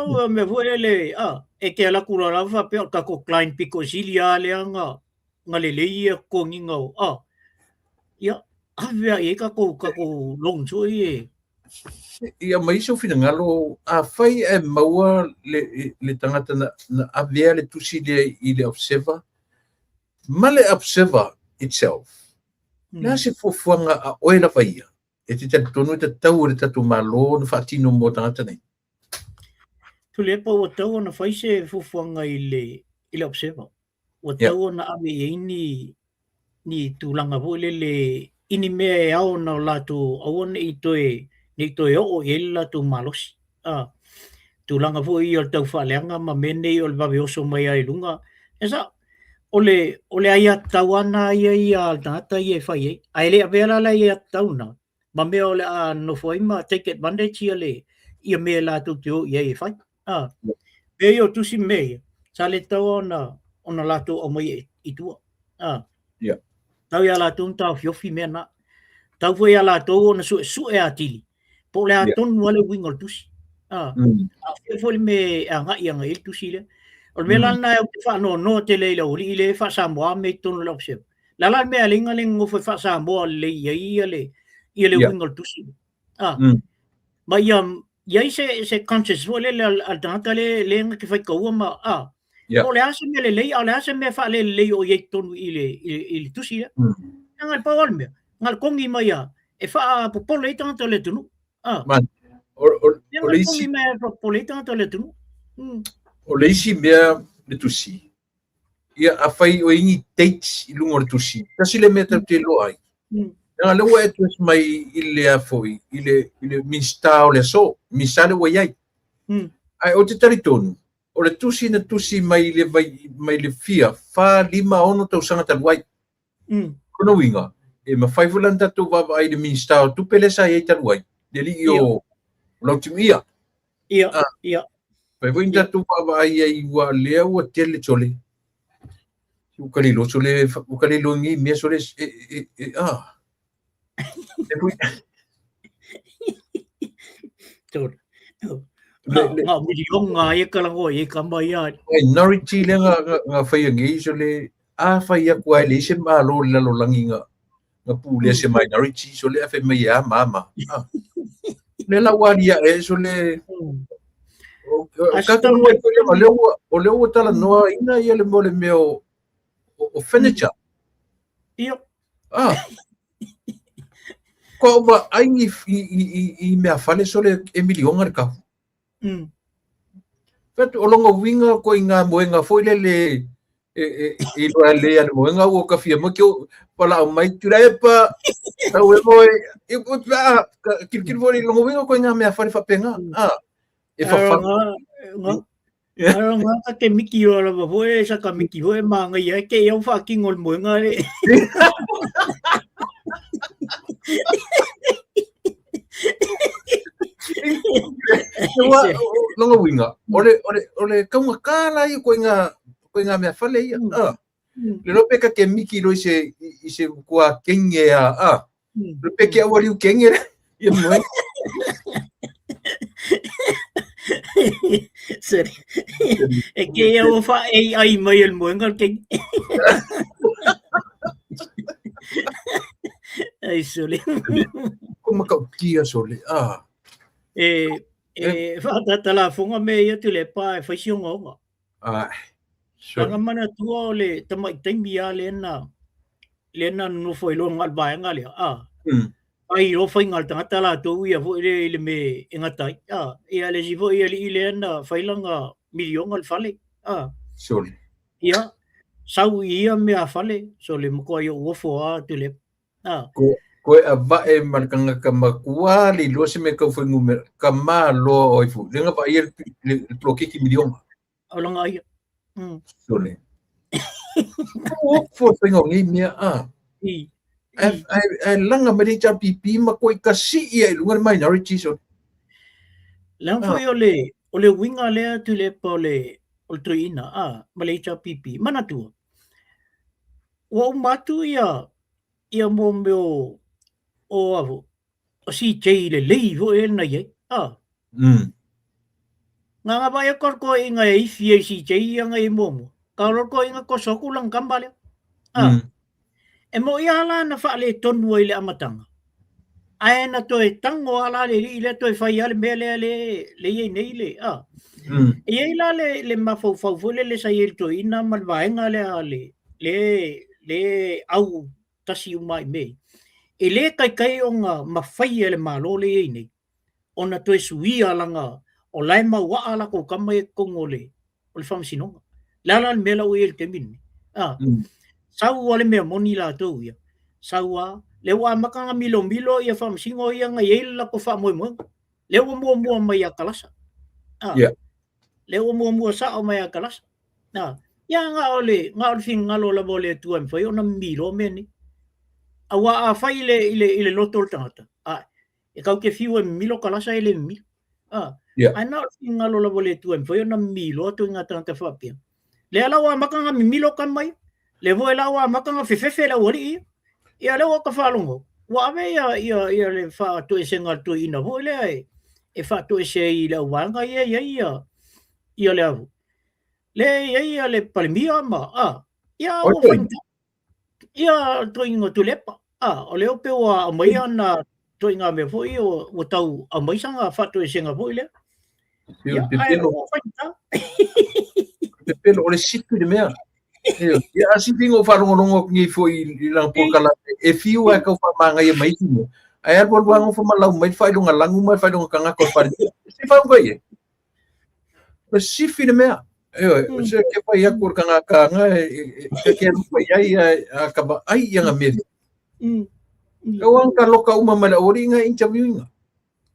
Ua mea foi lele, e te alu atu loa lava faapea o le tatou client pito sili lava lea na lelei ia totogiga o, ia, ave lava i ai tatou loans foi ia. Ia aumai sou finagalo, afai ae maua le tagata na avea le tusi lea i le observer, ma le observer itself, o le a se fuafuaga a oe lava ia e te talitonu e tatau e le tatou Malo ona faatino mo tagata nei? Tuilaepa ua tatau ona fai se fuafuaga i le observer. Ua tatau ona ave i ai ni tulaga foi lele i ni mea e ao ona latou aua ne i toe, ne i toe oo i ai le latou malosi. Tulaga foi ia o le tau faaleaga ma mea nei o le vave oso mai lava i luga. E sao, o le aiatatau lava lena ia a le tagata ia e fai ai. Ae le avea la le aiatatau lena ma mea o le a nonofo ai ma take advantage ia le ia mea latou te o i ai e fai. Mea ia o tusi ma mea ia, sa le tatau ona latou aumaia i tua. Tau ia latou ona taofiofi mea na. Tau foi ia latou ona suesue atili, po o le a tonu lava le uiga o le tusi. A o fea foi le mea e agai agai ai le tusi lea. O le mea la lena ou te faanoanoa tele ai i le aualii lea e faa-Samoa mea i totonu o le Observer. Le a la le mea e ala ai ona le nonofo e faa-Samoa lelei i ai ia le ia le uiga o le tusi. Ma ia i ai se conscience foi lele a le tagata lea na te faitaua ma po o le a se mea lelei a o le a se mea faalelelei o i ai i totonu i le tusi lea. Nga le pau o le mea, nga le kongi mai a, e faapopole ai tagata o le atunuu. Ah. Man, o le isi... Kongi mai e faapopole ai tagata o le atunuu. O le isi mea le tusi, ia afai o i ni dates i luga o le tusi, tasi le mea tatou te iloa ai. Leaga lea ua e address mai i le a foi, i le Minisita o le aso, Minisita lea ua i ai. Ae ou te talitonu, o le tusi na tusi mai le vai, mai le fia, 4, 5, 6 tausaga talu ai. O lona uiga, e mafai foi la ona tatou vaavaai i le Minisita o Tupe lea sa i ai talu ai, le alii o Lautimuia. Ia. Mafai foi ona tatou vaavaai ai ua lea ua tele sole. Ua kalilo sole, ua kalilo ngi mea sole e a. Tole. Nga milionga ia kalagoa i kama ia. Minority le nga whai ngi sole a whai aku ai le se malo le lalolagi nga pulea se minority sole a fai mai e a ma ama. Le la ua alia e sole o ka nua i o lea ua o lea ua talanoa ina ia le mo le mea o furniture. Ia. Ah. Ko o vaai ni i mea fale sole e milionga le kahu. Fatu o longa uiga ko i ngā moenga foi lele e e loa le a le moenga ua ka fia mo ki pala o mai Tuilaepa tau e moe e a kilokilo foi longa uiga ko i ngā mea fale faapena. Ah. E whawha. Nga nga ka te miki o lava foi sa ka miki foi ma ngai ai ke iau whaakingo le moenga le. Longa uiga, o le kaugata la ia koe ngā mea fale ia. Le loa pe ka ke miki loa i se kua kenge a. Le pe ke au aliu kenge le ia moe. Sorry. E ke ia o wha AI mai el moenga kenge. Ai sole. Ko makautia sole. Ah. E e whaatatala fonga me ia tu le pa e whaisi onga onga. Ah. Langa manatua o le tamai taimi a le na le na nofo i loa ngal vaenga lea. Ah. Ai o whainga le tangata la tō ia fo i le me e ngatai. Ah. Ia le si fo ia li i le na whailanga milionga le fale. Ah. Sole. Ia, sau i ia mea fale, so le makoa i o uofo a tu le. Ah. Koe a vae ma le kangaka makua le iloa se mea kau fuainumera, ka maloa o ai foi. Le nga vaai le poloketi milionga. O langa ia. Sole. O fo whainga o ngei mea a. I. Ai langa mai le HRPP ma koe kasi ia i lunga le minority so. Langa foi o le uiga lea Tuilaepa o le toeaina a ma le HRPP. Manatua. Ua uma atu ia mō mea o avo o CJ lelei foi e na iai. A. Ngā ngā vai ko ko i ngā ifi e CJ ia ngā i muamua. Ka ro ko i ngā koso ku lang kamba lea. A. E mo ia la na whaale tonu ai le amatanga. Ae na toe tango a la le li le toe whai a le mea lea le le iei nei le. A. E iei la le mafaufau foi le le sa iei le toeaina ma le vaega lea le le au tasi uma i mea. E le kaikai o ngā mawhai e le malo le iei nei. Ona toe suia langa o lae mauaa la kou kama e kongo le o le whamasinoga. Le ala le mea la ua i le taimi lenei. Sau a le mea moni la tou ia. Sau a le ua amaka nga milomilo ia whamasingo ia nga iei le lako whaamoemoega. Le ua muamua mai a Kalasa. Le ua muamua sao mai a Kalasa. Ia nga o le finagalo lava o le Atua e mawhai ona mimilo mea nei. Aua a whai i le loto o le tangata. E kau ke whiu e mimilo Kalasa e le mimilo. Ai na o le finagalo lava o le Atua e mawhai ona mimilo atu i ngā tangata whaapea. Le ala ua amaka ngā mimilo ka mai, le voe la ua amaka ngā whewhewhe la uari ia. Ia le ua ka whaalongo. Ua ave ia le whaatoesenga le toeaina foi lea e whaatoese ai i le auvaega ia ia ia ia le avu. Le ia ia le palemia ma a. Ia ua whainga. Ia toeaina Tuilaepa. O le ope ua aumai ana toeaina mea foi ua tau aumai sanga whaatoesenga foi lea. Ia, ai, ua whainga. Pepelo, o le situ le mea. Ioe. Ia, a sifi ina ou faalogologo atu nei foi i lana polokalame, e fiu lava e tau faamagaia mai isi mea, ae alualu lava nofo ma lau mai le faailoga lanu ma le faailoga tagata o le Palemia. Se i faauga i ai. O le sifi le mea. Ioe, o se ke fai atu o le tagata na e ke alu mai ai a ka vaai i ana mea. Kau ang ka loka uma mai le auali'i na interview ina.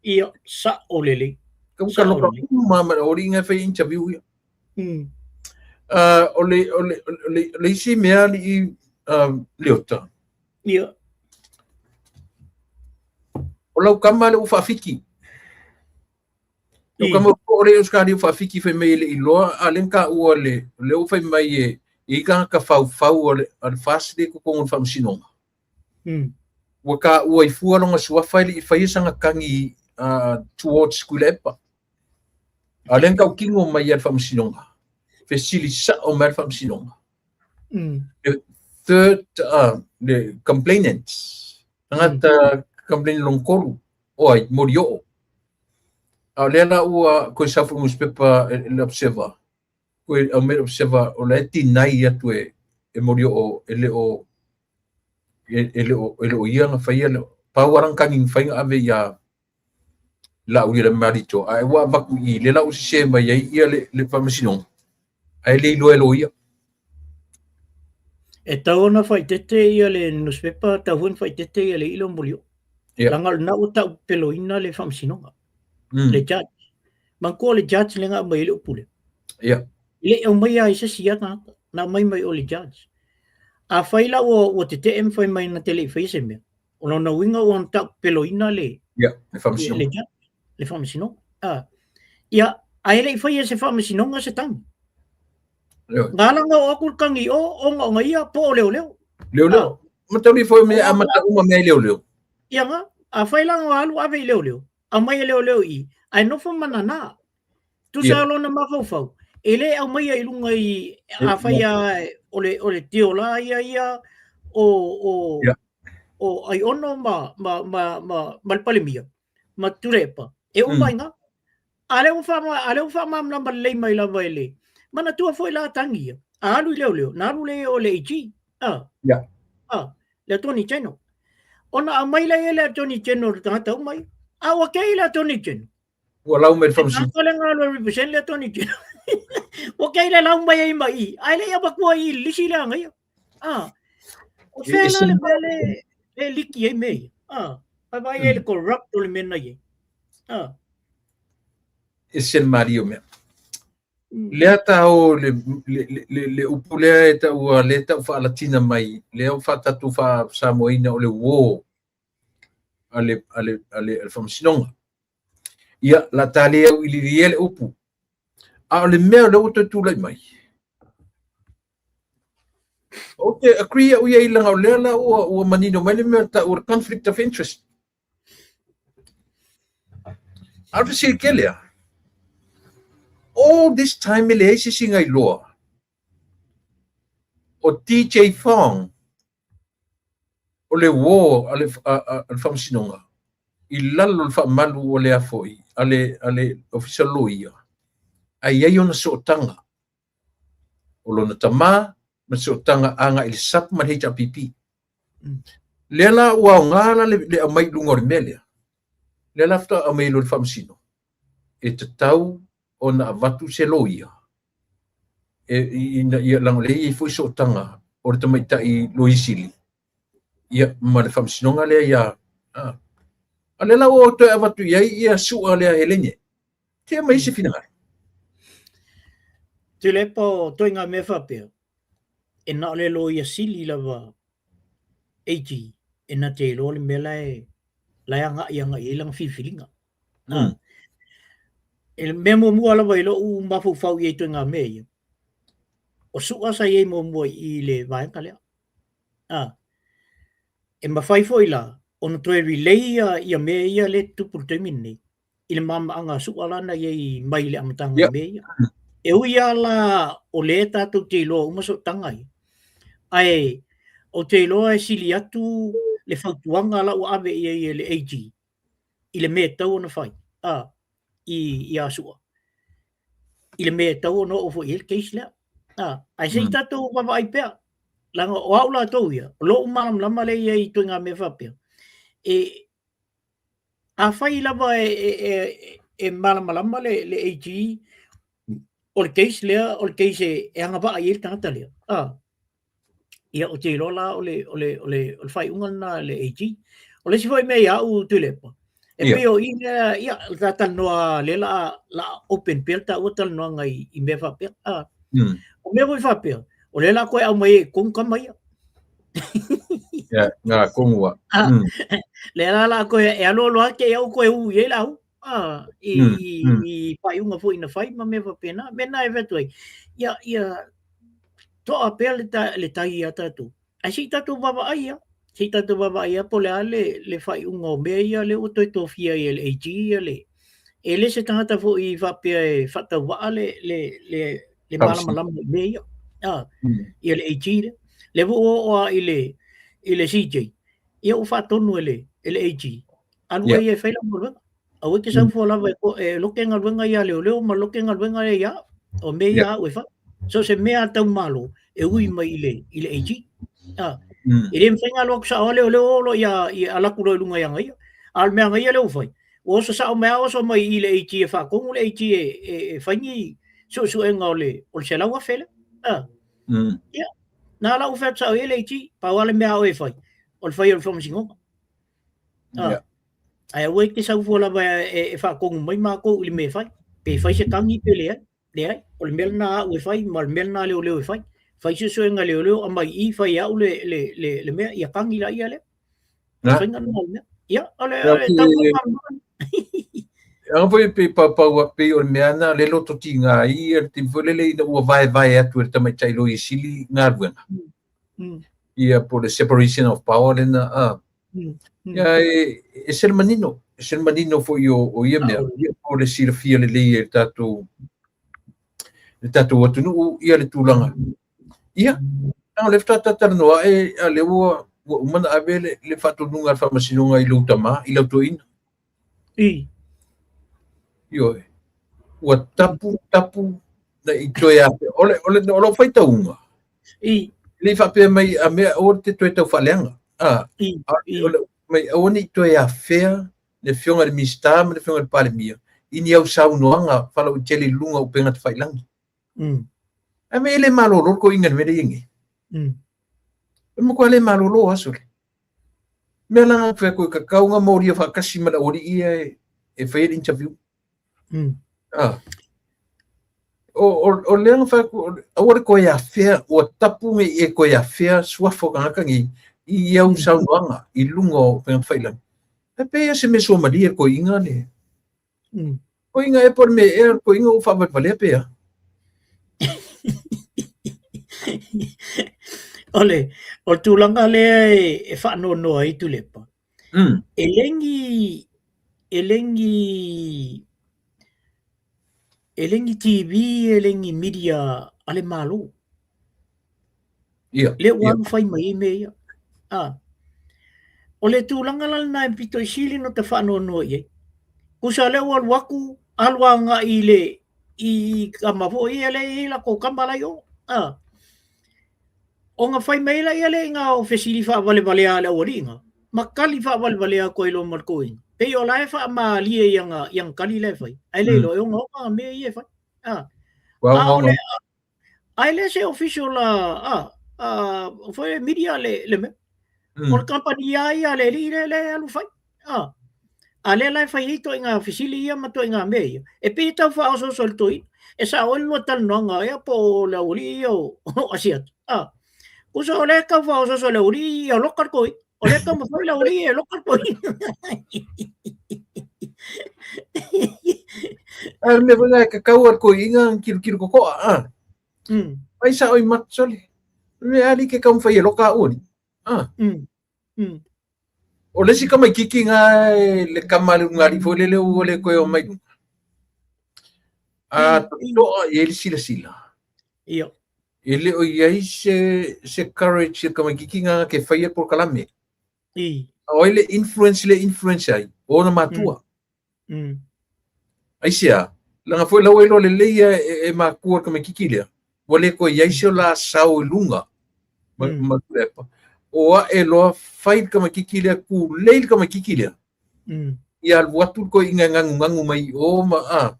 Ia, sa'o lelei. Kau ka loka uma mai le auali'i na e fai interview ia. O le, o le, o le, o le isi mea alii Leota. Ia. O lau tama lea ua faafiki. Lau tama o le Ausetalia ua faafiki fai mai e le i iloa, a o lea na taua le, lea ua fai mai e i ai tagata faufau a le, a le FAST lea i totonu o le faamasinoga. Ua taua ai fua lona suafa e le i faia sana tagi towards Tuilaepa. A o lea na tautino mai e le faamasinoga, fesili sao mai le faamasinoga. The third, le complainant, tagata complainant lona tolu, o ai, Molioo. A o lea la ua toe sau foi i le nusipepa le Observer, toe aumai le Observer o la e deny atu e Molioo e le o e le o e le o ia na faia le pau lava lana tagi na fai na ave ia Laaulialemalietoa ae ua avatu i i lea la ua sese mai ai ia le faamasinoga ae le iloa e loia. E tau ona faaeteete ia le nusipepa, tau foi ona faaeteete ia le ilo Molioo. Leaga o lena ua taupeloina le faamasinoga, le judge. Manatua le judge lea na aumai ai le upu lea. E le i aumaia ai se isi ia tagata, na aumai mai o le judge. Afai la ua tetee ma fai mai na te le i faia se mea, o lona uiga ua taupeloina le, le faamasinoga. Le judge, le faamasinoga. Ia, ae le i faia se faamasinoga se tagi. Na ala ona oo atu le tagi i o, ona o ia po o leoleo. Leoleo. Matauli foi mea amata uma mea i leoleo. Ia nga, afai la ona alu ave i leoleo, aumai e leoleo i i, ae nofo ma nana. Tusa lona mafaufau, e le aumaia i luga i, afai a o le, o le tiola ia ia o, o, o Aiono ma, ma, ma, ma, ma le Palemia, ma Tuilaepa, e uma i ina. A lea ua wha, a lea ua whaamamlama lelei mai lava e le. Manatua foi la tagi ia. A alu i leoleo, na alu lea o le AG. A. A, le Attorney General. Ona aumai lea e le Attorney General le tagata uma ia. A ua kei le Attorney General. Ua lau mai le faamasino. Le tagata lea na alu e represent le Attorney General. Ua kei le lau mai ai ma i. Ae le i avatua i le lisi lea agaia. A. O fea la le mea le, le liki ai mea ia. A. Vai vai ai le corrupt o le mea na i ai. A. Ese le malie o mea. Lea ta o le, le, le, le, le upu lea e taua, lea e tau faalatina mai, lea ua faatatou faa-Samoaina o le uo a le, a le, a le, a le faamasinoga. Ia, la ta le auiliilia le upu. A o le mea o lea ua toe tulai mai, ou te agree au ia i leaga o lea la ua, ua manino mai le mea taua o le conflict of interest. A o le fesili tele lava, all this time e leai se isi na iloa o DJ Fong o le uo a le, a, a, a le faamasinoga i lalo o le faamalu o le a foi a le, a le Ofisa o Loia, ae i ai ona sootaga o lona tama ma le sootaga agai i le SAP ma le HRPP. Lea la ua aoga la le, le aumai i luga o le mea lea. Lea la faatoa aumai i le faamasino e tatau ona avatu se loia e, ina ia leaga o lea e i ai foi sootaga o le tamaitai loia sili ia ma le faamasinoga lea ia a. A lea la ua toe avatu i ai ia Su'a lea Helene. Te aumai se finagalo. Tuilaepa o ituaiga mea faapea, e na o le loia sili lava AG e na te iloa le mea la e, la e agai agai i ai lana filifiliga. E le mea muamua lava i lou mafaufau i ai ituaiga mea ia, o Su'a sa i ai muamua i le vaega lea. E mafai foi la ona toe relay ia mea ia lea e tutupu i le taimi lenei i le maamaaga a Su'a la na i ai mai le amataga i mea ia. E ui lava la o lea tatou te iloa uma sootaga ia, ae ou te iloa e sili atu le fautuaga la ua ave i ai e le AG i le mea e tatau ona fai a, i, ia Su'a, i le mea e tatau ona oo foi i ai le case lea. Ae se i tatou vaavaai pea, leaga o au latou ia, o lou malamalama lea i ai i ituaiga mea faapea, e afai lava e malamalama le AG, o le case lea, o le case e agavaa i ai le tagata lea, Ia, ou te iloa la o le, o le, o le, o le faaiuga lena a le AG. O le isi foi mea ia au Tuilaepa, e pei o i lea, ia, le ta talanoa lea la, la open pea le taua talanoaga i, i mea faapea. O mea foi faapea, o lea la koe aumai ai i totonu tama ia. Ia, ngā kongu a. Lea la la koe e alu alu ake i au koe u i ai la u. I, i, i faaiuga foi na fai ma mea faapena. Mea na e fai atu ai, ia, ia, toa pea le, ta, le tai ia tatou. Ae se i tatou vaavaai ia. Se i tatou vaavaai ia po o le a le, le faaiuga o mea ia lea ua toe tofia ai e le AG ia le... E le se tagata foi faapea e faatauvaa le, le, le, le malamalama i mea ia. Ia le AG lea. Lea foi ua oo lava i le, i le CJ, ia ua faatonu e le, e le AG. Alu ai e fai lau galuega. Aua e te sau fua lava e loke galuega ia a leoleo ma loke galuega ia ia au. O mea ia a au e fai. So se mea a tau malo e ui mai i le, i le AG. E le mafai ona alu atu sao a leoleo o loa ia, ia alu atu loa i luga ia ia. A o le mea a ia lea ua fai, ua oso sao mai a oso mai i le AG e faatonu le AG e fai ni suesuega o le, o le 100,000 lea. Ia, na la ua fai atu sao i ai le AG, pau lava le mea a oe e fai, o le fai o le faamasinoga. Ae aua e te sau fua lava e faatonu mai matou i le mea e fai. Pe fai se tagi pe leai. Leai, o le mea lena a au e fai ma le mea lena a leoleo e fai. Fai suesuega a leoleo, aumai i i, fai e au le, le, le, le mea, ia tagi laia lea. O le faiga lena o le mea. Ia, o le, o le tau faamalamalama. Aga foi pe paupau a pei o le mea na le loto tiga ai ia le taimi foi lele ina ua vaevae atu e le tamaitai loia sili galuega. Ia po o le separation of power lena a. Ia e ese le manino, ese le manino foi o ia mea, ia po o le silafia lelei e le tatou atunuu ia le tulaga. Ia, leaga o lea faatoa talatalanoa ae a lea ua uma ona ave le faatonuga a le Faamasinoga i lou tama, i lau toeaina. Ioe. Ua tapu, tapu, na i toe afea. O le, o le, o lou faitauga, le i faapea mai a mea aua te toe tau faaleaga. O le mai aua ne i toe afea le Afioga i le Minisita ma le Afioga i le Palemia i ni au saunoaga faalauaitele i luga o upega tafailagi. Ae mea e le malolo le toeaina i le mea lea e i ai nei. E matua le malolo aso le. Mea la na fai atu e tatau ona molia faatasi ma le aualii ia e fai ai le interview. O lea na fai atu, aua le toe afea, ua tapu ne i e toe afea suafa o tagata nei i au saunoaga i luga o upega tafailagi. Ae pei lava se mea suamalie le toeaina le. Toeaina ea po o le mea ea, le toeaina ua faavalevalea pe a? O le, o le tulaga lea e faanoanoa ai Tuilaepa, e le ni, e le ni, e le ni TV, e le ni media a le Malo. Lea ua alu fai mai ai mea ia. O le tulaga la lena e pito i sili ona ta faanoanoa i ai. Tusa lea ua alu atu, alu agai i le i tama foi ia lea e i ai latou tama la i o. Ona fai mai laia lea i ngā o fesili faavalevalea a le aualii ngā, ma tali faavalevalea atu ai loa ma le toeaina. Pei o la e faamalie i ana, i ana tali la e fai, ae le iloa e ogaoga ngā mea ia e fai. A o le, Ae le se official a foi media le le mea. O le company a ia le alii lea lea e alu fai. A lea la e fai ai ituaiga fesili ia ma ituaiga mea ia, e pei e tau faaosooso i le toeaina. E sao ai le lua talanoaga ea po o le aualii ia o Asiata. Tusa o lea e tau faaosooso i le aualii ia loka le toeaina. O lea e taumafai le aualii e loka le toeaina. Ae o le mea foi lena e tatau lava i le toeaina ona tilotilo totoa, a. Fai sao i mata sole. O le mea alii ke taumafai e loka au alii. A. O le isi tamaititi na le tama a le ulugalii foi lele ua le toe oo mai i luga. A totoa i ai le silasila. E le o i ai se courage i le tamaititi na te faia le polokalame. O ai le influence le influence ai? O ona matua. Aisea? Leaga foi la ua iloa lelei e matua le tamaititi lea. Ua le toe i ai se la sao i luga ma, ma Tuilaepa. O ae loa fai le tamaitiiti lea, tulei le tamaitiiti lea. Ia alu atu le toeaina e ganugagu mai i o ma, a,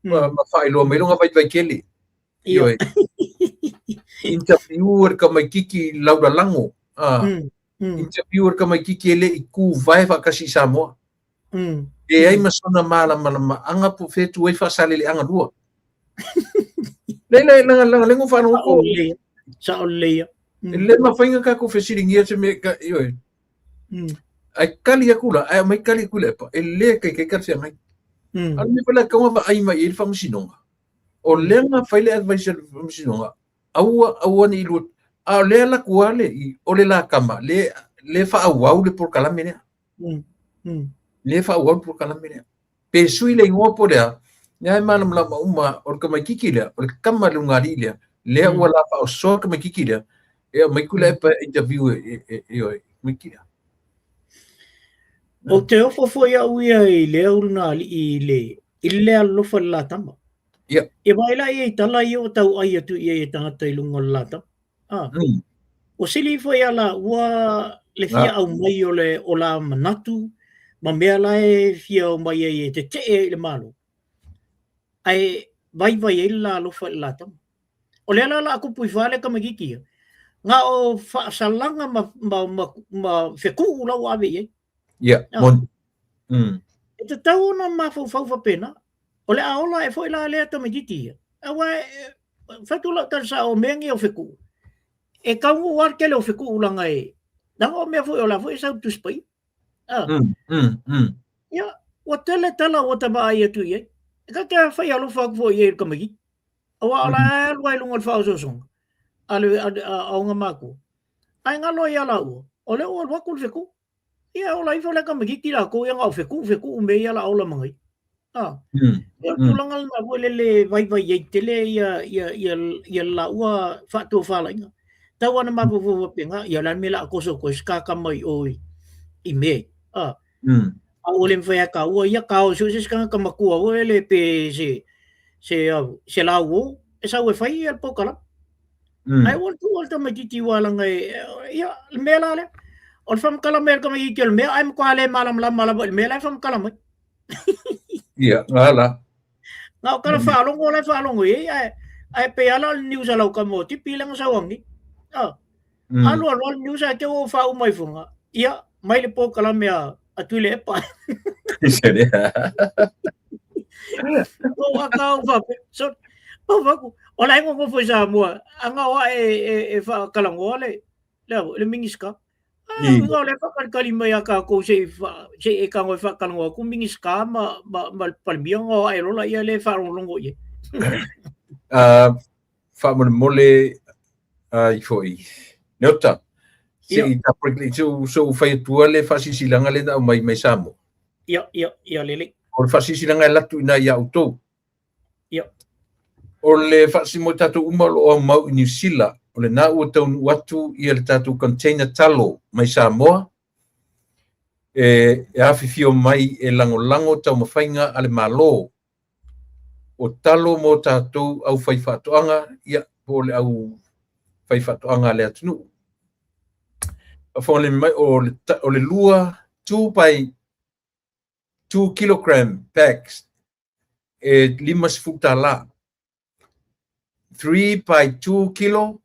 ma, ma faailoa mai lona vaivai tele. Ioe. Interview e le tamaitiiti laulalago. A, interview e le tamaitiiti e le i tuvae faatasi i Samoa. Leai ma sona malamalamaaga po o fea e tu ai Faasaleleaga 2. Lea la laga laga lengo faalogo ko. Sao lelei ia. E le mafai ona tatou fesiligia se mea ka ioe. Ai kali atu la, ai aumai kali atu le pa, e le taitai talafeagai. A o le mea foi la e tatau ona vaai mai i ai le Faamasinoga, o lea na fai le advice a le Faamasinoga, aua aua ne i lua, a o lea e alu atu lava le o le la tama le le faaauau le polokalame lea. Le faaauau le polokalame lea. Pe sui le igoa po o le a, lea e malamalama uma o le tamaitiiti lea, o le tama a le ulugalii lea, lea ua la faaosoa le tamaitiiti lea, e aumai Tuilaepa e interview e e e e tamaitiiti lea. Ou te ofo foi au ia i lea ulugalii i le i le le alolofa i le la tama. Ia. Ia vaai la i ai i tala ia ua tauai atu i ai e tagata i luga o le la tama. Ah. Ua sili ifo ia laua le fia aumai o le o la manatu ma mea la e fia omai ai e tetee i le Malo, ae vaivai ai le la alofa i le la tama. O lea la o le a tupu ifo lava le tamaitiiti ia, na o faasalaga ma, ma, ma, ma fetuu la ua ave i ai. Ia, moni. E tatau ona mafaufau faapena. O le a ola ae foi la lea tamaitiiti ia, aua fai atu lau tala sao o mea nei o fetuu, e taunuu lava le tele o fetuu leaga e, leaga o mea foi o la foi e sau i le Tusi Paia. Ah. Ia, ua tele tala ua ta vaai atu i ai. E ta te fai alofa atu foi i ai i le tamaitiiti. Aua o la e alu lava i luga o le faaosoosoga a le a ona matua. Ae galo ai ia laua, o lea ua alu atu le fetuu. Ia ola ifo le tamaitiiti latou ia na o fetuu fetuu mea ia o le a ola ma nei. Ah. Ia o le tulaga lena foi lele vaivai ai tele ia ia ia ia le laua faatofalaiga. Tau lava ina mafaufau faapena, ia o le a le mea o le a toso atu ai se tama i o i mea ia. Ah. A ua le mafai lava e taua ia tao sue se isi tagata matua foi lele pe se se se lauo e sau e fai ia le polokalame. Ae ua tuu le tamaitiiti aua leaga e, ia, le mea la lea. O le faamatala mai a le tamaitiiti o le mea, ae matua le malamalama lava i le mea la e faamatala mai. Ia, nga la. Na o tala faalogo la e faalogo i ai, ae, ae pei lava la o le news a lau tama o Tipi lea na sau ananei. Ah. Alu alu le news ae te ua faauma ifoga. Ia, mai le polokalame a, a Tuilaepa. O a kau faapea. So, o faku, o la e nonofo i Samoa, a na o ae e, e faatalanoa le, le, le Minisita. Ah, uiga o lea e faakalikali mai a tatou se i se i e tago e faatalanoa atu Minisita ma, ma, ma le Palemia ona o ae loa laia lea e faalogologo i ai. Faamolemole ai foi. Leota, se i tapuai se i fai atua le faasilasilaga lea na aumai mai Samoa. Ia, ia, ia lelei. O le faasilasilaga e alu atu i ina ia outou. Ia. O le faasili mo tatou uma o lo o aumau i Niu Sila, o lena ua taunuu atu ia le tatou container talo mai Samoa, e afifio mai e lagolago taumafaiga a le Malo o talo mo tatou aufaifaatoaga, ia, po o le aufaifaatoaga a le atunuu. Faafofoga mai, o le 2, 2 by 2 kilogram bags e $50. 3 by 2 kilo,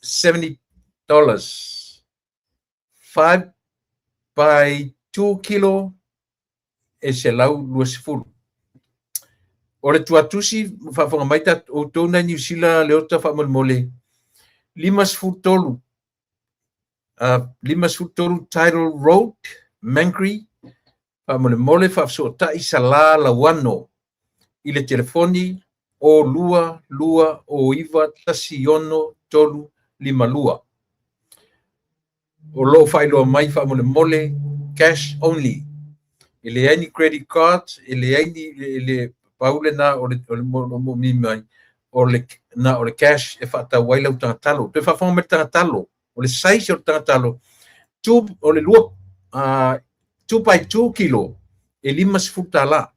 $70. 5 by 2 kilo e 120. O le tuatusi, faafofoga mai outou nai Niu Sila, Leota faamolemole, 53, 53 Tidal Road, Mangere, faamolemole faafesootai Salā Lauano i le telefoni o 2 2 o 9 1 6 3 5 2. O lo o faailoa mai faamolemole cash only. E leai ni credit card, e leai ni e le pau lena o le o le moomia mai o le na o le cash e faatau ai lau tagatalo. Toe faafofoga mai le tagatalo, o le size o le tagatalo, two, o le 2 2 by 2 kilo e $50.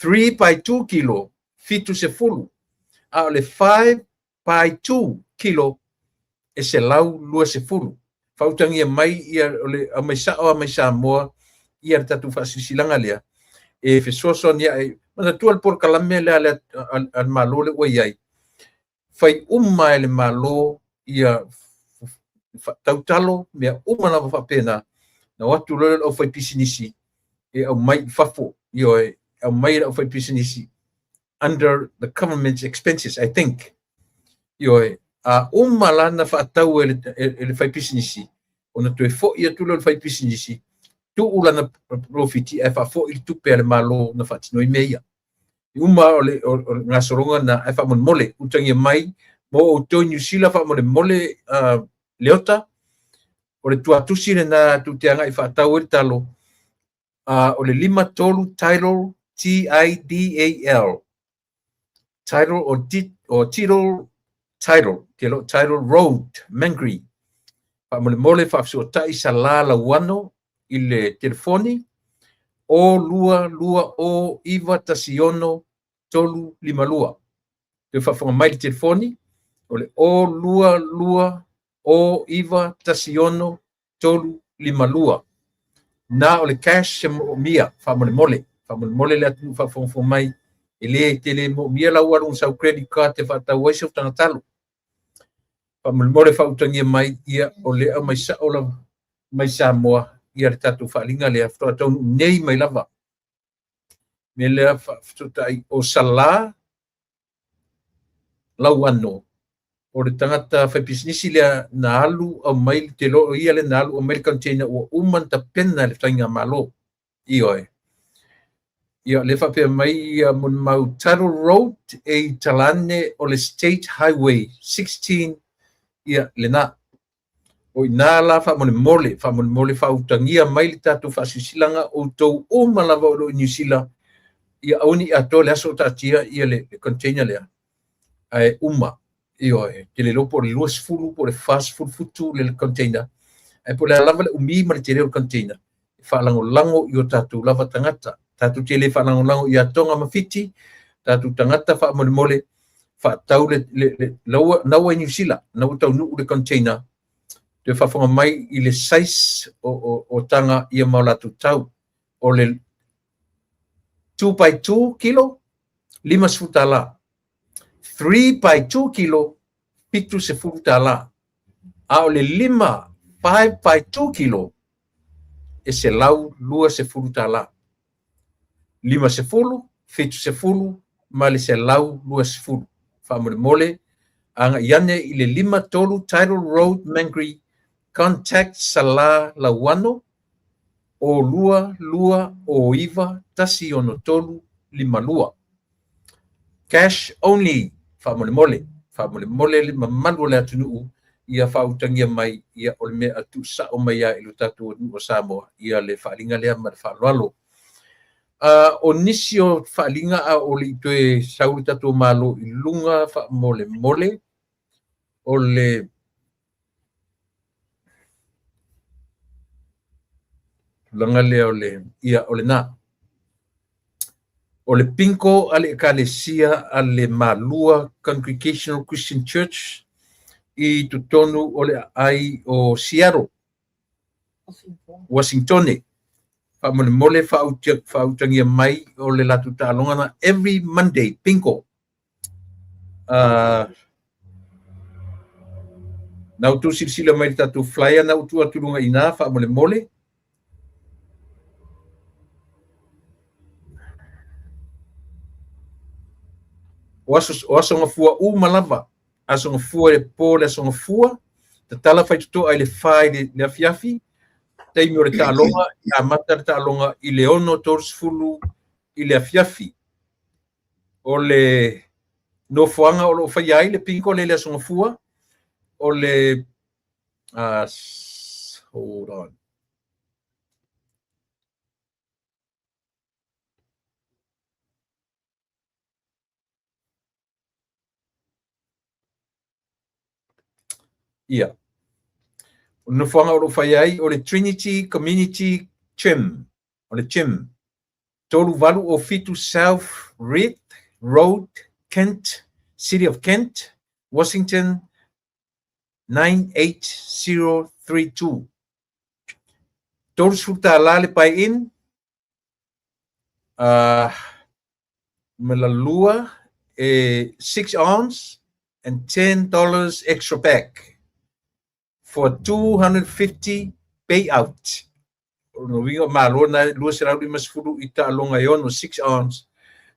3 by 2 kilo, 70, a o le 5 by 2 kilo e 120. Faautagia mai ia o le aumai sao lava mai Samoa ia le tatou faasilasilaga lea e fesoasoani ae. Manatua le polokalame lea a le Malo lea ua i ai, fai uma e le Malo ia tautalo mea uma lava faapena, na o atu loa lea o le aufaipisinisi e aumai i fafo, ioe, aumai e le aufaipisinisi under the government's expenses, I think. Ioe, a uma la na faatau e le, e le faipisinisi, ona toe foi atu lea o le faipisinisi, tuu lana polofiti ae faafoi le tupe a le Malo na faatino ai mea ia. I uma o le, o, o le gasologa na, ae faamolemole, utagia mai mo outou i Niu Sila faamolemole uh, Leota, o le tuatusi lena tou te agai faatau ai le talo, uh, o le 53 Tidal, T-I-D-A-L, Tidal o, o Tidal, Tidal, te lo Tidal Road, Mangere. Faamolemole faafesootai Salā Lauano i le telefoni o 2 2 o 9 1 6 3 5 2. Toe faafofoga mai le telefoni o le o 2 2 o 9 1 6 3 5 2. Na o le cash e moomia, faamolemole, faamolemole le atunuu faafogafoga mai, e le tele moomia lau alu sau credit card e faatau ai sau tagatalo. Faamolemole faautagia mai, ia o le aumai sao lava mai Samoa ia le tatou faaaliga lea faatoa taunuu nei mai lava. Mea lea faafesootai o Salā Lauano, o le tagata faipisinisi lea na alu aumai, te iloa o ia lea na alu aumai le container ua uma ona tapena e le faigamalo. Ioe. Ia, lea faapea mai ia molimau Tidal Road e i talane o le State Highway 16, ia lena. O i ina la faamolemole, faamolemole faautagia mai le tatou faasilasilaga outou uma lava o lo o i Niu Sila, ia aua ne i atoa le aso o taatia ia le container lea, ae uma. Ioe, te le iloa po o le 20 po o le 40 futu le container, ae po o le a lava le umi ma le tele o le container, e faalagolago i o tatou lava tagata. Tatou te le faalagolago ia Tonga ma Fiti, tatou tagata faamolemole, faatau le, le, le laua, naua i Niu Sila, naua taunuu le container, toe faafofoga mai i le size o, o, o taga ia ma o latou tau. O le 2 by 2 kilo, 50 tala. 3 by 2 kilo, 70 tala. A o le 5, 5 by 2 kilo, e 120 tala. 50, 70 ma le 120. Faamolemole, agai ane i le 53 Tidal Road, Mangere, contact Salā Lauano, o 2 2 o 9 1 6 3 5 2. Cash only, faamolemole, faamolemole le mamalu o le atunuu ia faautagia mai ia o le mea a tuusao mai lava i lo tatou atunuu o Samoa ia le faaaliga lea ma le faaaloalo. Uh, o nisi o faaaliga a o le i toe sau le tatou Malo i luga faamolemole, o le tulaga lea o le, ia, o lena. O le bingo a le Ekalesia a le Malua Congregational Christian Church i totonu o le aai o Seattle, Washingtone. Faamolemole faautagia mai o le latou taaloga na every Monday, bingo. Uh, na outou silasila mai le tatou flyer na ua tuu atu luga i ina faamolemole. O aso, o aso gafua uma lava, aso gafua i le po le aso gafua, tatala faitotoa i le fa i le, le afiafi, taimi o le taaloga, amata le taaloga i le 6:30 i le afiafi. O le nofoaga o lo o faia ai le bingo lea i le Aso Gafua, o le uh, hold on. Ia. O le nofoaga o lo o faia ai o le Trinity Community Gym, o le gym. 3807 South Reed Road, Kent, City of Kent, Washington 98032. $30 le buy in, ma lua e 6 ounce and $10 extra back for 250 payout. O lona uiga malo na 250 i taaloga e ono 6 ounce,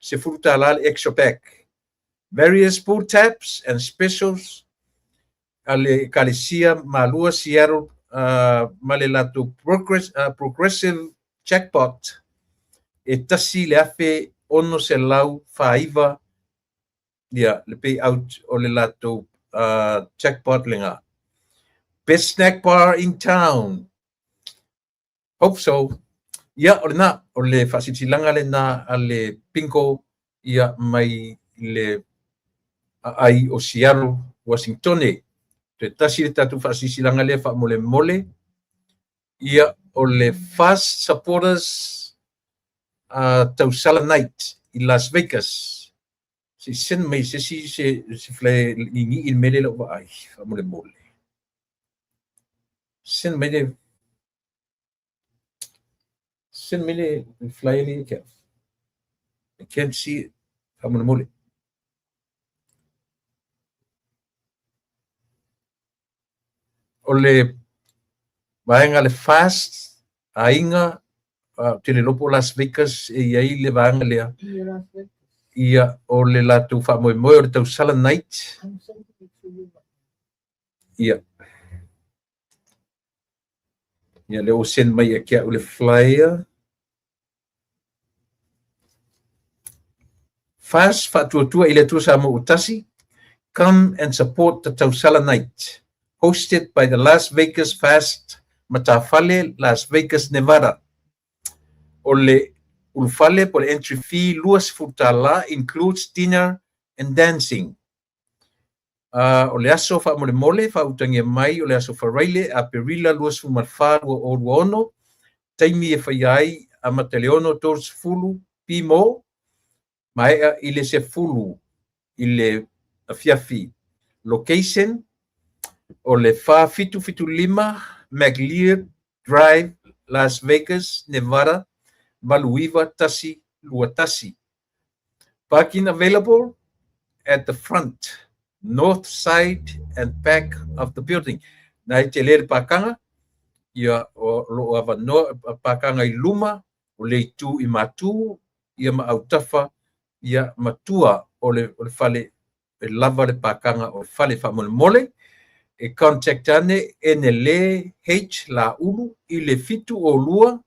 $10 le extra back. Various pull tabs and specials a le Ekalesia Malua Seattle ma le latou progressive jackpot e 1649 ia le payout o le latou jackpot lena. Best snack bar in town. Hope so. Ia, o lena, o le faasilasilaga lena a le bingo ia mai le aai o Seattle, Washingtone. Toe tasi le tatou faasilasilaga lea faamolemole. Ia, o le Fast Supporters Tausala Night i Las Vegas. Se i send mai se isi se flyer niinii i le mea lea i lau vaai faamolemole. Send mai le send mai le flyer lea ia te au. I can't see it faamolemole. O le vaega le Fast Aiga ou te le iloa po o Las Vegas e i ai le vaega lea. Ia, o le latou faamoemoe o le tausala night. Ia. Ia, lea ua send mai ia te au le flyer. Fast Faatuatua i le Atua Samoa ua tasi, Come and support the Tausala Night, hosted by the Las Vegas Fast Matafale, Las Vegas, Nevada. O le ulufale po o le entry fee $20, includes dinner and dancing. O le aso faamolemole faautagia mai o le aso Faraile, Aperila 24, 2026, taimi e faia ai amata i le 6:30 pimo, maea i le 10 i le afiafi. Location, o le 4775 McLeod Drive, Las Vegas, Nevada 89121. Parking available at the front, north side and back of the building. Na e tele le pākanga, ia o lo o avanoa pākanga i luma, o le itu i matū, ia ma autafa, ia ma tua o le, o le fale, e lava le pākanga o le fale faamolemole. E contact ane Enele H Laulu i le 702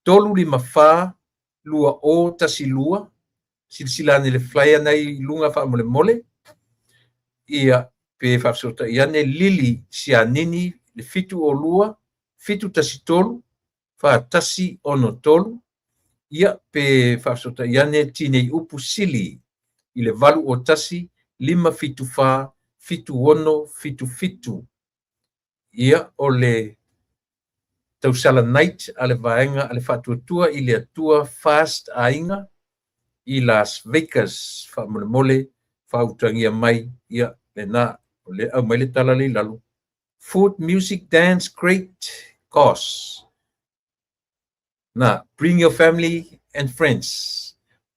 354 2012, silasila ane i le flyer na i luga faamolemole, ia pe faafesootai ane Lili Sianini le 702 713 4163, ia pe faafesootai ane Tinei Upu Sili i le 801 574 7677. Ia o le Tausala Night a le Vaega a le Faatuatua i le Atua Fast Aiga i Las Vegas. Faamolemole faautagia mai, ia lena, o lea e aumai le tala lea i lalo, Food, music, dance, great cause. Na, bring your family and friends.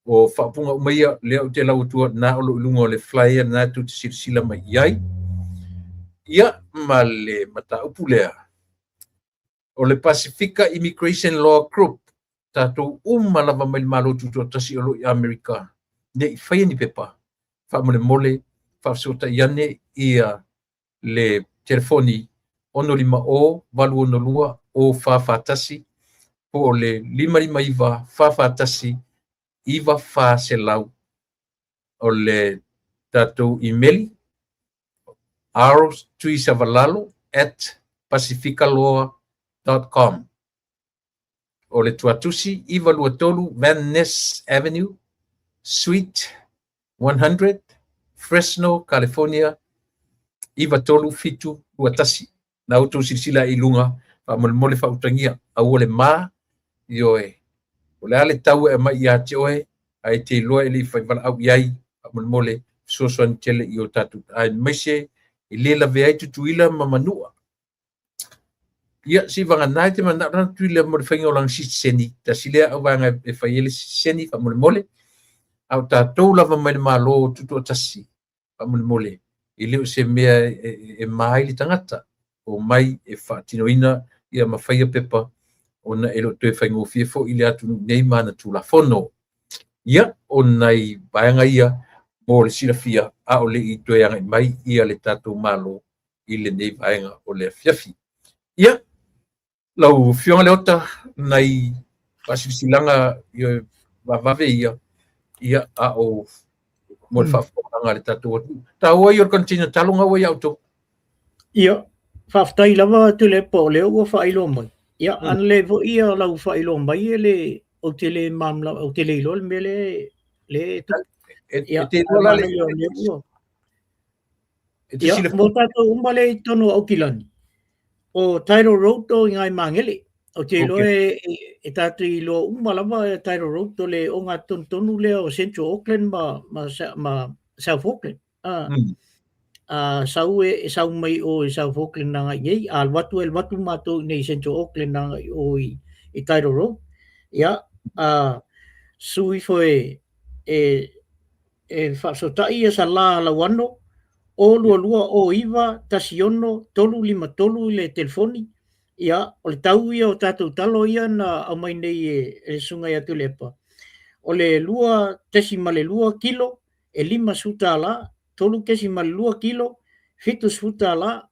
O faaupuga uma ia, lea ou te lau atua, na o lo o i luga o le flyer lena tou te silasila mai i ai. Ia, ma le mataupu lea, o le Pasifika Immigration Law Group, tatou uma lava mai le Malo Tutoatasi o lo o i Amerika, ne i faia ni pepa, faamolemole, faafesootai ane ia le telefoni 650 862 0441 po o le 559 441 9400. O le tatou imeli rtuisavalalo@pacificalaw.com. O le tuatusi 923 Van Ness Avenue, Suite 100, Fresno, California 93721. Na outou silasila i luga, faamolemole faautagia, aua le ma, ioe. O le a le tau e aumai ia te oe, Ae te iloa e le i fai valaau i ai, faamolemole, fesoasoani tele i o tatou aemaise e le lavea ai Tutuila ma Manua. Ia, seivagana e te manao lana Tutuila mo le faiga o lana sitiseni, tasi lea auvaega e fai ai le sitiseni, faamolemole, a o tatou lava mai le Malo tutoatasi, faamolemole, e le o se mea e ma ai le tagata, omai e faatinoina ia ma faia pepa, ona e le o toe faigofie foi le atunuu nei ma ana Tulafono. Ia, o nai vaega ia mo le silafia, a o le i toe agai mai ia le tatou Malo i lenei vaega o le afiafi. Ia, lau Afioga Leota, nai faasilasilaga vavave ia, ia, a o mo le faafofogaaga a le tatou atunuu. Taua ia o le container talo na ua ia outou. Ia, faafetai lava Tuilaepa o lea ua faailoa mai. Ia, ana le foi ia lau faailoa mai e le, ou te le malamalama, ou te le iloa le mea lea le tupu. E te iloa la le, E te Ia, mo tatou uma lea i totonu o Aukilani, o Tidal Road o i ina i Magele. Ou te iloa e tatou iloa uma lava e Tidal Road o le ogatonutonu lea o Central Auckland ma South Auckland. A sau e sau mai o i South Auckland agai nei, a alu atu e alu atu matou i nei Central Auckland agai o i Tidal Road. Ia, a su ifo e faafesootai ia Salā Lauano o 22 o 9 1 6 3 5 3 i le telefoni. Ia, o le tau ia o tatou talo ia na aumai nei e le Susuga ia Tuilaepa, o le 2.2 kilo e $50, 3.2 kilo $70,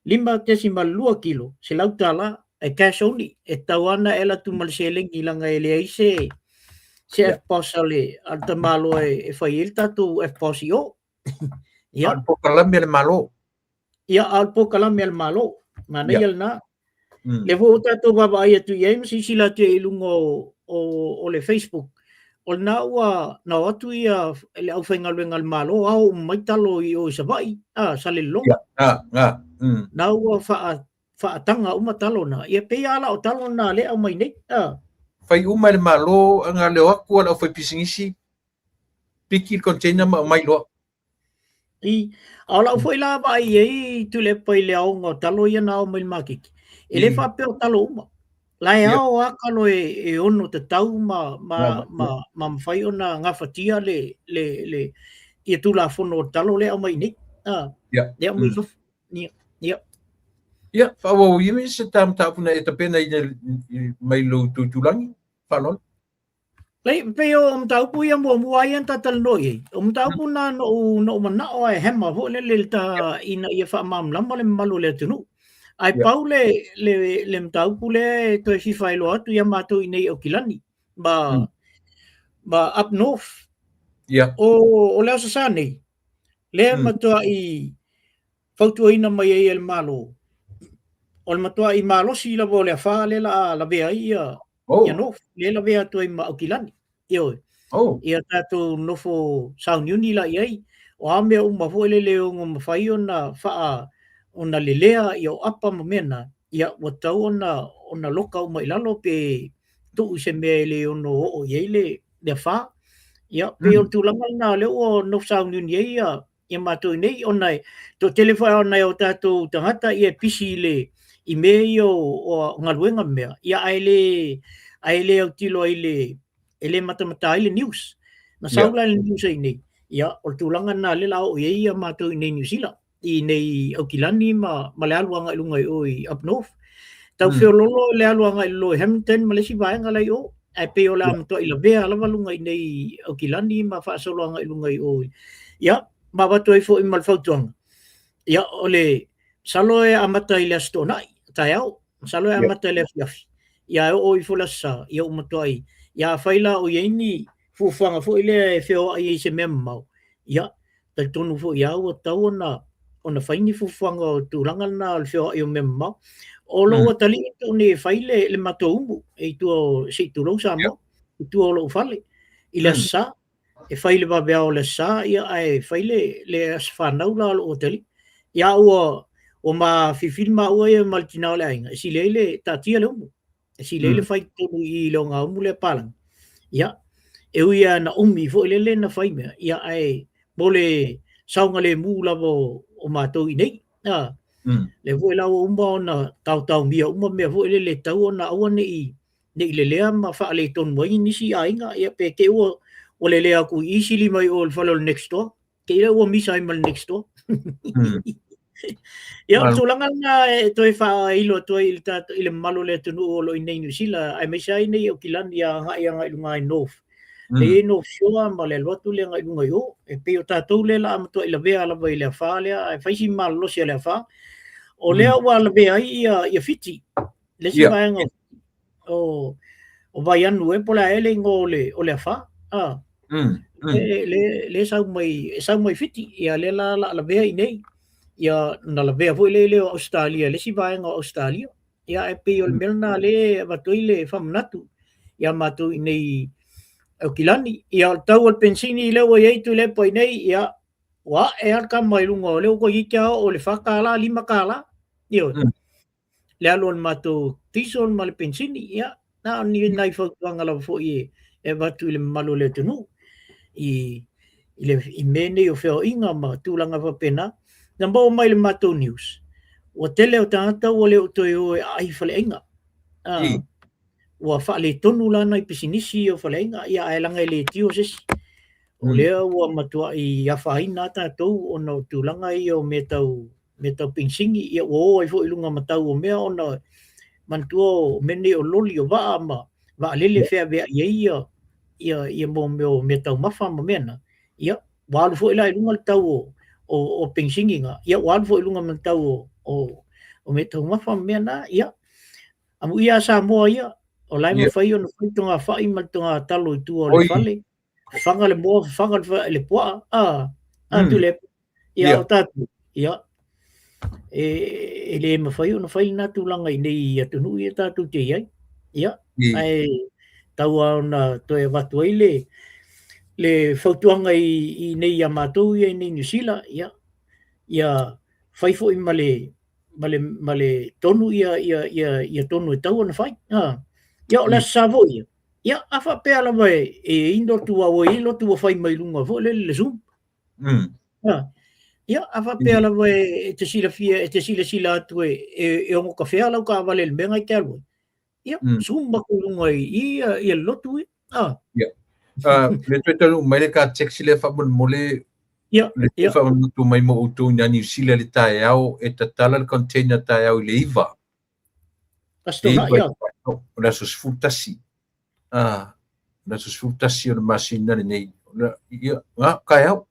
5.2 kilo, $100, e cash only. E tatau lava ona e alu atu ma le seleni leaga e leai se EFTPOS a le tamaloa e fai ai le tatou EFTPOS i o. Ia. A o le polokalame a le Malo. Ia, a o le polokalame a le Malo. Manaia lena. Lea foi ua tatou vaavaai atu i ai ma silasila atu i ai i luga o le Facebook, o lena ua na o atu ia le aufaigaluega a le Malo ao uma mai talo i o i Savaii, a, Salelologa. Na ua faataga uma talo na. Ia pei lava la o talo na lea e aumai nei. A. Fai uma e le Malo, na le o atu a le aufaipisinisi, piki le container ma aumai loa. I, a o lau foi la vaai i ai Tuilaepa i le aoga o talo ia na ao mai le maketi, e le faapea o talo uma. La e ao lava talo e ono tatau ma mafai ona gafatia le ia Tulafono o talo lea e aumai i nei. Lea e aumai i fafo. Ia, ia. Ia, faaauau ia se ta mataupu na e tapena mai lou itulagi, faaaloalo. Lei, pei o mataupu ia muamua ia na ta talanoa i ai. O mataupu na noʻu manao ae hammer foi lele le ta ina ia faamalamalama le mamalu o le atunuu. Ae pau le mataupu lea e toe fia faailoa atu ia matou i nei Aukilani ma up north. O le Aso Sa nei, lea matuai fautuaina mai ai e le Malo, o le matuai malosi lava o le afa lea la a lavea ai ia ia North, lea lavea atu ai ma Aukilani. Ioe. Ia tatou nofo sauniuni la i ai, o a mea uma foi lele e ono mafai ona faa ona lelea ia o apa ma mea na, ia ua tatau ona loka uma i lalo pe tuu i se mea e le ono oo i ai le afa. Ia, pei o le tulaga lena lea ua nofo sauniuni ai ia matou i nei, ona e toatele foi lava o nai o tatou tagata ia e pisi i le i mea ia o galuega ma mea, ia ae le autilo ai le e le matamata ai le news. Na sau la le news ai nei, ia o le tulaga lena lea la oo i ai ia matou i nei Niu Sila, i nei Aukilani ma le alu agai i luga i o i up north. Tau feololo le alu agai i lalo i Hamilton ma le isi vaega la i o, ae pei o le a matuai lavea lava luga i nei Aukilani ma faasolo agai i luga i o. Ia, ma avatu ai foi ma le fautuaga. Ia, o le masalo e amata i le Aso Toonai, taeao, masalo e amata i le afiafi. Ia, e oo ifo le Aso Sa, ia ua matuai. Ia, afai la o i ai ni fuafuaga foi lea e feoai ai i se mea mamao, ia, talitonu foi lava ua tatau ona fai ni fuafuaga o tulaga lena o le feoai o mea mamao. O lou atalii tuu nei e fai le matou umu i tua o, se i tulou Samoa, i tua o lou fale i le Aso Sa. E fai le vaveao o le Aso Sa, ia, ae fai le aso fanau la o lou atalii. Ia, ua ma filifili maua ia ma le tina o le aiga, e sili ai le taatia le umu. E sili ai le fai totonu i i le ogaumu lea palagi. Ia, E ui lava na umi foi lele na fai mea, ia ae mo le saogalemu lava o matou i inei. A, lea foi la ua uma ona taotaomia uma mea foi lele e tatau ona aua ne i lelea ma faaletonu ai nisi aiga, ia pe te i ua lelea atu i i sili mai o i le fale o le next door. Te i lea ua misa ai ma le next door. Ia, o le tulaga lena e toe faailo atu ai i le tatou i le mamalu o le atunuu o lo o i inei i Niu Sila, aemaise ai nei Aukilani a agai agai i luga i North. E i ai North Shore ma le alu atu lea agai i luga i o. E pei o tatou lea la a matuai lavea lava i le afa lea, ae fai si malolosi o le afa. O lea ua lavea ai ia Fiti, le isi vaega o o Vaianu ea po o le a ea le igoa o le afa. A, le sau mai, e sau mai Fiti, ia lea la la lavea i inei. Ia na lavea foi lea o Ausetalia, le isi vaega o Ausetalia. Ia ae pei o le mea lena lea e avatu ai le faamanatu ia matou i inei i Aukilani. Ia o le tau o le penisini lea ua i ai Tuilaepa i inei, ia ua ae lava le tama i luga o lea ua toeitiiti lava oo i le $4, $5. Ioe. Le alu o le matou diesel ma le penisini, ia, na o ni nai fautuaga lava foi e avatu i le mamalu o le atunuu i i mea nei o feoaiga ma tulaga faapena. Na maua mai i le matou news, ua tele o tagata ua le o toe o e aai i faleaiga. Ua faaletonu la nai pisinisi o faleaiga, ia ae leaga e le tio se isi. O lea ua matuai afaina lava tatou ona o tulaga ia o mea tau mea tau penisini, ia ua o ai foi i luga ma tau o mea ona manatua o mea nei o loli o vaa ma vaalele e feaveai ai ia ia ia mo mea o mea taumafa ma mea na, ia ua alu foi la i luga le tau o penisini na, ia ua alu foi i luga ma le tau o mea taumafa ma mea na, ia amuia a Samoa ia, o la e mafai ona fai togafai ma le togatalo i tua o le fale, fafaga le moa, fafaga le puaa, a, a Tuilaepa. Ia, o tatou, ia, e le mafai ona fai lena tulaga i nei atunuu ia tatou te i ai. Ia, ae tau lava ona toe avatu ai le fautuaga i nei ia matou ia i nei Niu Sila, ia, ia fai foi ma le ma le tonu ia tonu e tatau ona fai. Ia, o le Aso Sa foi ia, ia, a faapea lava e i ai lotu, aua ua i ai lotu ua fai mai luga foi lele i le Zoom. Ia, a faapea lava e te silafia, e te silasila atu e ogotafea lau taavale i le mea na e te alu ai, ia, zoom atu i luga i ia le lotu ia. Ia. Le toe taunuu mai le ta text lea faamolemole, le toe faamanatu mai mo outou i Niu Sila i le taeao, e tatala le container taeao i le 9. Aso Toonai, ia. O le aso 11. O le aso 11 o le masina lenei. Ia, na, taeao.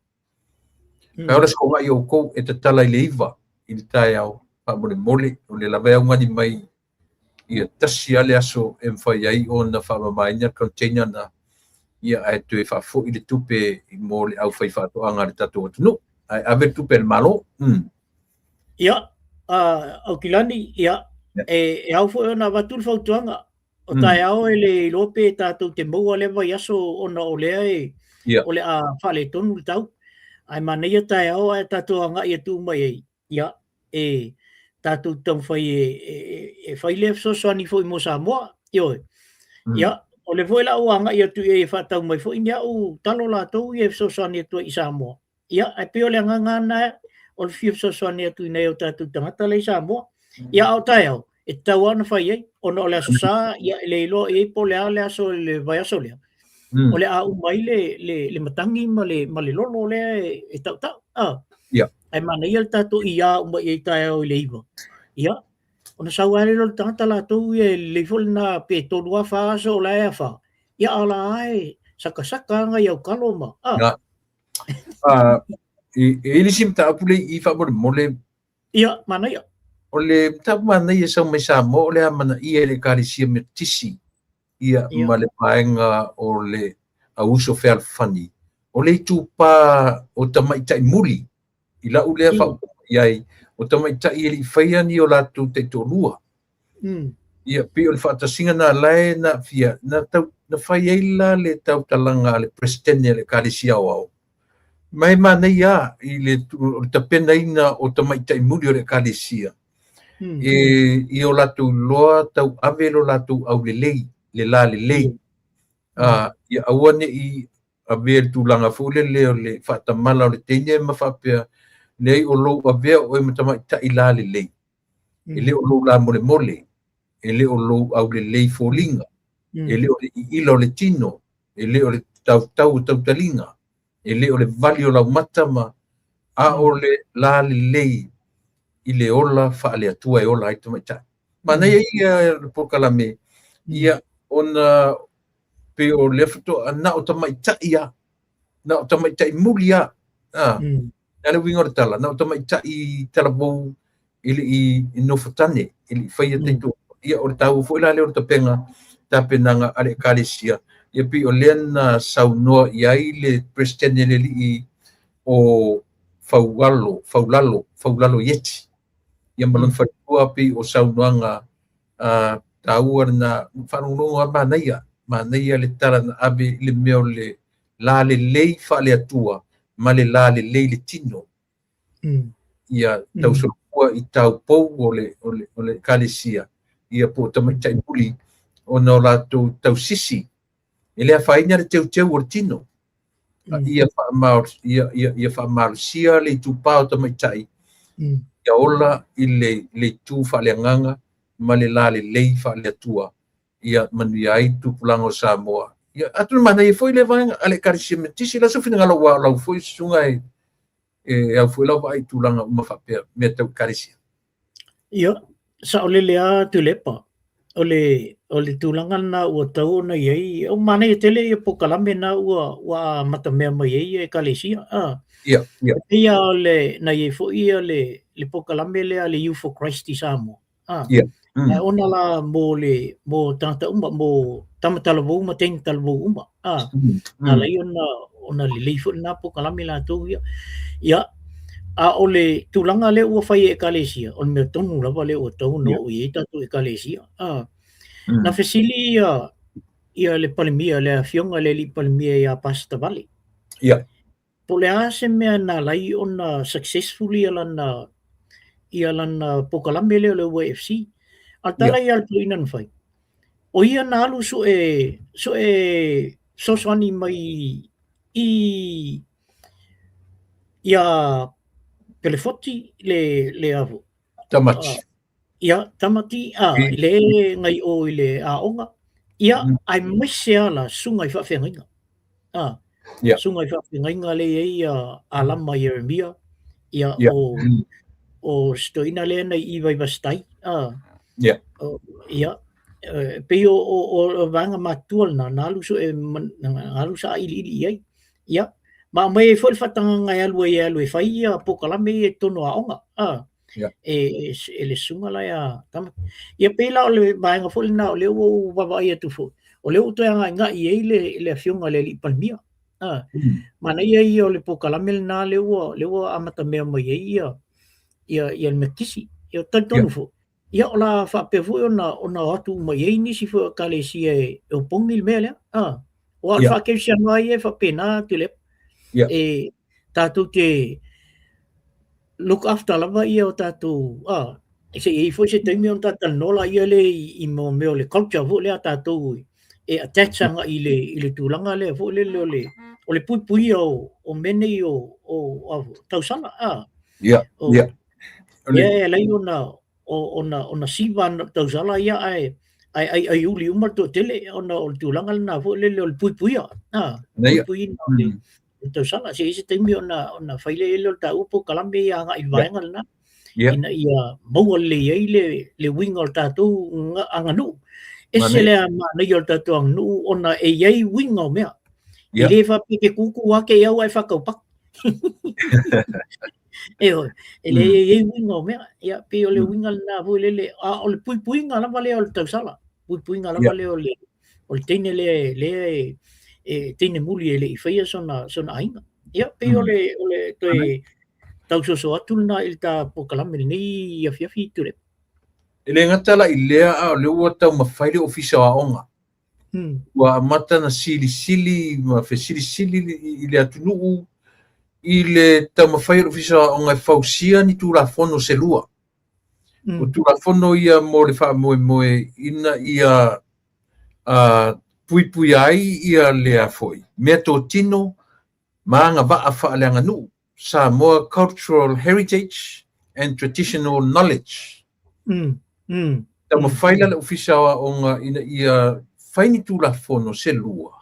Taeao le Aso Toonai o outou e tatala i le 9 i le taeao faamolemole. O lea lava e augani mai ia tasi lava le aso e mafai ai ona faamamaina le container na, ia ae toe faafoi le tupe mo le aufaifaatoaga a le tatou atunuu. Ae ave le tupe a le Malo. Ia, Aukilani, ia, e ao foi ona avatu le fautuaga. O taeao e le iloa pe tatou te maua lea vaiaso ona o lea e o le a faaletonu le tau. Ae manaia taeao ae tatou agai atu uma i ai, ia, e tatou te taumafai e fai lea fesoasoani foi mo Samoa. Ioe. Ia, o lea foi la ua agai atu i ai e faatau mai foi ni au talo latou ia e fesoasoani atu ai i Samoa. Ia, ae pei o le agaga lena o le fia fesoasoani atu i nai o tatou tagata la i Samoa. Ia, a o taeao, e tatau lava ona fai ai, ona o le Aso Sa, ia, e le iloa i ai po o le a le aso i le vaiaso lea, o le a uma ai le matagi ma le lolo lea e tautau. Ae manaia le tatou ia uma i ai taeao i le 9. Ia, ona sau lava lea o le tagata latou ia e lelei foi lena pe 3 a 4 aso o la e afa. Ia, a o la e sakasaka lava nai au talo ma. E i ai le isi mataupu lea i faamolemole. Ia, manaia. O le mataupu manaia e sau mai Samoa, o le amanaia e le Ekalesia Metotisi ia ma le vaega o le Auuso Fealofani, o le itupa o tamaitai muli, i lau lea faaupuga i ai, o tamaitai e le i faia ni o latou taitoalua. Ia, pei o le faatasiga na la e na aafia, na tau, na fai ai la le tautalaga a le Peresetene a le Ekalesia Aoao, ma e manaia i le, o le tapenaina o tamaitai muli o le Ekalesia, e, i o latou iloa tauave lo latou aulelei, le lalelei. Ia aua ne i avea i le tulaga foi lele o le faatamala o le teine ma faapea, leai o lou avea oe ma tamaitai lalelei, e le o lou lamolemole, e le o lou aulelei foliga, e le o le iila o le tino, e le o le tautau o tautaliga, e le o le vali o laumata ma, a o le lalelei i le ola faale-Atua e ola ai le tamaitai. Manaia ia le polokalame, ia ona pei o lea faatoa na o tamaitai lava, na o tamaitai muli lava. A le uiga o le tala, na o tamaitai talavou e le i nofotane, e le i faia taitoalua. Ia o le taua foi la lea o le tapenaga a le Ekalesia, ia pei o lea na saunoa i ai le Peresetene le alii o Faualo, Faulalo, Faulalo Ieti, ia ma lona faletua, pei o saunoaga taua lena faalogologo lava, manaia, manaia le tala na ave i le mea o le lalelei faale-Atua ma le lalelei i le tino. Ia tausolomua i taupou o le Ekalesia, ia po o tamaitai muli, ona o latou tausisi, e le afaina le teuteu o le tino. Ia faamalosia le itupa o tamaitai, ia ola i le itu faaleagaga ma le lalelei faale-Atua, ia manuia ai tupulaga o Samoa. Ia, atonu manaia foi le vaega a le Ekalesia Metotisi, la se finagalo ua lau foi susuga e au foi lau vaai i tulaga uma faapea mea tau Ekalesia. Ia, saolele lava Tuilaepa, o le tulaga lena ua tau ona i ai, o manaia tele ia polokalame na ua amatamea mai ai ia Ekalesia. Ia, ia. E pei lava o le, na i ai foi ia le polokalame lea le Youth for Christ i Samoa. Ia. Ae ona la mo le mo tagata uma, mo tama talavou ma teine talavou uma. Na ala ai ona lelei foi lena polokalame latou ia. Ia, a o le tulaga lea ua fai e Ekalesia, o le mea tonu lava lea ua tatau ona oo i ai tatou Ekalesia. Na fesili ia le Palemia, le afioga i le alii Palemia ia Pastor Vale. Ia. Po o le a se mea na ala ai ona successful ia lana polokalame lea o le YFC. A o le tala ia a le toeaina na fai, o ia na alu sue fesoasoani mai i ia Pelefoti le avo. Tamati. Ia, Tamati, le ngai o i le aoga. Ia, aemaise lava la susuga i faafeagaiga. Susuga i faafeagaiga lea e i ai Alama Ieremia, ia, o si toeaina lea na i Vaivasitai. Ia, pei o vaega matutua lena, na alu sue, na alu sailiili i ai. Ia, ma aumai ai foi le faatagaga e alu ai e alu e fai ia polokalame ia i totonu o aoga. E le susuga la ia Tamati. Ia pei la o le vaega foi lena o lea ua ou vaavaai atu foi, o lea ua toe agaigai i ai le afioga i le alii Palemia. Manaia ia o le polokalame lena lea ua amatamea mai ai ia le Metotisi. Ia talitonu foi, ia o la faapea foi ona o atu uma i ai nisi foi o Ekalesia e opogi le mea lea. Aua o le faakerisiano lava ia e faapena Tuilaepa. E tatou te look after lava ia o tatou, se i ai foi se taimi ona talatalanoa laia lea i mea o le culture foi lea a tatou e attach agai i le tulaga lea foi lele o le puipuia o mea nei o tausala. Ia, ia. Lea e ala ai ona siva na tausala ia ae ai uli uma le toatele ona o le tulaga lena foi lele o le puipuia. Puipuina o le tausala. Se i ai se taimi ona fai lea o le taua polokalame ia agai i le vaega lena. Ina ia maua lelei ai le uiga o le tatou aganuu. Ese le manaia o le tatou aganuu ona e i ai uiga o mea. E le faapea ke kūkū ake i au ae faataupaki. E hoi, e le i ai uiga o mea. Ia, pei o le uiga lena foi lele. A o le puipuiga lava lea o le tausala. Puipuiga lava lea o le teine lea e teine muli e le i faia sona aiga. Ia, pei o le toe tausoso atu lena i le ta polokalame lenei afiafi Tuilaepa. E le gata la i lea, a o lea ua taumafai le Ofisa o Aoga. Ua amata na silisili ma fesilisili i le atunuu i le taumafai o le Ofisa o Aoga e fausia ni Tulafono se lua. O Tulafono ia mo le faamoemoe ina ia puipuia ai ia lea foi meatotino ma agavaa faaleaganuu, Samoa Cultural Heritage and Traditional Knowledge. Taumafai la le Ofisa o Aoga ina ia fai ni Tulafono se lua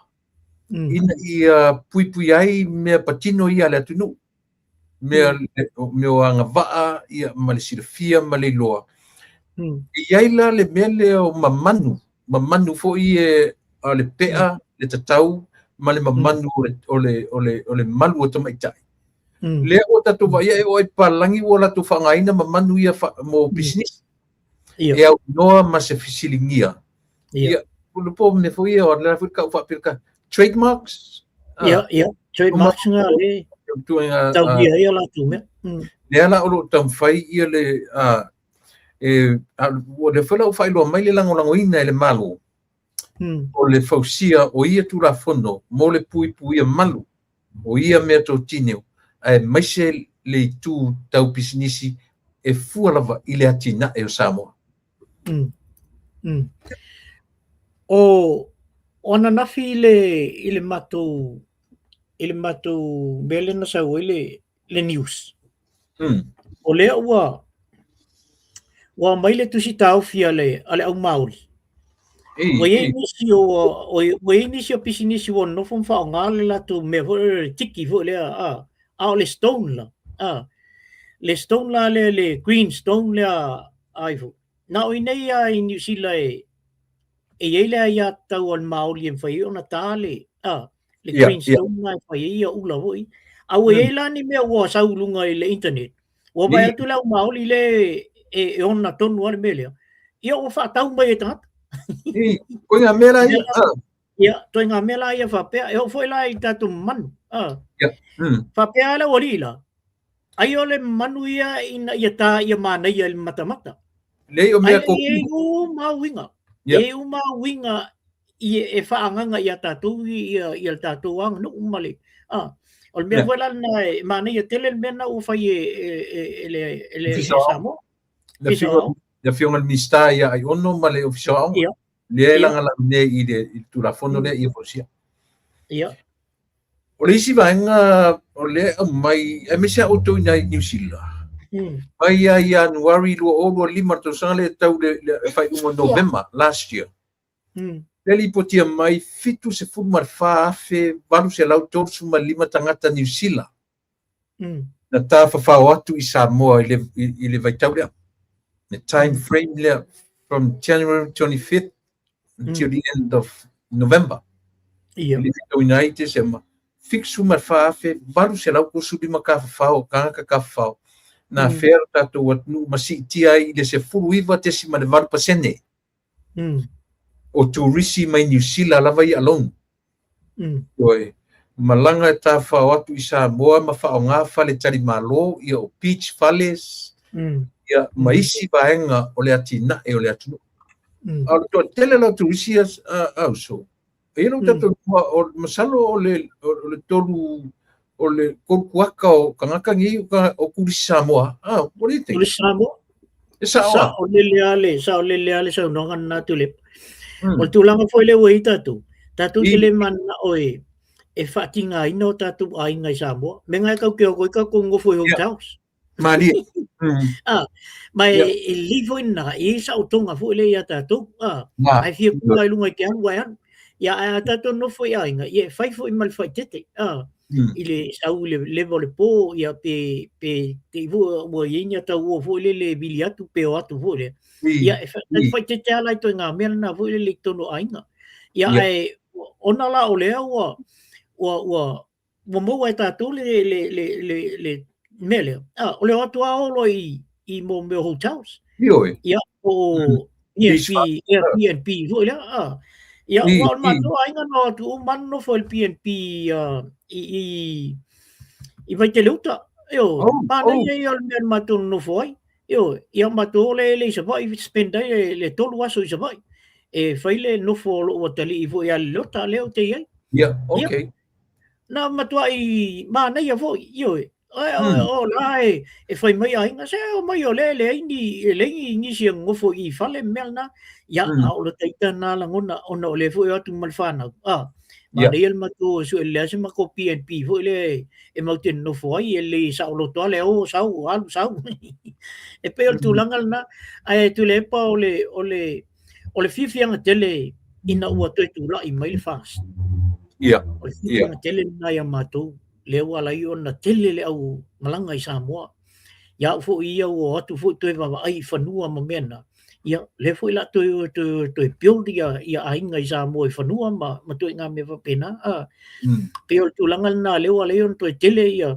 ina ia puipuia ai mea patino ia a le atunuu, mea mea o agavaa ia ma le silafia ma le iloa. E i ai la le mea lea o mamanu, mamanu foi e a le pea, le tatau ma le mamanu o le, o le, o le malu o tamaitai. Lea ua tatou vaaia e oo ai papalagi ua latou faaaogaina mamanu ia mo pisinisi. E aunoa ma se fesiligia. Ia, po o mea foi ia, o le foi kau faapea ka trademarks. Ia, ia, trademarks nga le taulia ia latou mea. Lea la o lo o taumafai ia le e ua lea foi la ua faailoa mai le lagolagoina e le Malo o le fausia o ia Tulafono mo le puipuia malu o ia meatotino aemaise le itu tau pisinisi e fua lava i le atinae o Samoa. O o ananafi i le i le matou i le matou mea lea na sau ai le le news. O lea ua ua aumai le tusi taofi a le a le au Maori. Ua i ai nisi o ua i ai nisi o pisinisi ua nonofo ma faaaoga le latou mea foi lea le tiki foi lea a a o le stone la a le stone la lea le green stone lea a ifo. Na o i inei lava i Niu Sila e e i ai le aiatatau a le Maori e mafai ai ona ta le a le green stone na e fai ai ia ula foi. A ua i ai la ni mea ua sau i luga i le internet, ua vaai atu le au Maori le e, e ona tonu lava le mea lea, ia ua faatau mai e tagata. Koe ngā mea la ia. Ia, toi ngā mea la ia faapea, e oo foi la i tatou manu. Faapea le aualii la, ai o le manu ia ina ia tā ia manaia i le matamata. Lei o mea ko. Ai e uma uiga. E uma uiga i e faaagaga ia tatou i ia ia le tatou aganuu ma le a o le mea foi la lena e manaia tele le mea lena ua fai e e e le e le Samoa. Le afioga i le Minisita ia Aiono ma le Ofisa o Aoga. Lea e lagalaga nei i le, i le Tulafono lea ia fausia. O le isi vaega o lea e aumai, aemaise lava outou i inā i Niu Sila, mai ia Ianuari 2025 le tausaga lea e tau le, le faaiuga o Novema last year, lea lipotia mai 74,835 tagata Niu Sila na tafafao atu i Samoa i le, i, i le vaitau lea. The time frame lea from January 25th until the end of November. Ia. I le faitauina ai Tesema, 74,835 tafafao, tagata tafafao, na afea lo tatou atunuu ma siitia ai i le 19.8% o turisi mai Niu Sila lava ia alone. Ioe. Malaga e tafafao atu i Samoa ma faaaoga faletalimalo, ia o beach fales, ia ma isi vaega o le atinae o le atunuu. A o le toatele la o turisi ia a uso, e i ai lou talitonuga, o, masalo o le, o le tolu, o le tolu kuata o tagata nei o turisi Samoa. Ah, what do you think? Turisi Samoa? E sao ah. Saolele lava le, saolele lava le saunoaga lena Tuilaepa. O le tulaga foi lea ua i ai tatou, tatou te le mananao e, e faatigaina o tatou aiga i Samoa. Mea na e tatou te o atu ai tatou nofo i hotels. Malie. Ah, ma e, e lelei foi lena, e i ai saotoga foi lea ia tatou. Ah, a e fia kula i luga i te alu ae alu. Ia, ae a tatou nofo i aiga, ia e fai foi ma le faaeteete. Ah, i le sau i le leva o le po, ia pe, pe te i foi ua i ai ni tauoa foi lele e vili atu pe o atu foi lea. Ia, e faaeteete lava la i ituaiga mea lena foi lele i totonu o aiga. Ia, ae ona la o lea ua, ua, ua, ua maua e tatou le, le, le, le, le mea lea. Ah, o le o atu lava o loa i, i mo mea hotels. Ioe. Ia, o B&B, Airbnb foi lea. Ah. Ia, ua o le matou aiga na o atu uma nofo i le B&B i, i, i Vaiteleuta. Ioe, manaia ia o le mea na matou nonofo ai. Ioe, ia matou o le ele i Savaii, spend ai le, le tolu aso i Savaii. E fai le nofo o lou atalii foi ia Lelota lea ou te i ai. Ia, okay. Na matuai manaia foi, ioe. O la e fai mai aiga, se o mai o lea e leai ni, e leai ni nisi e nonofo i fale ma mea lena. Ia, a o lota ita lena lagona, ona o lea foi e o atu ma le fanau. Manaia le matou o e sue lelei lava se matou PNP foi lea e matou te nonofo ai, e lelei e saoloto lava le o, sau, alu, sau. E pei o le tulaga lena. Ae Tuilaepa o le, o le, o le fiafiaga tele ina ua toe tulai mai le FAST. O le fiafiaga tele lena ia matou, lea ua ala ai ona tele le au malaga i Samoa. Ia au foi ia ua o atu foi toe vaavaai i fanua ma mea na, ia lea foi la toe toe toe build ia ia aiga i Samoa i fanua ma ma ituaiga mea faapena. Pei o le tulaga lena lea ua ala ai ona toe tele ia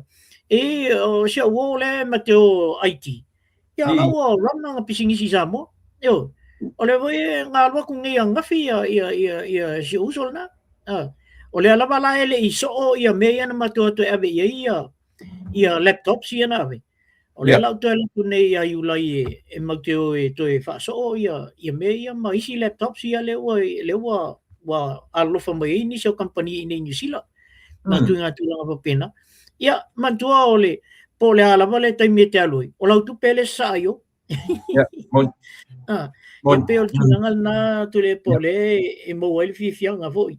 e o si au uo lea ma te o IT. Ia la ua run ana pisinisi i Samoa. Ioe. O lea foi e na alu atu nei ananafi ia ia ia ia si ou uso lena. O lea lava la e le i soo ia mea ia na matou o atu e ave i ai ia ia laptops ia na ave. O lea la ou toe alu atu nei ia Iulai e, e matou te o e toe faasoo ia, ia mea ia ma isi laptops ia lea ua, lea ua, ua alolofa mai ai nisi o kamupani i inei i Niu Sila. Ma ituaiga tulaga faapena. Ia, manatua o le, po o le a lava le taimi e te alu ai, o lau tupe lea e sasaa i o. Ia, moni. Ah, ia pei o le tulaga lena Tuilaepa o lea e maua ai le fiafiaga foi.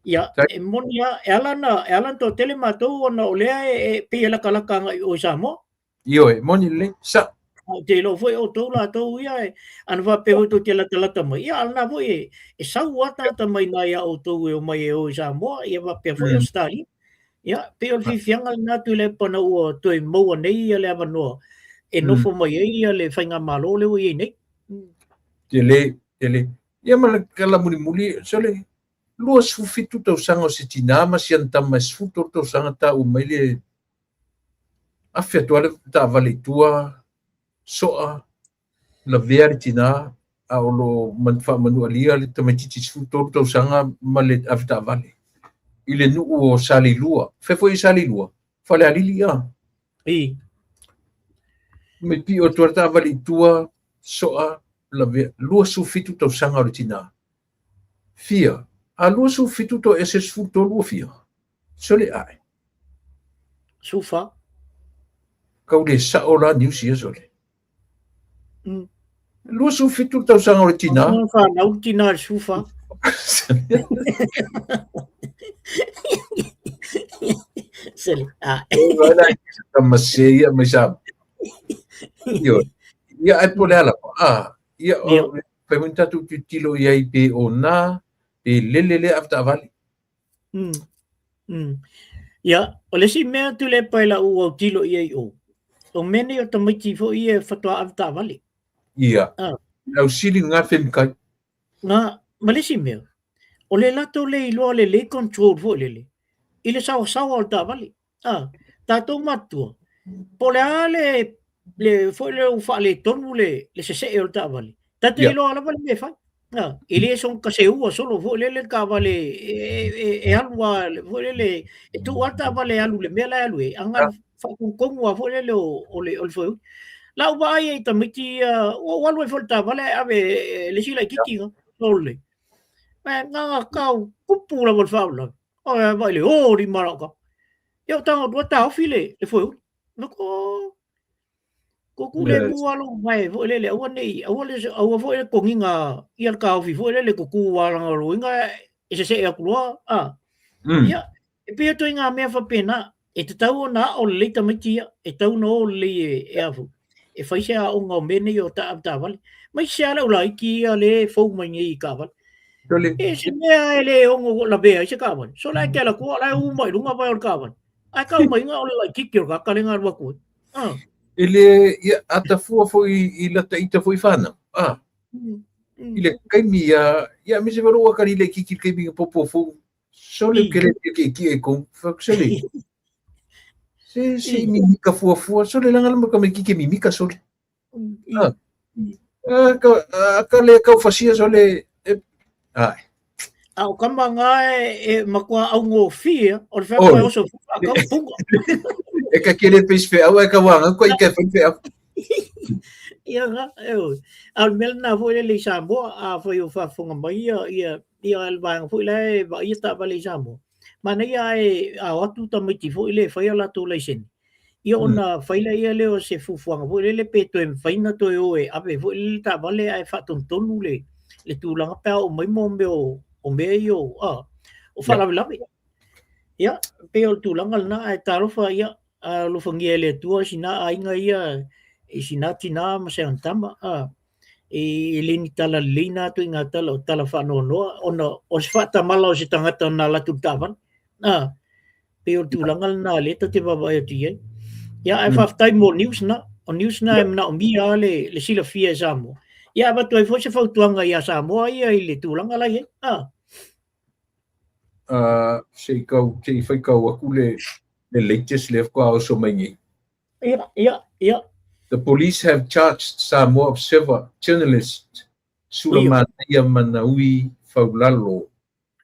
Ia, e moni lava, e ala ona, e ala ona toatele matou ona o lea e pei e latalata agai i o i Samoa. Ioe, moni lelei, sao. Ou te iloa foi outou latou ia, e, ana faapea foi tou te latalata mai, ia, a o lena foi e, e sau lava tagata mai i ina ia outou e omai e o i Samoa, ia faapea foi Ausetalia. Ia, pei o le fiafiaga lena Tuilaepa ina ua toe maua nei ia le avanoa e nofo mai ai ia le faigamalo lea ua i ai nei. Tele, tele. Ia ma le tala mulimuli, sole, 27 tausaga o se tinā ma si ana tama e 13 tausaga taua mai le afe atu lava le taavale i tua, soa, lavea le tinā, a o lo o faamanualia le tamaitiiti 13 tausaga ma le avetaavale i le nuu o Saleilua. Fea foi i Saleilua? Falealili, a? I. Mai pio atu le taavale i tua, soa, lavea, 27 tausaga o le tinā. Fia? A 27 toese 13 ua fia? Sole ae. Sufa. Kau le sao la news ia sole. 27 tausaga o le tinā. Whanau le tinā le sufa. Sele. Ah. Tama se ia mai sa. Ioe. Ia ai po le ala. Ah, ia o fai mo tatu tilo ia i pe o na pe lele le avetaavale. Ia, o le isi mea Tuilaepa i lau autilo i ai i o, o mea nei o tamaiti foi ia e faatoa avetaavale. Ia. Lau sili ngā whemikai. Ngā, ma le isi mea, o le latou le iloa lelei control foi lele, i le saoasaoa o le taavale. A, tatou matutua, po o le a le, le foi lea ua faaletonu le, le sesee o le taavale, tatou te iloa lava le mea e fai. A, e le soona taseua solo foi lele le taavale e, e, e alu lava foi lele, e tuu lava le taavale e alu i le mea la e alu ai, a na faatonutonu lava foi lele o, o le, o le foeuli. Lau vaai ai i tamaiti ia, ua ou alu ai foi i le taavale ae ave e le isi laitiiti na, sole. Ae na ona tau tupu lava le faalavelave. Oi vai le o lima lau ka. Ia o tago atu taofi le le foeuli. No ko ko ku le mu alo vai foi le le aua nei aua le aua foi le konginga ia le taofi foi le le kuku alanga o inga e se se aku loa a. Ia e pei o ituaiga mea faapena E tatau ona ao lelei tamaiti ia, e tatau ona o lelei e, e a foi, e fai se aoga o mea nei o taavale. Mai se ala o laiti ia le fou mai nei i taavale. E se mea e le ono lavea ai se taavale. So la e te ala tua, la e u mai lunga vai o le taavale. Ae tau mai nga o le laititi o le tagata le na alu atu ai. Ah. E le, ia, a tafua foi i lata ita foi whanau. Ah. I le kaimi ia, ia me se waro wakari le kiki kaimi nga popo fou. Sole ke le ke ki e ko. Sole. Se se mimika fuafua. Sole langa lama ka me kike mimika sole. Ah. Ah, ka, ah, ka le kau fasia sole. E, ai. A o kama ngā e, e matua aungofie, o le whea koe oso a kau punga. E ka kere pes wheau, e ka wanga, ko i ka whai wheau. Ia nga, e oi. A o le mea lena foi lele i Samoa, a whai o whafonga mai ia, ia, ia le vaega foi la e vaaia taavale i Samoa. Manaia ae a o atu tamaiti foi le e fai a latou laisene. Ia ona fai laia lea o se fuafuaga foi lele pe toe mafai ona toe o e ave foi lele taavale ae faatonutonu le tulaga pe a oo mai mo mea o mea ia o faalavelave. Ia, pei o le tulaga lena, ae talofa, ia, alofagia e le Atua sina aiga ia i sina tinā ma se tama, e le ni tala lelei na atu i ngā tala o tala faanoanoa ona o se faatamala o se tagata na alu atu i le taavale. Pei o le tulaga lena lea ta te vaavaai atu i ai. Ia, ae faafetai mo news na. O news na e manaomia lava le silafia e Samoa. Ia, avatu ai foi se fautuaga ia Samoa ia i le tulaga la i ai. Se i kau, se i faitau atu le latest lea faatoa oso mai nei. Ia, ia, ia. The police have charged Samoa Observer journalist Sulamanaia Manaui Faulalo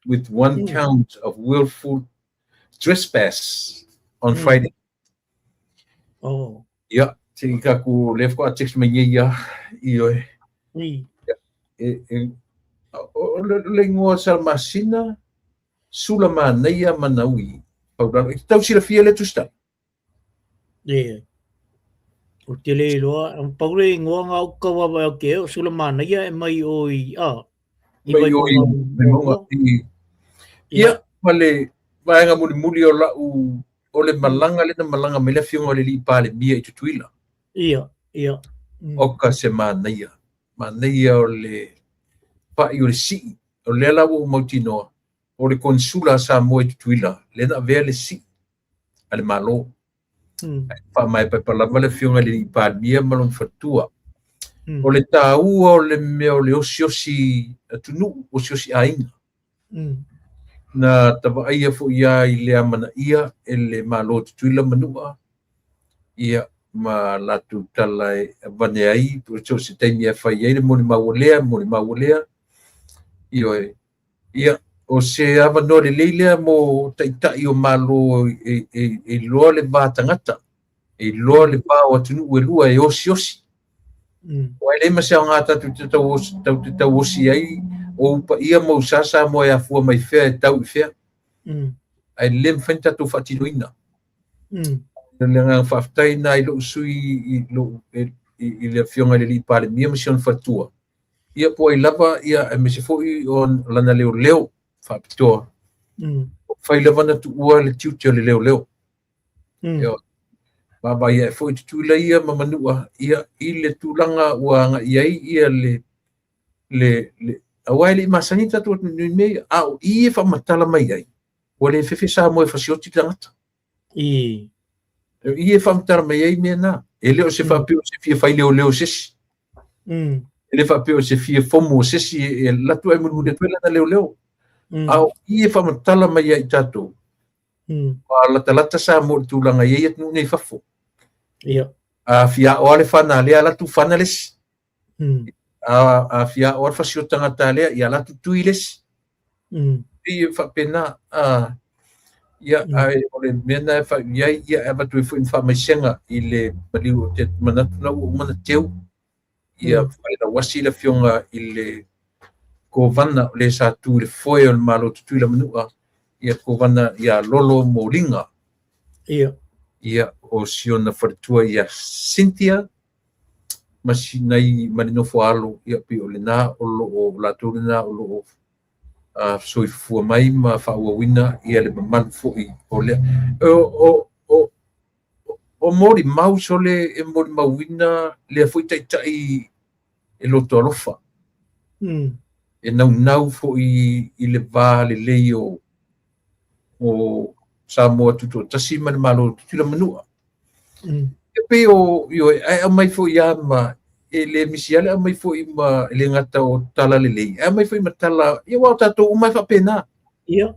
with one count of willful trespass on Friday. Oh. Ia, se i taku lea faatoa text mai nei ia, ioe. Ia, e, o le ingoa Salamasina, Sulamanaia Manaui Faulalo. E tau silafia le Tusitala? E, ou te le iloa, pau le ingoa nga ou tau vaavaai atu i ai o Sulamanaia e mai o i, a, i Mai o i Vaimauga. Ia, ma le vaega mulimuli o lau, o le malaga lea na malaga mai le afioga o le alii Palemia i Tutuila. Ia, ia. O ka se manaia. Manaia o le pai o le sii. O lea la ua ou mautinoa, o le Konesula a Samoa i Tutuila, lea na avea le sii a le Malo. Ae faamaepaepa lava le afioga i le alii Palemia ma lona faletua. O le taua o le mea o le osiosi atunuu, osiosi aiga. Na tavaaia foi lava i le amanaia e le Malo o Tutuila ma Manua, ia, ma latou tala e avane ai, so o se taimi e fai ai le molimau a lea, molimau a lea. Ioe, ia, o se avanoa lelei lea mo taitai o Malo e iloa le va tagata, e iloa le va o atunuu e lua e osiosi. Aua e leai ma se aoga tatou te tau osi ai o ou paia ma ou sa Samoa e afua mai fea e tau i fea. Ae le mafai ona tatou faatinoina. O le agaga faafetai lena i lou sui i le afioga i le alii Palemia ma si ona faletua. Ia po o ai lava, ia aemaise foi o lana leoleo faapitoa. Fai lava na tuua le tiute o le leoleo. Ia, vaavaai ae foi Tutuila ia ma Manua, ia, i le tulaga ua agai ai ia le aua e le i masani tatou atunuu i mea ia, a o i e faamatala mai ai, ua le fefe Samoa e fasioti tagata. I e faamatala mai ai mea na. E le o se faapea o se fia fai leoleo se isi. E le faapea o se fia fomu o se isi e alu atu ae mulimuli atu ai lana leoleo. A o i e faamatala mai ai i tatou, ua latalata Samoa i le tulaga e i ai atunuu nei i fafo. Ia. A fia ao lava le fana a lea, alu atu fana le isi. A fia ao lava le fasioti tagata a lea, ia alu atu tui le isi. Pei e faapena, ia, ae o le mea lena e faaiu i ai, ia, e avatu ai foi ma faamaisega i le maliu o te manatu na ua uma ona teu, ia failauasi le afioga i le Kovana o le sa tu i le foe o le Malo Tutuila Manua, ia Kovana ia Lolo Moliga. Ia. Ia, o si ona faletua ia Cynthia, ma sinai ma le nofo alo, ia pei o lena o lo o latou lena o lo o soifua mai ma faaauauina ia le mamalu foi o lea. O molimau sole e molimauina lea foi taitai e loto alofa. E naunau foi i le va lelei o Samoa Tutoatasi ma le Malo Tutuila Manua. E pei o, ioe, ae aumai foi lava ma, e le misi lava le aumai foi ma, e le gata o tala lelei, ae aumai foi ma tala, ia aua o tatou uma e faapena. Ia.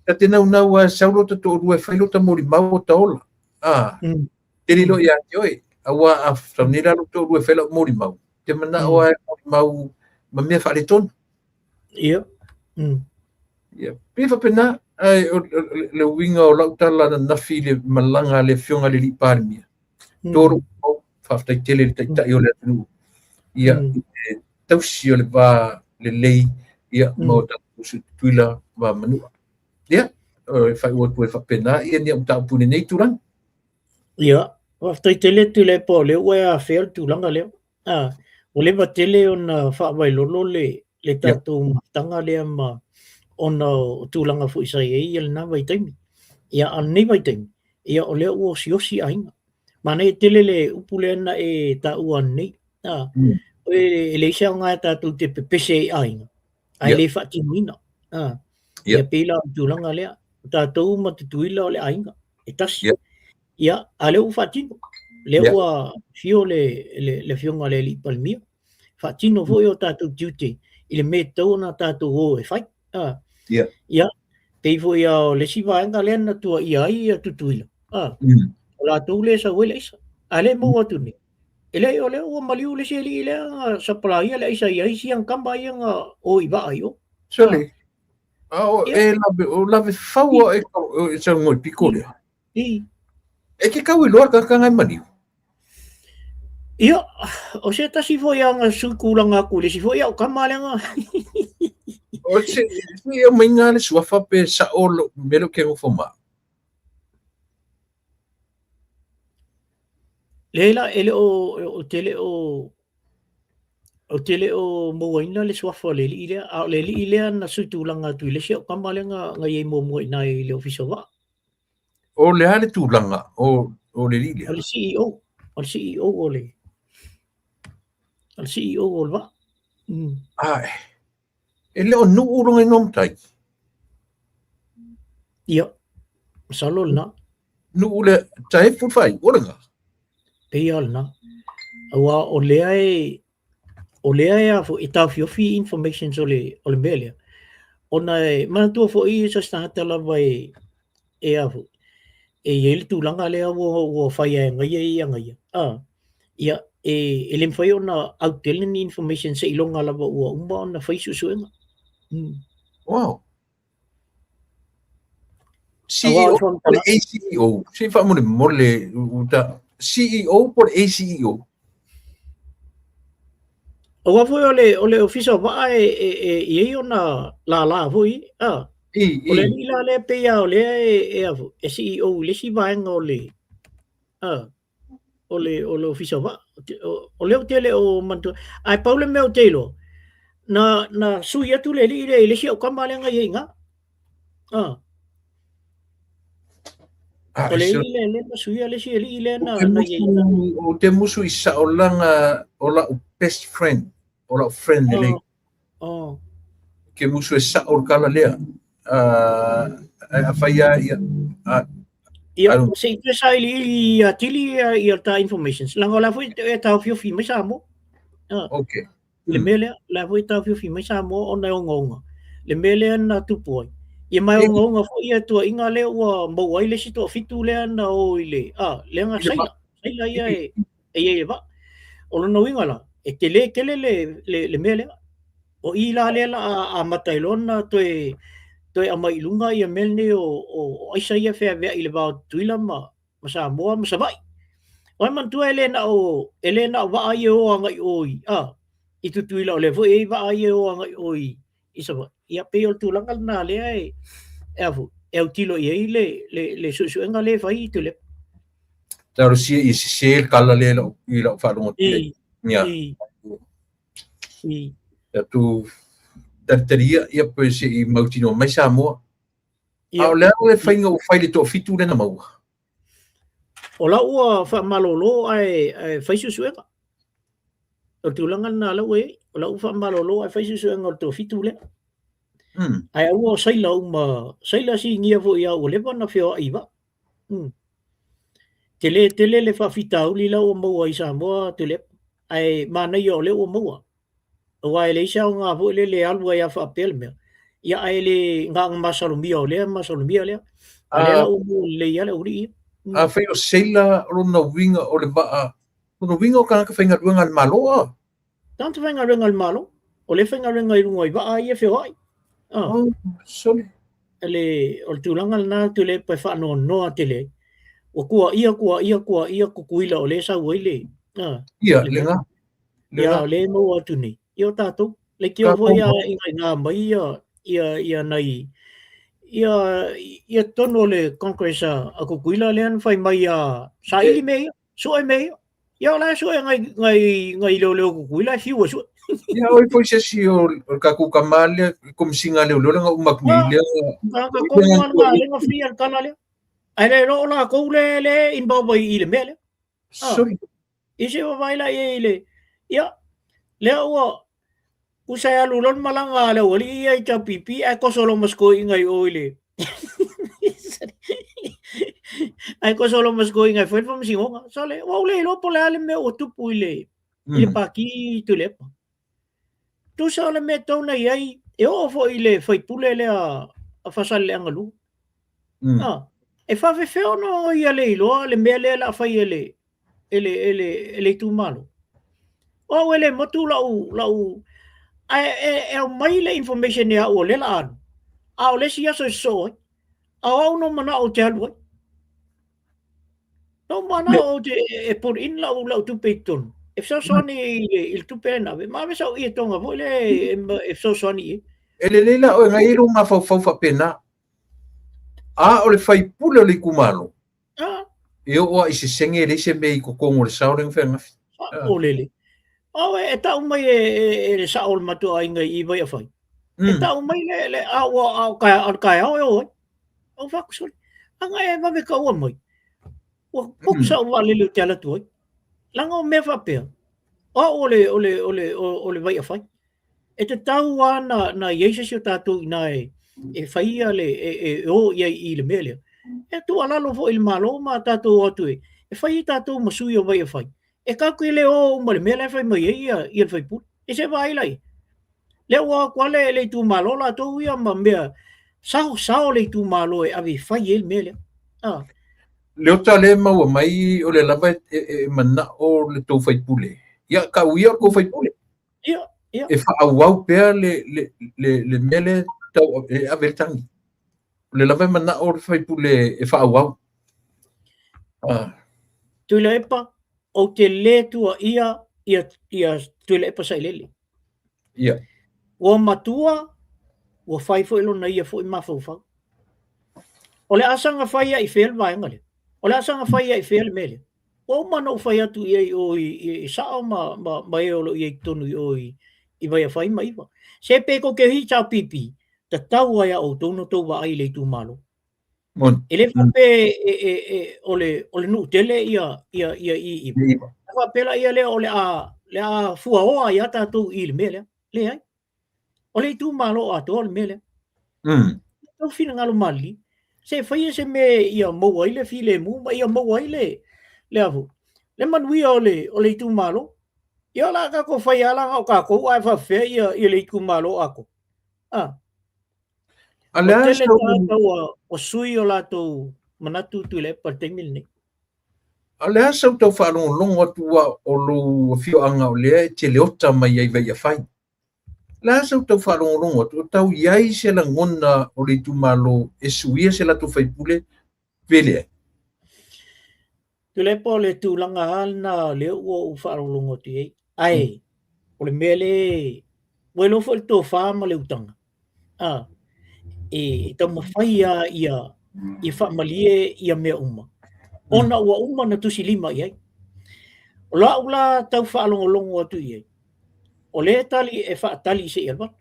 Ta te naunau lava e sau lota toalua e fai lota molimau o ta ola. Te lilo ia te oe, aua a sau nei la lou toalua e fai lau molimau, te manao lava e molimau ma mea faaletonu. Ia. Ia, pei faapena, ae o le uiga o lau tala ananafi i le malaga a le afioga i le alii Palemia, tolu mau, faafetai tele i le taitai o le atunuu, ia, i le tausi o le va lelei, ia, ma o tatou uso i Tutuila ma Manua. Ia, e faaiu atu ai faapena ia ni au mataupu i lenei tulaga. Ia, faafetai tele Tuilaepa o lea ua e afea le tulaga lea. Ah, ua leva tele ona faavailolo le tatou mafutaga lea ma ona o tulaga foi sa i ai lena vaitaimi. Ia, a o lenei vaitaimi, ia o lea ua osiosi aiga. Manaia tele le upu lea na e taua ananei. Ah, e leai se aoga e tatou te pepese ai i aiga, ae le faatinoina. Ah, ia pei la o le tulaga lea, o tatou ma Tutuila o le aiga, e tasi. Ia, a o lea ua faatino, lea ua afio le Afioga i le Alii Palemia, faatino foi o tatou tiute i le mea e tatau ona tatou o e fai. Ah, ia, pei foi lava o le isi vaega lea na tuuaia ai Tutuila, ah, o latou lea e sau ai le aisa. A o lea e maua atu nei, e leai o lea ua maliu le isi alii lea na sapalaia le aisa i ai isi ana tama ia na o i vaa i o. Sole, a o e lave, o lave fau a e e saunoa i piko lea. E ke kau iloa le tagata na e maliu. Ia, o se tasi foi a na sui tulaga atu i le isi foi au tama lea na. O se, se e aumaiga le suafa pe sao lo mea lea ou te nofo ma. Leai la, e le o, ou te le o, ou te le o mauaina le suafa o le alii lea, a o le alii lea na suitulaga atu i le isi au tama lea na i ai muamua i ina i le Ofisa o Vaa. O le a le tulaga o le alii lea? O le CEO, o le CEO o le, o le CEO o le vaa. Ah, e le o Nuu lona igoa matai? Ia, masalo lena. Nuu le Taefu le faaiuga o lena? Pei lava o lena. Aua o lea e, o lea e a foi, e taofiofi informations o le mea lea, ona e manatua foi so o se tagata lava e a foi, e i ai le tulaga lea ua fai lava e agaia ia agaia, a, ia, e le mafai ona autele ni information seiloga lava ua uma ona fai suesuega. Wow. CEO po o le ACEO, se i faamolemole uta, CEO po o le ACEO? Aua foi o le Ofisa o Vaa e i ai ona lālā foi, a. O le alii la lea pei lava o lea e CEO i le isi vaega o le, a, o le Ofisa o Vaa. O lea ou te le o manatua, ae pau le mea ou te iloa, na sui atu le alii lea i le isi aukama lea na i ai i ina. A. O le alii lea na suia le isi alii lea na i ai i ina. Ou te musu i saolaga o la'u best friend, o la'u friend lelei. Oh. Ke musu e sa'o le tala lea. Ae afai lava ia, Ia, se i toe sailiili atili ia ta informations, leaga o la foi e taofiofi mai Samoa. Okay. Le mea lea, o la foi e taofiofi mai Samoa ona e ogaoga. Le mea lea na tupu ai. Ia ma e ogaoga foi ia tuuaiga lea ua maua ai le isi toafitu lea na o i le, lea na saila, saila ia e, e i ai le vaa. O lona uiga la, e tele tele le mea lea. O i la lea la a amata ai loa ona toe aumai i luga ia mea nei o aisa ia feaveai i le va o Tutuila ma Samoa ma Savaii. Ua e manatua e le na o vaa ia e o agai i o i Tutuila, o lea foi e i ai vaa ia e o agai i o i Savaii. Ia pei o le tulaga lena lea e autilo i ai le suesuega lea e fai i Tuilaepa. Talosia ia sese le tala lea i lau faalogo atu i ai. Ia. Tatou talitalia ia pe se i mautinoa mai Samoa. A o le a le faiga ua fai i le toafitu lea na maua? O la ua faamalolo ae fai suesuega. O le tulaga lena la ua i ai. O la ua faamalolo ae fai suesuega o le toafitu lea. Ae aua o saila uma, saila sinia foi a ua leva ona feoai i vaa. Tele tele le faafitauli la ua maua i Samoa Tuilaepa. Ae manaia o lea ua maua. Aua e leai se aoga foi lele e alu ai lava faapea le mea. Ia ae le na ona masalomia o lea masalomia lea. A lea la ua maua lelei lava le aualii ia. Afai o sailor o lona uiga o le vaa, lona uiga o tagata faigaluega a le Malo a? Tagata faigaluega a le Malo, o lea e faigaluega i luga i vaa ia e feoai. Oh, sorry. O le tulaga lena Tuilaepa e faanoanoa tele ai. Ua tuuaia, tuuaia, tuuaia Tutuila o lea e sau ai le... Ia, lena. Ia, o lea e maua atu nei. Ia o tatou. Leitioa foi a inaina mai ia nai Ia, ia totonu o le Congress a, a Tutuila lea na fai mai a saili mea ia, sue mea ia. Ia o la e sue ngai, ngai, ngai leoleo Tutuila e fiu e sue. Ia oi foi se isi o le tatou tama lea, Komesina a Leoleo lea na uma atu nei lea. Tagata tonu lava lena lea na fia le tala lea. Ae le iloa o latou lea lea e involve ai i le mea lea. Soli. Ia se vaavaai la i ai i le... Ia, lea ua usa e alu loa le malaga a le aualii ia i HRPP ae toso loa ma si toeaina i o i le... ae toso loa ma si toeaina e fai le faamasinoga. Sole, ua ou le iloa po o le a le mea ua tupu i le, i le Pati Tuilaepa. Tusa o le mea e tatau ona i ai, e oo foi i le faipule lea a Faasaleleaga 2. Ah, e faafefea ona ia le iloa le mea lea o le a fai e le, e le, e le, e le itumalo? O au e le motu lau, lau, ae e, e aumai le information ia au o lea o le a alu, a o le isi aso e sosoo ai. A o au na ou manao ou te alu ai. Na ou manao ou te e put in lau, lau tupe i totonu. E fesoasoani i le, i le tupe lea na ave. Ma ave sau ietoga foi lea e, e fesoasoani i ai. E lelei la oe na i ai lou mafaufau faapena. A o le faipule o le itumalo, e oo lava i se sene e leai se mea i totonu o le sao lea na fai ananafi. Saolele. Au e tau mai e, e, e le sao o le matua aiga i Vaiafai. E tau mai le, le a ua a o ka, a o le taeao e o ai. Au fai atu sole. Aga e vave taua mai. Ua potu sa'u vaalele ou te alu atu ai. Leaga o mea faapea, o au o le, o le, o le, o le Vaiafai. E tatau lava na, na i ai se isi o tatou i ina e, e faia le, e, e, e o i ai i le mea lea. E tuualalo foi i le Malo ma tatou o atu e, e fai ai tatou ma sui o Vaiafai. E tatou te le o uma i le mea la e fai mai ai ia, ia le sui usufono. E se vaai la i ai. Lea ua o atu lava le, le itumalo latou ia ma mea, sao, sao le itumalo e ave e fai ai le mea lea. Ah. Leota lea e maua mai o lea lava e, e, e manao le tou faipule. Ia, tau ia o le tou faipule. Ia, ia. E faaauau pea le, le, le, le mea lea tau e ave le tagi. O lea lava e manao le faipule e faaauau. Ah. Tuilaepa, ou te le tuuaia ia, ia Tuilaepa Sailele. Ia. Ua matua, ua fai foi lona ia foi mafaufau. O le a saga fai ai i fea le vaega lea? O le a saga fai ai i fea le mea lea? Ua uma ona ou fai atu i ai i o i, i, i Sao ma, ma, ma e o lo o i ai i totonu i o i, i Vaiafai ma Iva. Se pe tou te HRPP, tatau lava ia outou ona outou vaai i le itumalo. Moni. E le faapea e, e, e, o le, o le nuu tele ia, ia, ia i Iva. Iva. E faapea la ia lea o le a, le a fuaoa ai lava tatou i le mea lea. Leai. O le itumalo atoa le mea lea. Tou finagalo malilie. Se faia se mea ia maua ai le filemu ma ia maua ai le, le a foi, le manuia o le, o le itumalo. Ia o le a tatou faia lava leaga o tatou ae faapefea ia, ia le itumalo atoa. Ah. A le Ua a tele sau, tagata ua, ua sui o latou manatu Tuilaepa i le taimi lenei. a le a sau tau faalogologo atu aua o lou afioaga o lea e te leota mai ai Vaiafai. Le a sau tau faalogologo atu, o tau i ai se lagona o le itumalo e suia se latou faipule pe leai? Tuilaepa o le tulaga lava lena lea ua ou faalogologo atu i ai. Ae o le mea lea, ua iloa foi le tofa ma le utaga, a, e taumafai lava ia, ia faamalie ia mea uma, ona ua uma ona tusilima i ai. O lau la tau faalogologo atu i ai, o lea e tali e faatali se i alu atu.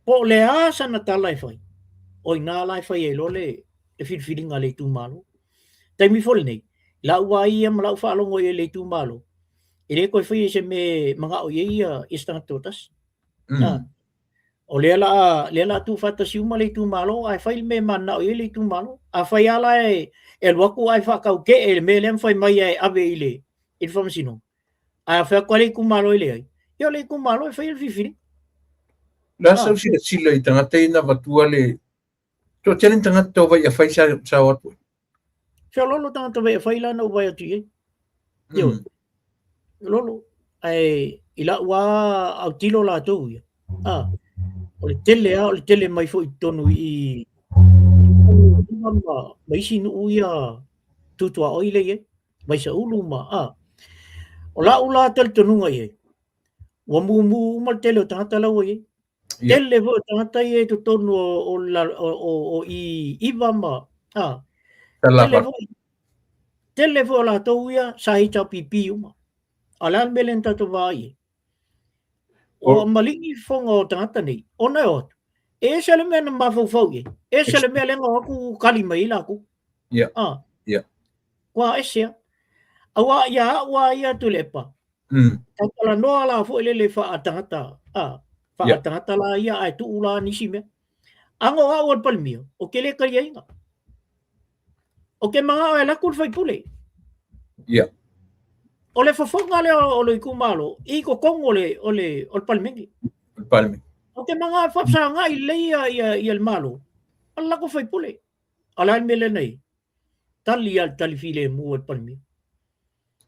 Po o le a sana tala e fai, o i ina la e fai ai loa le, le filifiliga a le itumalo. Taimi foi lenei, lau vaai ia ma lau faalogo i ai i le itumalo, e le toe faia se mea e manao i ai ia, ia se tagata toatasi. O lea la a, lea la a tuufaatasi uma le itumalo ae fai le mea e mananao i ai le itumalo. Afai lava la e, e alu atu ae faatautee i le mea lea ma fai mai e ave i le, i le faamasinoga, ae a fai atu lava le itumalo e leai, ia o le itumalo e faia le filifiliga. O le a sau silasila i tagata ia na avatua le Toatele ni tagata tau Vaiafai sa, sa o atu ai. Feoloolo tagata Vaiafai la na ou vaai atu i ai. Ioe. Feoloolo. Ae i lau lava autilo latou ia, a, o le tele lava, o le tele mai foi i totonu i i ma, ma isi nuu ia tu tuaoi lea i ai, Vaisaulu ma, a. O lau la talitonuga i ai, ua mumu uma le tele o tagata la ua i ai. Tele foi o tagata ia i totonu o, o, o, o i iva ma, a, tele foi, tele foi o latou ia sa HRPP uma. A le a le mea lea na tatou vaai ai? Ua maligi fofoga o tagata nei, ona e o atu, e ese le mea na mafaufau i ai, ese le mea lea na o atu kali mai ai latou. Ah. Ua ese a. Aua ia au a ia Tuilaepa, tautalanoa la foi lele faatagata, ah, faatagata la ia ae tuu la nisi mea. Aga o au o le Palemia, o ke le kaliaina. O ke manao e laku le faipule. O le fofoga lea o le itumalo i totonu o le o le o le Palemene. O le Palemene. O ke manao e faafesagai lelei ia ia ia le Malo, o le lako faipule. A o le a le mea lea na i ai? Tali lava le tali filemu a le Palemia.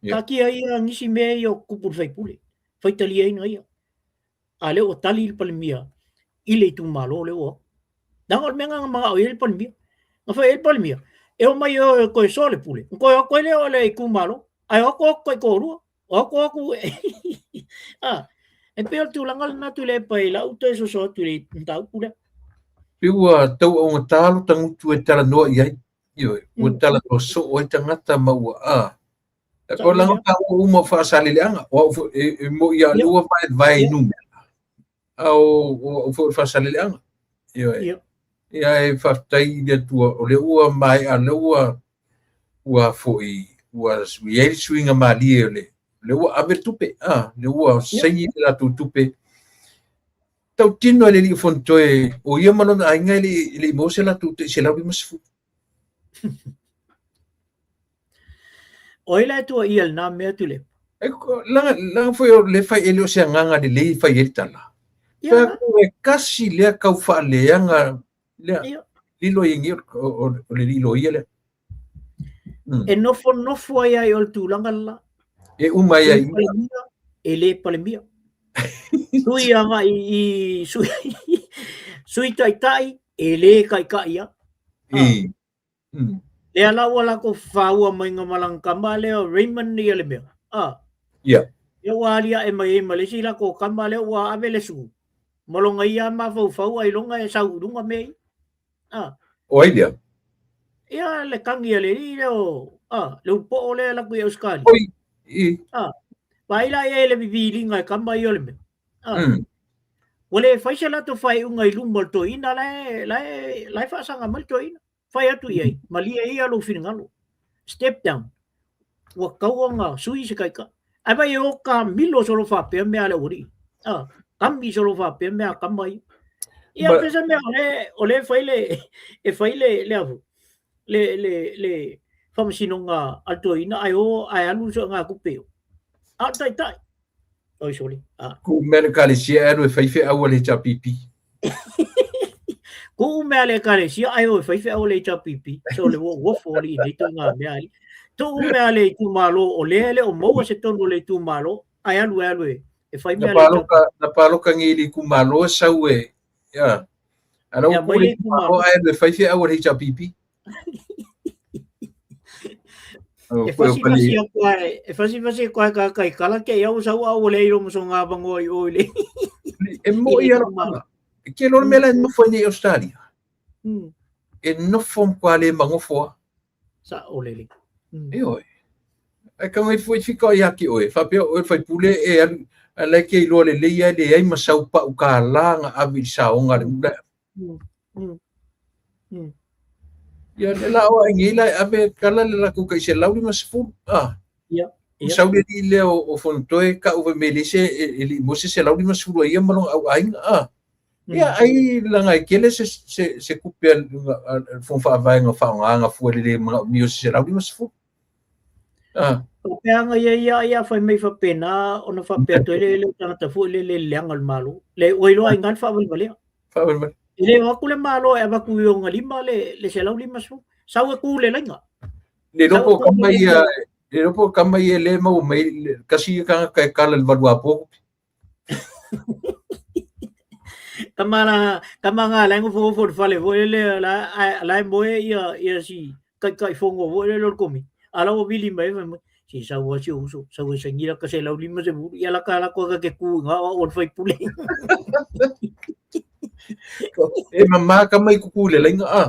Taatia ia nisi mea ia o tupu i le faipule, faitaliaina ia. A lea ua tali le Palemia i le itumalo lea ua o. Leaga o le mea lena na manao i ai le Palemia. Na fai i ai le Palemia, e omai e toe soa le pule, ona toe o atu ai lea o le itumalo, ae o atu o atu taitoalua, o atu o atu a, e pei o le tulaga lena Tuilaepa i lau toe soso atu i le mataupu lea. Pei ua tau augata lo ta gutu e talanoa i ai. Ioe, ua talanoa soo ai tagata ma ua a. O laga taua uma o faasaleleaga. O au foi, e moi a lua vae vae i numera. A o au foi o le faasaleleaga. Ioe. Ia e faafetai i le Atua o lea ua maea, lea ua ua foi ua i ai le suiga malie o le lea ua ave le tupe, a lea ua saini le latou tupe. Tautino e le alii o Fonotoe, o ia ma lona aiga e le i maua se latou tai 150. O ai la e tuuaia i lena mea Tuilaepa? E, laga, laga foi o le fai e le o se agaga lelei e fai ai le tala. Ia, Fai atu e kasi lea kau faaleaga lea. Ia. Lilo i ngi o, o le lilo ia lea. E nofonofo ai ai o le tulaga le la. E uma ai ai. E le Palemia. Sui agai i sui, sui taitai, e le taitai a. I. Lea la ua latou faua mai ga ma lana tama lea o Raymond ia le mea. Ah. Ia. Ia ua aliae mai ai ma le isi latou tama lea ua ave le su. Ma lona ia mafaufau ailoga e sau i luga mea ia. Ah. O ai lea? Ia le kagi a le alii lea o ah, le ulupoo lea e alu atu i Ausetalia. Oi, i. Ah. Vaai la i ai le viviliga e tama ia o le mea. Ah. Ua le fai se latou faaiuga i luma o le toeaina la e, la e, la e faasaga mai le toeaina. Fai atu i ai, malie ia lou finagalo. Step down. Ua tatau ona sui se taitai. Ae vaai e o kamilo solo faapea mea a le aualii. Ah, kami solo faapea mea a tama ia. Ia pe se mea o le, o le fai le, e fai le, le afu, le, le, le faamasinoga a le toeaina ae o, ae alu le suegatupe i o. A o le taitai. Oi sole. Ah. Ku mea le ekalesia e alu e fai feau a le HRPP. Ku mea le ekalesia ae o e fai feau a le HRPP. So le uofo alii nei ituaiga mea alii. Tuu mea le itumalo o lea e le o maua se tonu o le itumalo ae alu e alu e e fai mea le HRPP. Na paloka nei i le itumalo e sau e ia. A la ua ku le itumalo ae alu e fai feau a le HRPP. E fasifasi atu ai, e fasifasi atu ai ka kai kala ke iau sau au le iro mo songa vangoa i o i le. E mo i ala pala. Ke lore mela e nofo nei Australia. E nofo mkwa le mangofo a. Sa o lele. E oi. Ai ka ngai foi fika o ia ki oe. Whapea oe whai pule e alu. A lai ke iloa le leia le ai masau pa u ka la nga avi i saonga le mula. Ia le la o ai nei la e ave kala le latou kai 150. Ah. Ia. Ia. Sau le alii lea o Fonotoe kau fai mai le se e le i maua se 150 a ia ma lona au aiga. Ah. Ia ai laga e tele se se se tupe a le Fono Faavae na faaaoga na fua i le le manaomia o se 150. Ah. Faapea na ia ia ia fai mai faapena ona faapea atu ai le le tagata foi le le leaga o le Malo. Le ua iloa ai i ina le faavalevalea. Faavalevalea. E le o atu le Malo e avatu i ona lima le le 150. Sau e tu le laina. Le iloa po o kama ia, le iloa po o kama ia le maua mai kasi ia tagata e kala i le valuapo. Tama la, tama nga la ngofo ngofo le fale foi le la la e moe ia ia si kai fongo foi le le komi. Ala o vili mai mai mai. Si sau a si uso, sau e sangi la ka se lau lima se buru. Ia la ka la ko ka ke ku nga o o fai pule. E mamā kama i kuku i le laina a.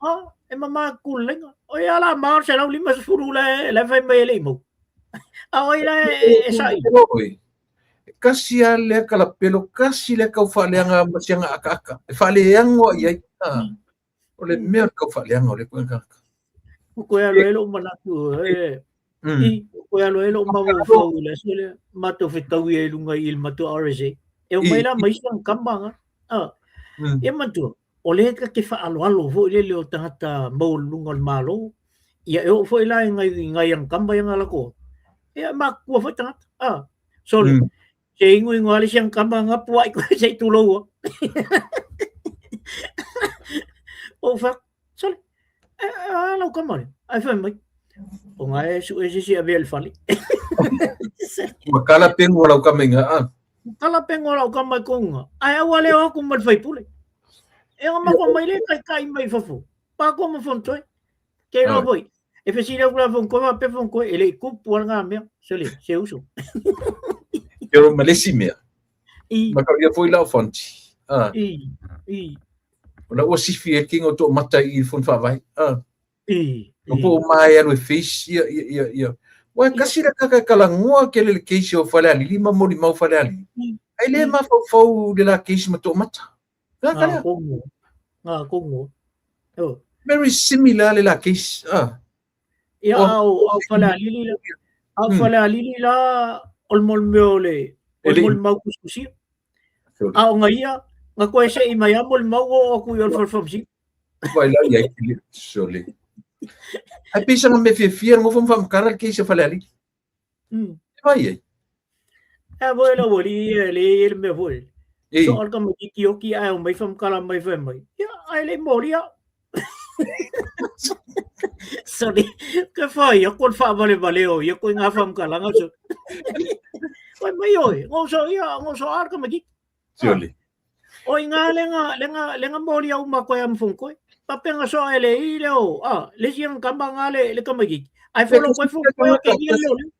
Ah, e mamā kuku i le laina. O ia la ma o 150 le le fai mai e le i mau. A o ia e, e sa'i. E kasi a lea kalapelo, kasi lea kau faaleaga ma siaga akaaka. E faaleago ai ai. Ah. O le mea o le kau faaleaga o le koe kaka. O koe alo e lou manatu, e, i, o koe alo e lou mafaufau i le aso lea, matou fetaui ai i luga i le matou RSA. E o mai la ma isi ang kama nga. Ah, ia manatua, o lea ta te faaaloalo foi lele o tagata maualuluga o le Malo, ia e oo foi la i ngai, i ngai ang kama ia nga lako. Ia e matutua foi tagata. Ah, sole, Se ingoingo a le isi kama nga puai koe se i tulou a. O fa, sole, e, a lau kama le, ai fai mai. O ngā e su e sisi a vea le fale. Ua kala pengu o lau kama i ngā a. Kala pengu o lau kama i konga. Ai aua leo aku ma le faipule. E nga makua mai le kai kai mai fafo. Pākoa ma fontoe. Ke iloa foi. E fesili aku la Fonkoe faapea Fonkoe, e le i kupu a ngā mea. Sole, se uso. Ke ro ma le isi mea. I. Ma ka ia foi lau fonti. Ah. I. I. O la ua sifi e kinga o tō mata i fon whaavai. Ah. I. O po o mai alu e face ia ia ia ia. Wa kasi la kaka kalangua ke le case o fale alili ma moli mau fale alili. Ai le ma fau fau le la case ma tō mata. Ngā kongo. Ngā kongo. Oh. Very similar le la case. Ah. Ia oh. au au Falealili la. Au hmm. Falealili la o le mole mea o le o le mole mau kusikusia. A o ngaia nga koe se i mai a mole mau o aku i o le whalwhamsi. Vai la ia i sole. Ai pisa nga me fiafia ngofo mfamkara le case o Falealili. E vai ai. A voi la wali e le e le mea foi. E. So al ka mai ki oki ai o mai whamkala mai whai mai. Ia, ai le mori au. Sorry, ke whai, a koe whaavale vale o, ia koe ngā whamkalanga. So. Wai mai oi, ngoso ia, ngoso ar ka mai ki. Surely. O i ngā lenga, lenga, lenga mori au ma koe am koe. Papenga so e le i le o, a, le si ang kamba ngā le, le kamaiki. Ai folo koe fong koe o ke ia leo le.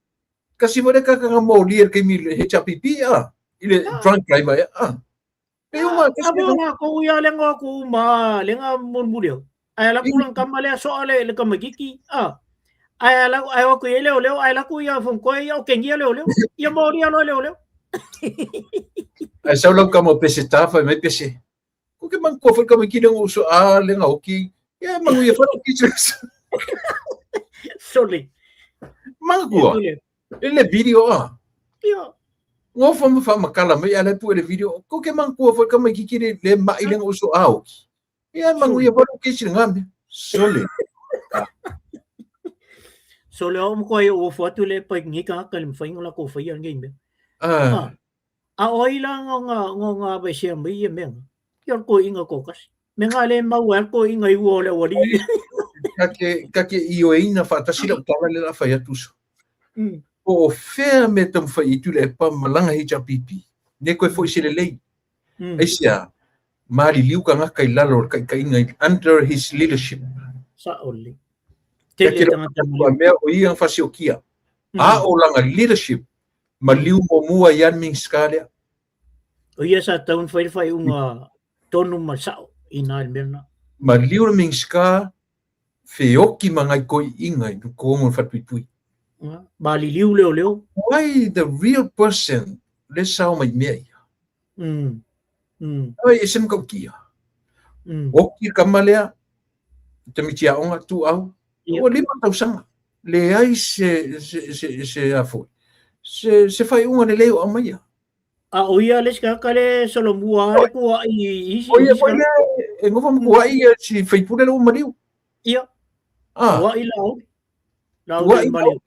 Kasi mo le kakanga moli e kemi le HRPP a, i le drunk driver e a. Pe uma, kasi mo la ko ia lenga ko uma, lenga mulmuli au. Ai la kulang kamba le so le le kamaiki, a. Ai la ai o koe leo leo, ai la ku ia fong koe ia o kengia leo leo. Ia mori alo leo leo. Ai sau lau kama pese tafa mai pese. Ko ke mang kofa kama ki lengo so a lenga oki. Ia mangu ia fatu ki Sorry. Mangua. E le video a. Ia. Ngofa ma fa makala mai ala pu le video. Ko ke mang kua foi kama ki ki le mai lengo so a oki. Ia mangu ia fatu ki ngame. Sole. So le o mo ai o fo atu le pai ngi ka ka le mfai ngola ko fai ngi me. Ah. A o ai la ngo nga ngo nga ba sia mai ia me. Ia ko inga ko kasi. Me nga le mau al ko inga i o le wali. Ka ke ka ke i o ina fa ta sila tala le la fai atu so. O fea me tam fai itu le pa malanga hi cha pipi. Ne koe foi se le lei. Ai sia maliliu ka ngaka i lalo o le kaikaiga under his leadership. Sa'o lelei. Tele tagata maliu. Mea o ia fasiokia. A o langa leadership maliu muamua ia le Minisita lea. O ia sa tatau ona fai le faaiuga tonu ma le sa'o i ina i le mea lena. Maliu le Minisita feoki ma ngai koi'iga i totonu o le falepuipui. Maliliu leoleo. Why the real person le sao mai mea ia? Ai, e se matautia. Oki le kama lea, tamaiti aoga, tuau, ua 5 tausaga. Leai se, se, se, se, a foi, se, se faaiuga lelei o aumaia. A o ia le isi tagata lea e solomua lava le kua'i i isi. O ia foi lea e nofo ma kua'i ia si faipule lea ua maliu. Ia. Ah. Kua'i Laauli. Laauli maliu.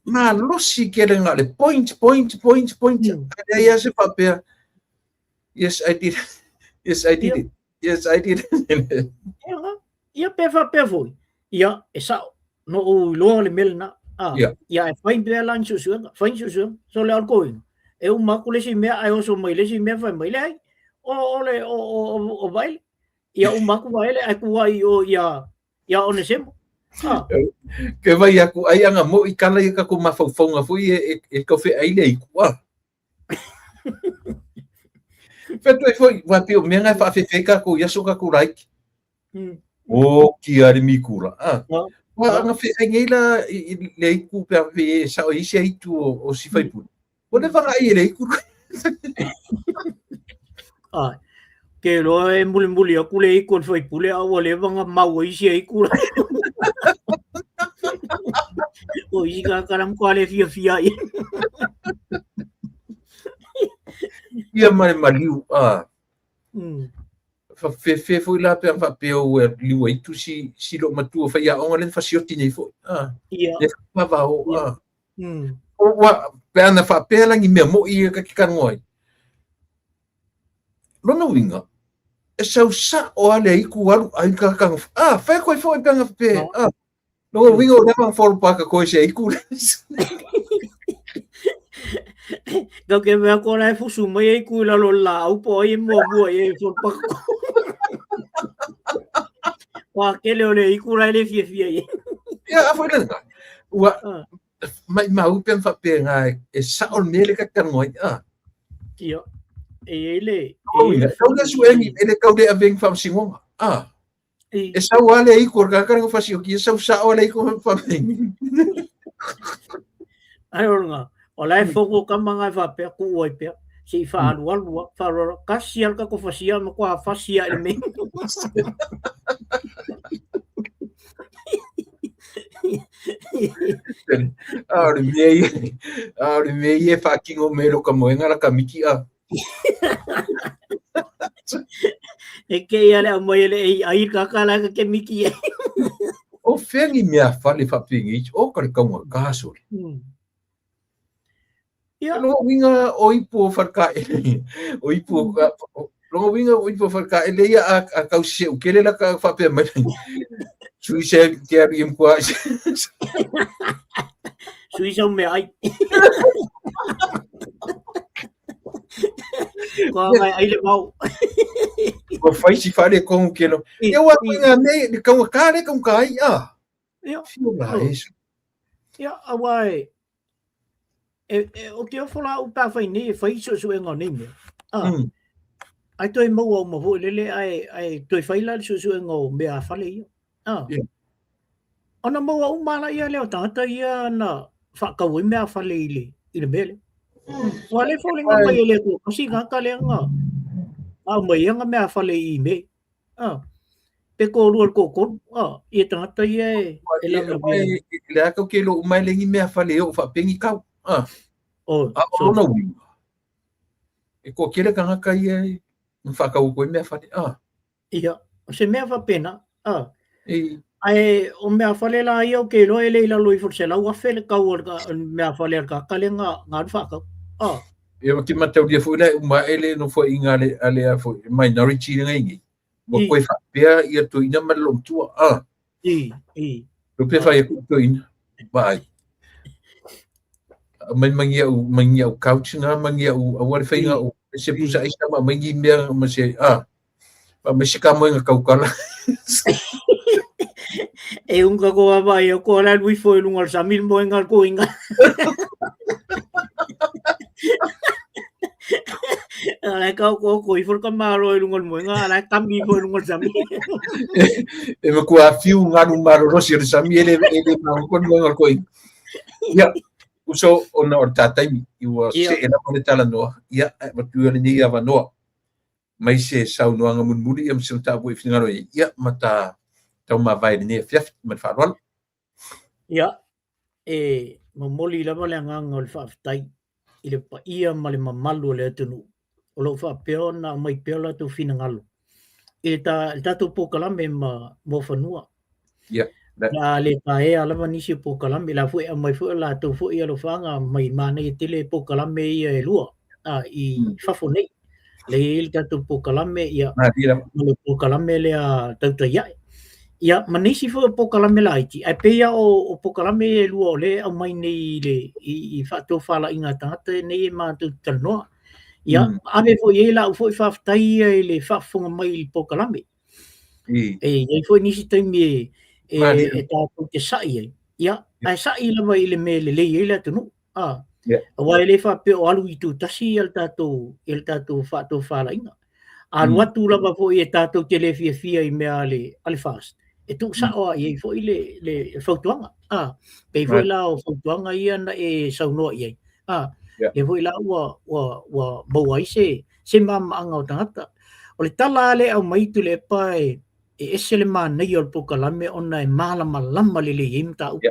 Malosi ke le nga le point, point, point, point. Ai ia se faapea. Yes, I did. Yes, I did it. Yes, I did it. Ia, ia pe faapea foi. Ia, e sa'o. Na ou iloa le mea lena. Ah, Ia. Ia e fai pea la ni suesuega, fai ni suesuega. So le ao le koiga. E uma aku le isi mea ae oso mai le isi mea fai mai leai. O o le o o o, o Vaele. Ia uma aku Vaele ae kuai o ia ia Onesemo. Ah. Ke vai aku ai anga mo i kala ia ka ko mafaufauga foi e e, e kau whe ai le iku ah. Fai atu ai foi, ua pei o mea na e faafefe ai tatou i aso tatou laiti. O kia le mikura. Ah. Ua na feai nei la i le aitu pe a pe e sao i se aitu o si faipule. Ua leva na ai e le aitu. Ah. Ke loa e mulimuli aku le aitu o le faipule a ua leva na mau ai si aitu la. O isi ka kala mo le fiafia ai. Ia ma le maliu. Ah. Whawhewhe foi la pe whapea o e liu ai tu si si lo matua whai aonga le whasioti nei foi. Ah. Ia. Le whawao. Ah. O wa pe ana whapea langi mea mo i ka ki kanoa ai. Lona uiga, e sau sao a le aiku alu ai ka kanga. Ah, whai koe foi pe anga pe. Ah. Lona uiga o leva foro pa ka koe se aiku. Kau ke mea ko lai fusu mai ai ku lalo la au po ai mua mua i e foro pa ko. Wa kele o le iku lai le fia fia i. Ia, a foi le nga. Ua, mai mau pe fa pe nga e sa o mele ka kanoa ai. Ah. Ia. E ele. E le kau le suengi, e le kau le aveng fa singonga. Ah. E sau a le aiku o le tagata lea na fasioki, e sau sao a le aiku o faapea. Ai o nga, o la e fogo ka manga e faapea, kuu ai pea, se i whaalualu a, whaalualu, kasi al ka ko fasia ma ko a fasia i le mea. A o le mea ia, a o le mea ia e whaakingo me lo ka moenga la ka miki a. E ke ia le aumai e le AI ka ka la ka ke miki ai. O fea ni mea fale whapingi, o ka le kaunga kāsore. Ia. Longa uiga o ipu o wharekaele, o ipu o, longa uiga o ipu o wharekaele ia a kau se ukele la ka whapea mai. Sui se ke aru i mkua. Sui sau mea ai. Ko ngai ai le mau. Ko whai si whare kongu ke no. Ia wa koe ngā nei, le kaunga kā le kaunga ai, a. Ia. Whio la esu. Ia, a wai, e, o te ofo la u pā whai nei, e whai suesuenga o nei mea. A. Ai toi maua o maho lele, ai toi whai la le suesuenga o mea a whale ia. A. Yeah. Ona maua uma la ia lea o tagata ia na whaakau ai mea a whale i le, i le mea lea. Ua le foliga mai e le Atua kasi tagata lea nga aumai ia nga mea a whale i mea. A. Pe kōrua le kōkolu, a, ia tagata ia e, e lawelawe ana. Le a kau ke lo umai lengi mea whale o whaapengi kau. A. Oh, A o lona uiga. E kua kele tagata ia e whaakau koe mea whale. A. Ia, o se mea faapena, a. I. Ae o mea fale la ia o ke iloa e le i lalo ifo o le 100,000 le kau o le mea fale a le tagata lea nga alu faakau. A. Ia ma ke mataulia foi la e uma ae le nofoaiga a le a le a foi minority le ngai Ua koe faapea ia toeaina ma le loomatua. A. I, i. Lo pe fai aku toeaina. Vaai. Mai mangi au mangi au couch nga mangi au aua le faiga o se pusa aisa ma mangi mea ma se a. Ma me se ka moenga kaukala. E unga ko vaavaai au ko la alu ifo i luga o le sami le moenga o le koiga. A la e kaokooko ifo le tamāloa i luga o le moenga, a la e kami ifo i luga o le sami. E matua fiu galu malolosi o le sami e le e le magogo le moenga o le koiga. Ia, uso ona o le ta taimi i ua see lava le talanoa, ia, ae avatu ia lenei avanoa mai se saunoaga mulimuli ia ma se mataupu e finagalo i ai, ia, ma ta taumavae i lenei afiafi ma le faaaloalo. Ia, e momoli lava le agaga o le faafetai i le paia ma le mamalu o le atunuu o lo o faapea ona aumai pea o latou finagalo i le, ta, le tatou polokalame ma Muafanua. Yeah. Na le taea lava nisi o polokalame, la foi e aumai foi o latou foi alofaaga mai manaia tele polokalame ia e lua a, i fafo nei. Le i ai le tatou polokalame ia ma le polokalame lea tautai ae. Ia ma nisi foi o polokalame laiti, ae pei lava o polokalame ia e lua o lea e aumai nei i le i faatofalaiga a tagata nei e matou te talanoa. Ia ave foi i ai lau foi faafetai ia i le faafofoga mai i le polokalame. E i ai foi nisi taimi e e tatou te sa'i ai, ia ae sa'i lava i le mea e lelei ai le atunuu. Aua e le faapea o alu itu tasi ia le tatou i le tatou faatofalaiga. A alu atu lava foi e tatou te le fiafia i mea a le FAST, e tuusao lava i ai foi le fautuaga. Pei foi la o fautuaga ia na e saunoa i ai. Lea foi la ua maua ai se malamalamaaga o tagata. O le tala lava lea e aumai Tuilaepa e ese le manaia o le polokalame ona e malamalama lelei ai mataupu.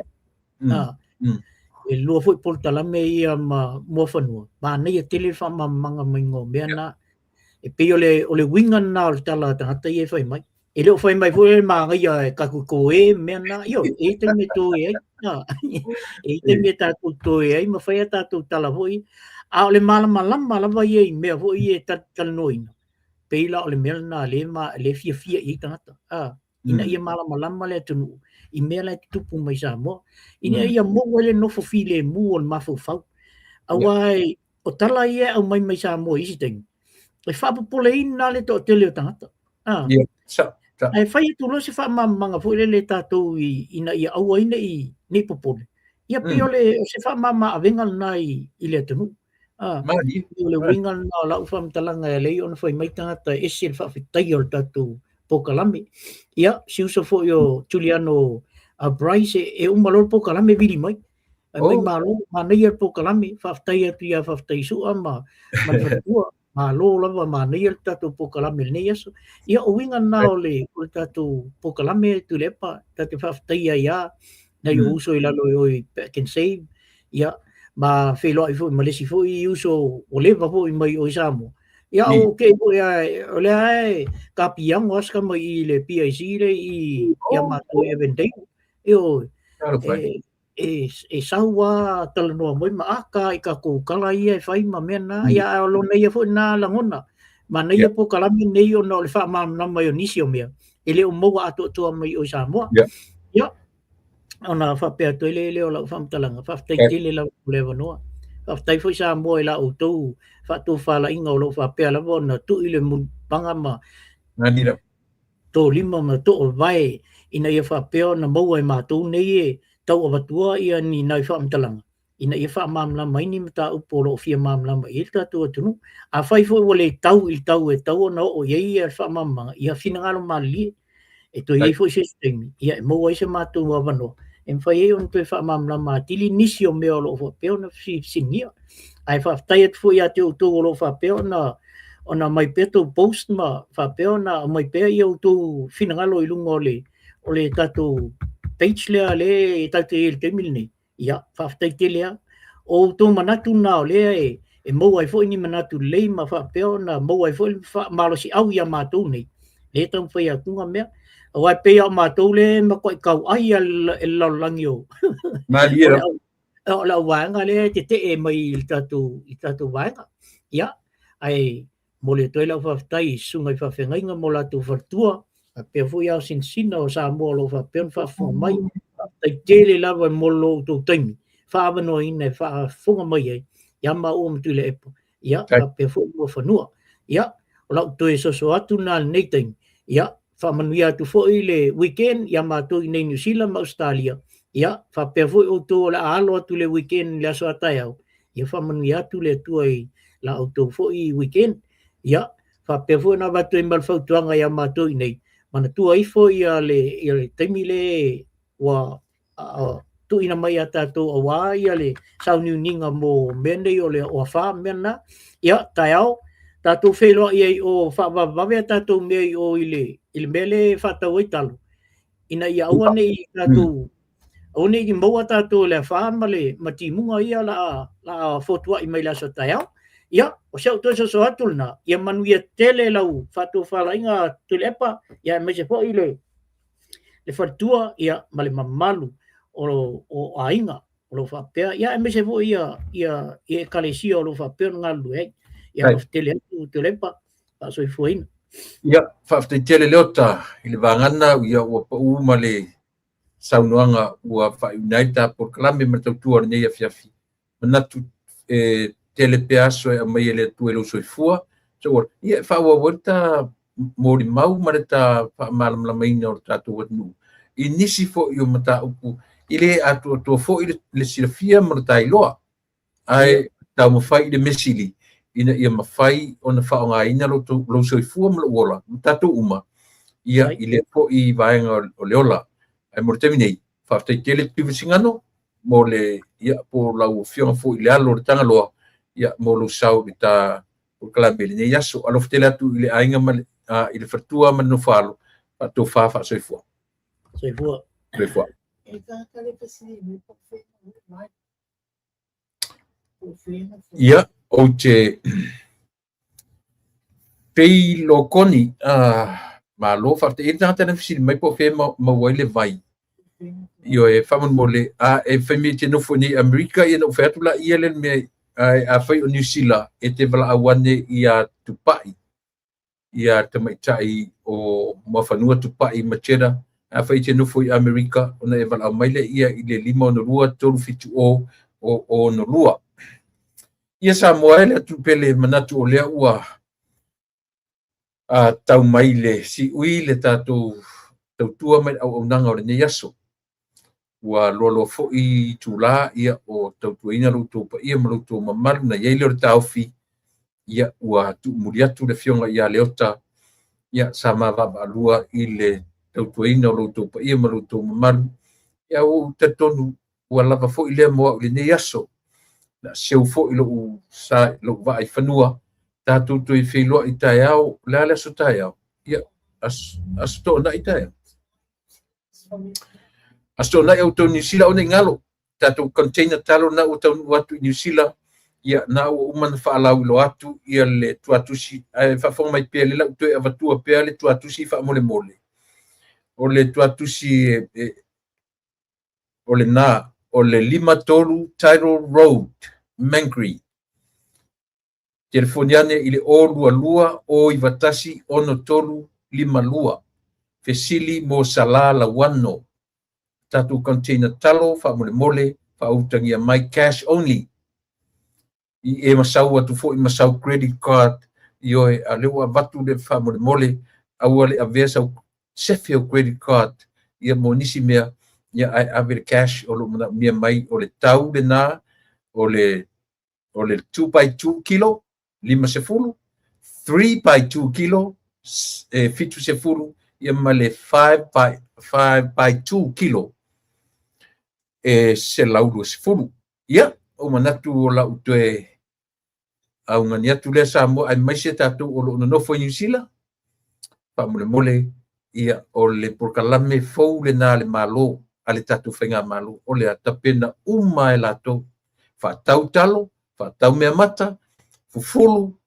E lua foi polokalame ia ma Muafanua, manaia tele le faamalamalamaga maiga o mea na. E pei o le uiga lena o le tala a tagata ia e fai mai. E le o fai mai foi le manaia e tatou toe mea na. Ioe, e i ai taimi e toe ai. E i ai taimi e tatou toe ai ma fai a tatou tala foi. A o le malamalama lava ia i mea foi ia e talanoaina, pei la o le mea lena lea e fiafia i ai tagata. Ina ia malamalama le atunuu i mea la e tutupu mai Samoa, ina ia maua ai le nofo filemu o le mafaufau. Aua o tala ia e aumai mai Samoa i isi taimi, e faapopoleina le toatele o tagata. Ae fai atu loa se faamalamalamaga foi lele tatou ina ia aua ai ne i popole. Ia pei o se faamama-avega lena i le atunuu. O le uiga lena o lau faamatalaga e ala ai ona fai mai tagata e ese le faafetaia o le tatou polokalame. Ia, si uso foi o Juliano Bryce, e uma loa le polokalame vili mai. Fai mai, malo, manaia le polokalame, faafetai atu ia Faafetai Sua ma le faletua. Malo lava, manaia le tatou polokalame i lenei aso. Ia, o uiga lena o le tatou polokalame Tuilaepa, tatou te faafetaia ai lava nai ou uso i lalo i o i Pak'nSave, ia, ma feiloai foi ma le isi foi uso ua leva foi mai o i Samoa. Ia, o kei foi lava, o lea lava e kapiano lava si tama i le PIC lea i ia matou i Avondale. Ioe, e sau lava talanoa mai ma aka i tatou tala ia e fai ma mea na, ia a o lona ia foi lena lagona. Manaia polokalame nei ona o le faamalamalama ai o nisi o mea e le o maua atoatoa mai o i Samoa. Ia, ona faapea atu ai lea o lau faamatalaga, faafetai tele lava mo le avanoa. Faafetai foi Samoa i la outou faatofalaiga o lo o faapea lava ona tui le mulipapaga ma tolima ma toovae ina ia faapea ona maua e matou nei e tau avatua ia ni nai faamatalaga ina ia faamalamalama ai ni mataupu o lo o fia malamalama i ai le tatou atunuu. Afai foi ua le tau i le tau e tatau ona oo i ai ia le faamalamalamaga, ia finagalo malilie e toe i ai foi se isi taimi ia e maua ai se matou avanoa e mafai ai ona toe faamalamalama atili nisi o mea o lo o faapea ona fesiligia. Ae faafetai atu foi ia te outou o lo o faapea ona aumai pea tou post ma faapea ona aumai pea ia outou finagalo i luga o le tatou page lea lea e tatou te i ai i le taimi lenei. Ia, faafetai tele lava. O outou manatu na o lea e maua ai foi ni manatu lelei ma faapea ona maua ai foi le faamalosiau ia matou nei, lea e taumafai atu mea. Aua e pei lava o matou lea e matuai tauai lava e le lalolagi o Malie lava. O le auvaega lea e tetee mai i le tatou vaega. Ia, ae momoli atu ai lau faafetai i susuga i faafeagaiga ma o latou faletua, faapea foi ao sinasina o Samoa o lo o faapea ona faafofoga mai. Faafetai tele lava mo lo outou taimi faaavanoaina e faafofoga mai ai ia maua ma Tuilaepa, ia faapea foi Muafanua. Ia, o lau toe soso atu lena i lenei taimi. Ia, faamanuia atu foi le weekend ia matou i nei Niu Sila ma Ausetalia. Ia, faapea foi outou o le a alo atu i le weekend i le aso a taeao. Ia faamanuia atu le Atua i la outou foi weekend. Ia, faapea foi ona avatu ai ma le fautuaga ia matou i nei, manatua ifo ia le taimi le ua tuuina mai ia tatou aua ia le sauniuniga mo mea nei o le afa ma mea na. Ia, taeao, tatou feiloai ai i o faavavevave a tatou mea i o i le mea lea e faatau ai talo, ina ia aua ne i tatou, aua ne i maua tatou e le afa ma le ma timuga ia la a fotuai mai le aso taeao. Ia, o si au toe soso atu lena, ia manuia tele lau faatofalaiga Tuilaepa, ia aemaise foi le faletua ia ma le mamalu o aiga o lo o faapea, ia aemaise foi ia ekalesia o lo o faapea ona galulue ai. Ia alofa tele atu Tuilaepa, faasoifuaina. Ia, faafetai tele Leota i le vagana, ia ua pau ma le saunoaga ua faaiuina ai le ta polokalame ma le tautua o lenei afiafi. Manatu e tele pea aso e aumai e le Atua i lou soifua. So, ia e faaauau ai le ta molimau ma le ta faamalamalamaina o le tatou atunuu i nisi foi o mataupu i le atoatoa foi le silafia ma le tailoa. Ae taumafai i le mea sili ina ia mafai ona faaaogaina lou soifua ma lou ola ma tatou uma ia i lea foi vaega o le ola. Ae mo le taimi nei, faafetai tele Tuiva Sigano mo le ia po lau afioga foi i le alo o le Tagaloa ia mo lou sao i le ta polokalame i lenei aso. Alofa tele atu i le aiga ma le, i le faletua ma le nofoalo, faatofa faasoifua. Soifua. Soifua. Ia, ou te feilokoni, malo faafetai. E i ai le tagata na fesili mai po o fea e maua ai le vai. Ioe, faamolemole, a e fai mai e te nofo i nei Amerika, ia ona ou fai atu laia lea le mea, ae afai o Niu Sila, e te valaau ane ia Tupai. Ia tamaitai o Muafanua Tupai ma Cheddar, afai e te nofo i Amerika, ona e valaau mai lea ia i le 562 370 062. Ia Samoa e le atunuu pele, manatu o lea ua tau mai le siui le tatou tautua mai le auaunaga o lenei aso. Ua loaloa foi itulā ia o tautuaina lo outou paia ma lo outou mamalu, na i ai lea o le taofi ia ua tuumuli atu le afioga ia Leota ia sa ma vaavaalua i le tautuaina o lo outou paia ma lo outou mamalu. Ia ua ou talitonu ua lava foi lea mo au i lenei aso. Na seu foi lou sa lou vaa i fanua, tatou toe feiloai taeao. O le a le aso taeao? Ia aso Toonai taeao. Aso Toonai outou Niu Sila, aua ne i galo tatou container talo na ua taunuu atu i Niu Sila, ia na ua uma na faalauiloa atu ia le tuatusi, ae faafofoga mai pea le lau toe avatua pea le tuatusi faamolemole. O le tuatusi o lena, o le 53 Tidal Road, Mangere. Telefoni ane i le 022 091 6352. Fesili mo Sala Lauano. Tatou container talo faamolemole faautagia mai cash only. I e masau atu foi ma sau credit card ioe, a o lea ua avatu le faamolemole aua le avea sau sefe o credit card ia mo nisi mea, ia ae ave le cash o lo o manaomia mai. O le tau lena o le 2 by 2 kilo 50, 3 by 2 kilo 70, ia ma le 5 by 5 by 2 kilo e 120. Ia, ou manatu o lau toe augani atu lea Samoa, aemaise tatou o lo o nonofo i Niu Sila, faamolemole, ia o le polokalame fou lena a le Malo, a le tatou faigamalo, o le a tapena uma e latou, faatau talo, faatau meamata, fufulu,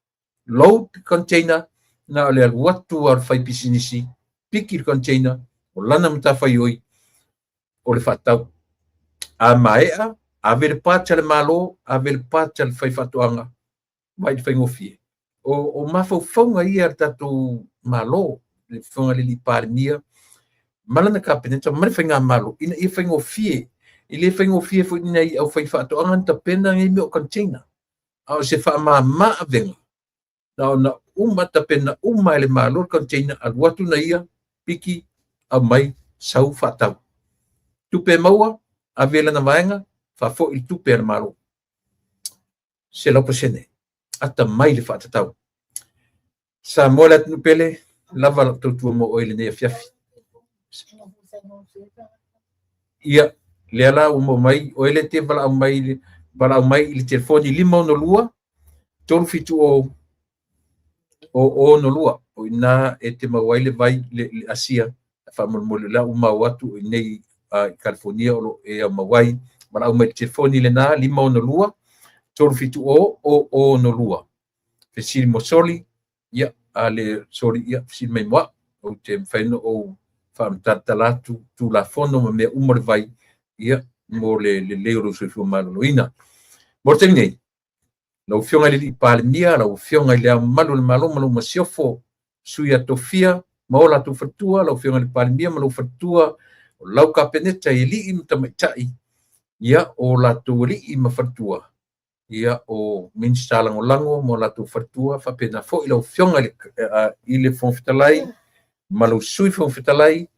load container, na o le alu atu a le faipisinisi, piki le container, o lana matafaioi, o le faatau. A maea, ave le part a le Malo, ave le part a le faifaatoaga, mai le faigofie. O mafaufauga ia a le tatou Malo, le Afioga i le alii Palemia, ma lana Kapeneta ma le faigamalo, ina ia faigofie. E le faigofie foi i nai aufaifaatoaga na tapena nei mea o container. A o se faamama avega, na ona uma tapena uma e le Malo le container, alu atu na ia, piki, aumai, sau faatau. Tupe maua, ave lana vaega, faafoi le tupe a le Malo. 100%. Atamai le faatatau. Samoa le atunuu pele, lava lau tautua mo oe i lenei afiafi. Ia, lea la ua maua mai, oe le te valaau mai, valaau mai i le telefoni 562 370 062. O i ina e te maua ai le vai, le asia, faamolemole la ua maua atu o i nei i California o lo o e au mau ai. Valaau mai i le telefoni lena 562 370 062. Fesili mo Soli, ia, a le Soli, ia, fesili mai mo au. Ou te mafai ona ou faamatalatala atu Tulafono ma mea uma o le vai, ia, mo le lelei o lou soifua maloloina. Mo le taimi nei, lau Afioga i le alii Palemia, lau Afioga i le Ao Mamalu o le Malo ma lou Masiofo, sui a tofia ma o latou faletua, lau Afioga i le Palemia ma lou faletua, o lau Kapeneta i alii ma tamaitai, ia, o latou alii ma faletua, ia, o Minisita Lagolago ma o latou faletua, faapena foi lau Afioga i le Fofoga Fetalai ma lou Sui Fofoga Fetalai,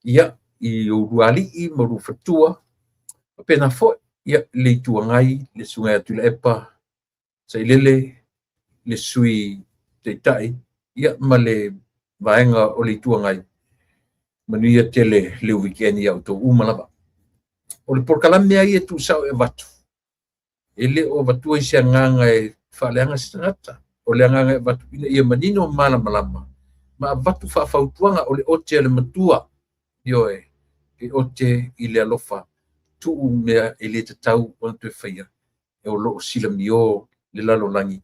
ia, i oulua alii ma oulua faletua, faapena foi. Ia, le Itu Agai, le Susuga ia Tuilaepa Sailele, le Sui Taitai, ia ma le vaega o le Itu Agai, manuia tele le weekend ia outou uma lava. O le polokalame lava ia e tuusao e avatu, e le o avatua i se agaga e faaleaga se tagata. O le agaga e avatu ina ia manino ma malamalama ma avatu faafautuaga. O le ote a le matua, ioe, e ote i le alofa, tuu mea e le tatau ona toe faia, o lo o silamio le lalolagi,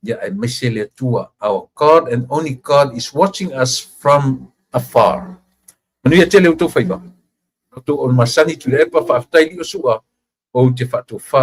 ia aemaise le Atua. Our God and only God is watching us from afar. Manuia tele outou faiva. Outou o masani Tuilaepa, faafetai Lio Sua, ou te faatofa.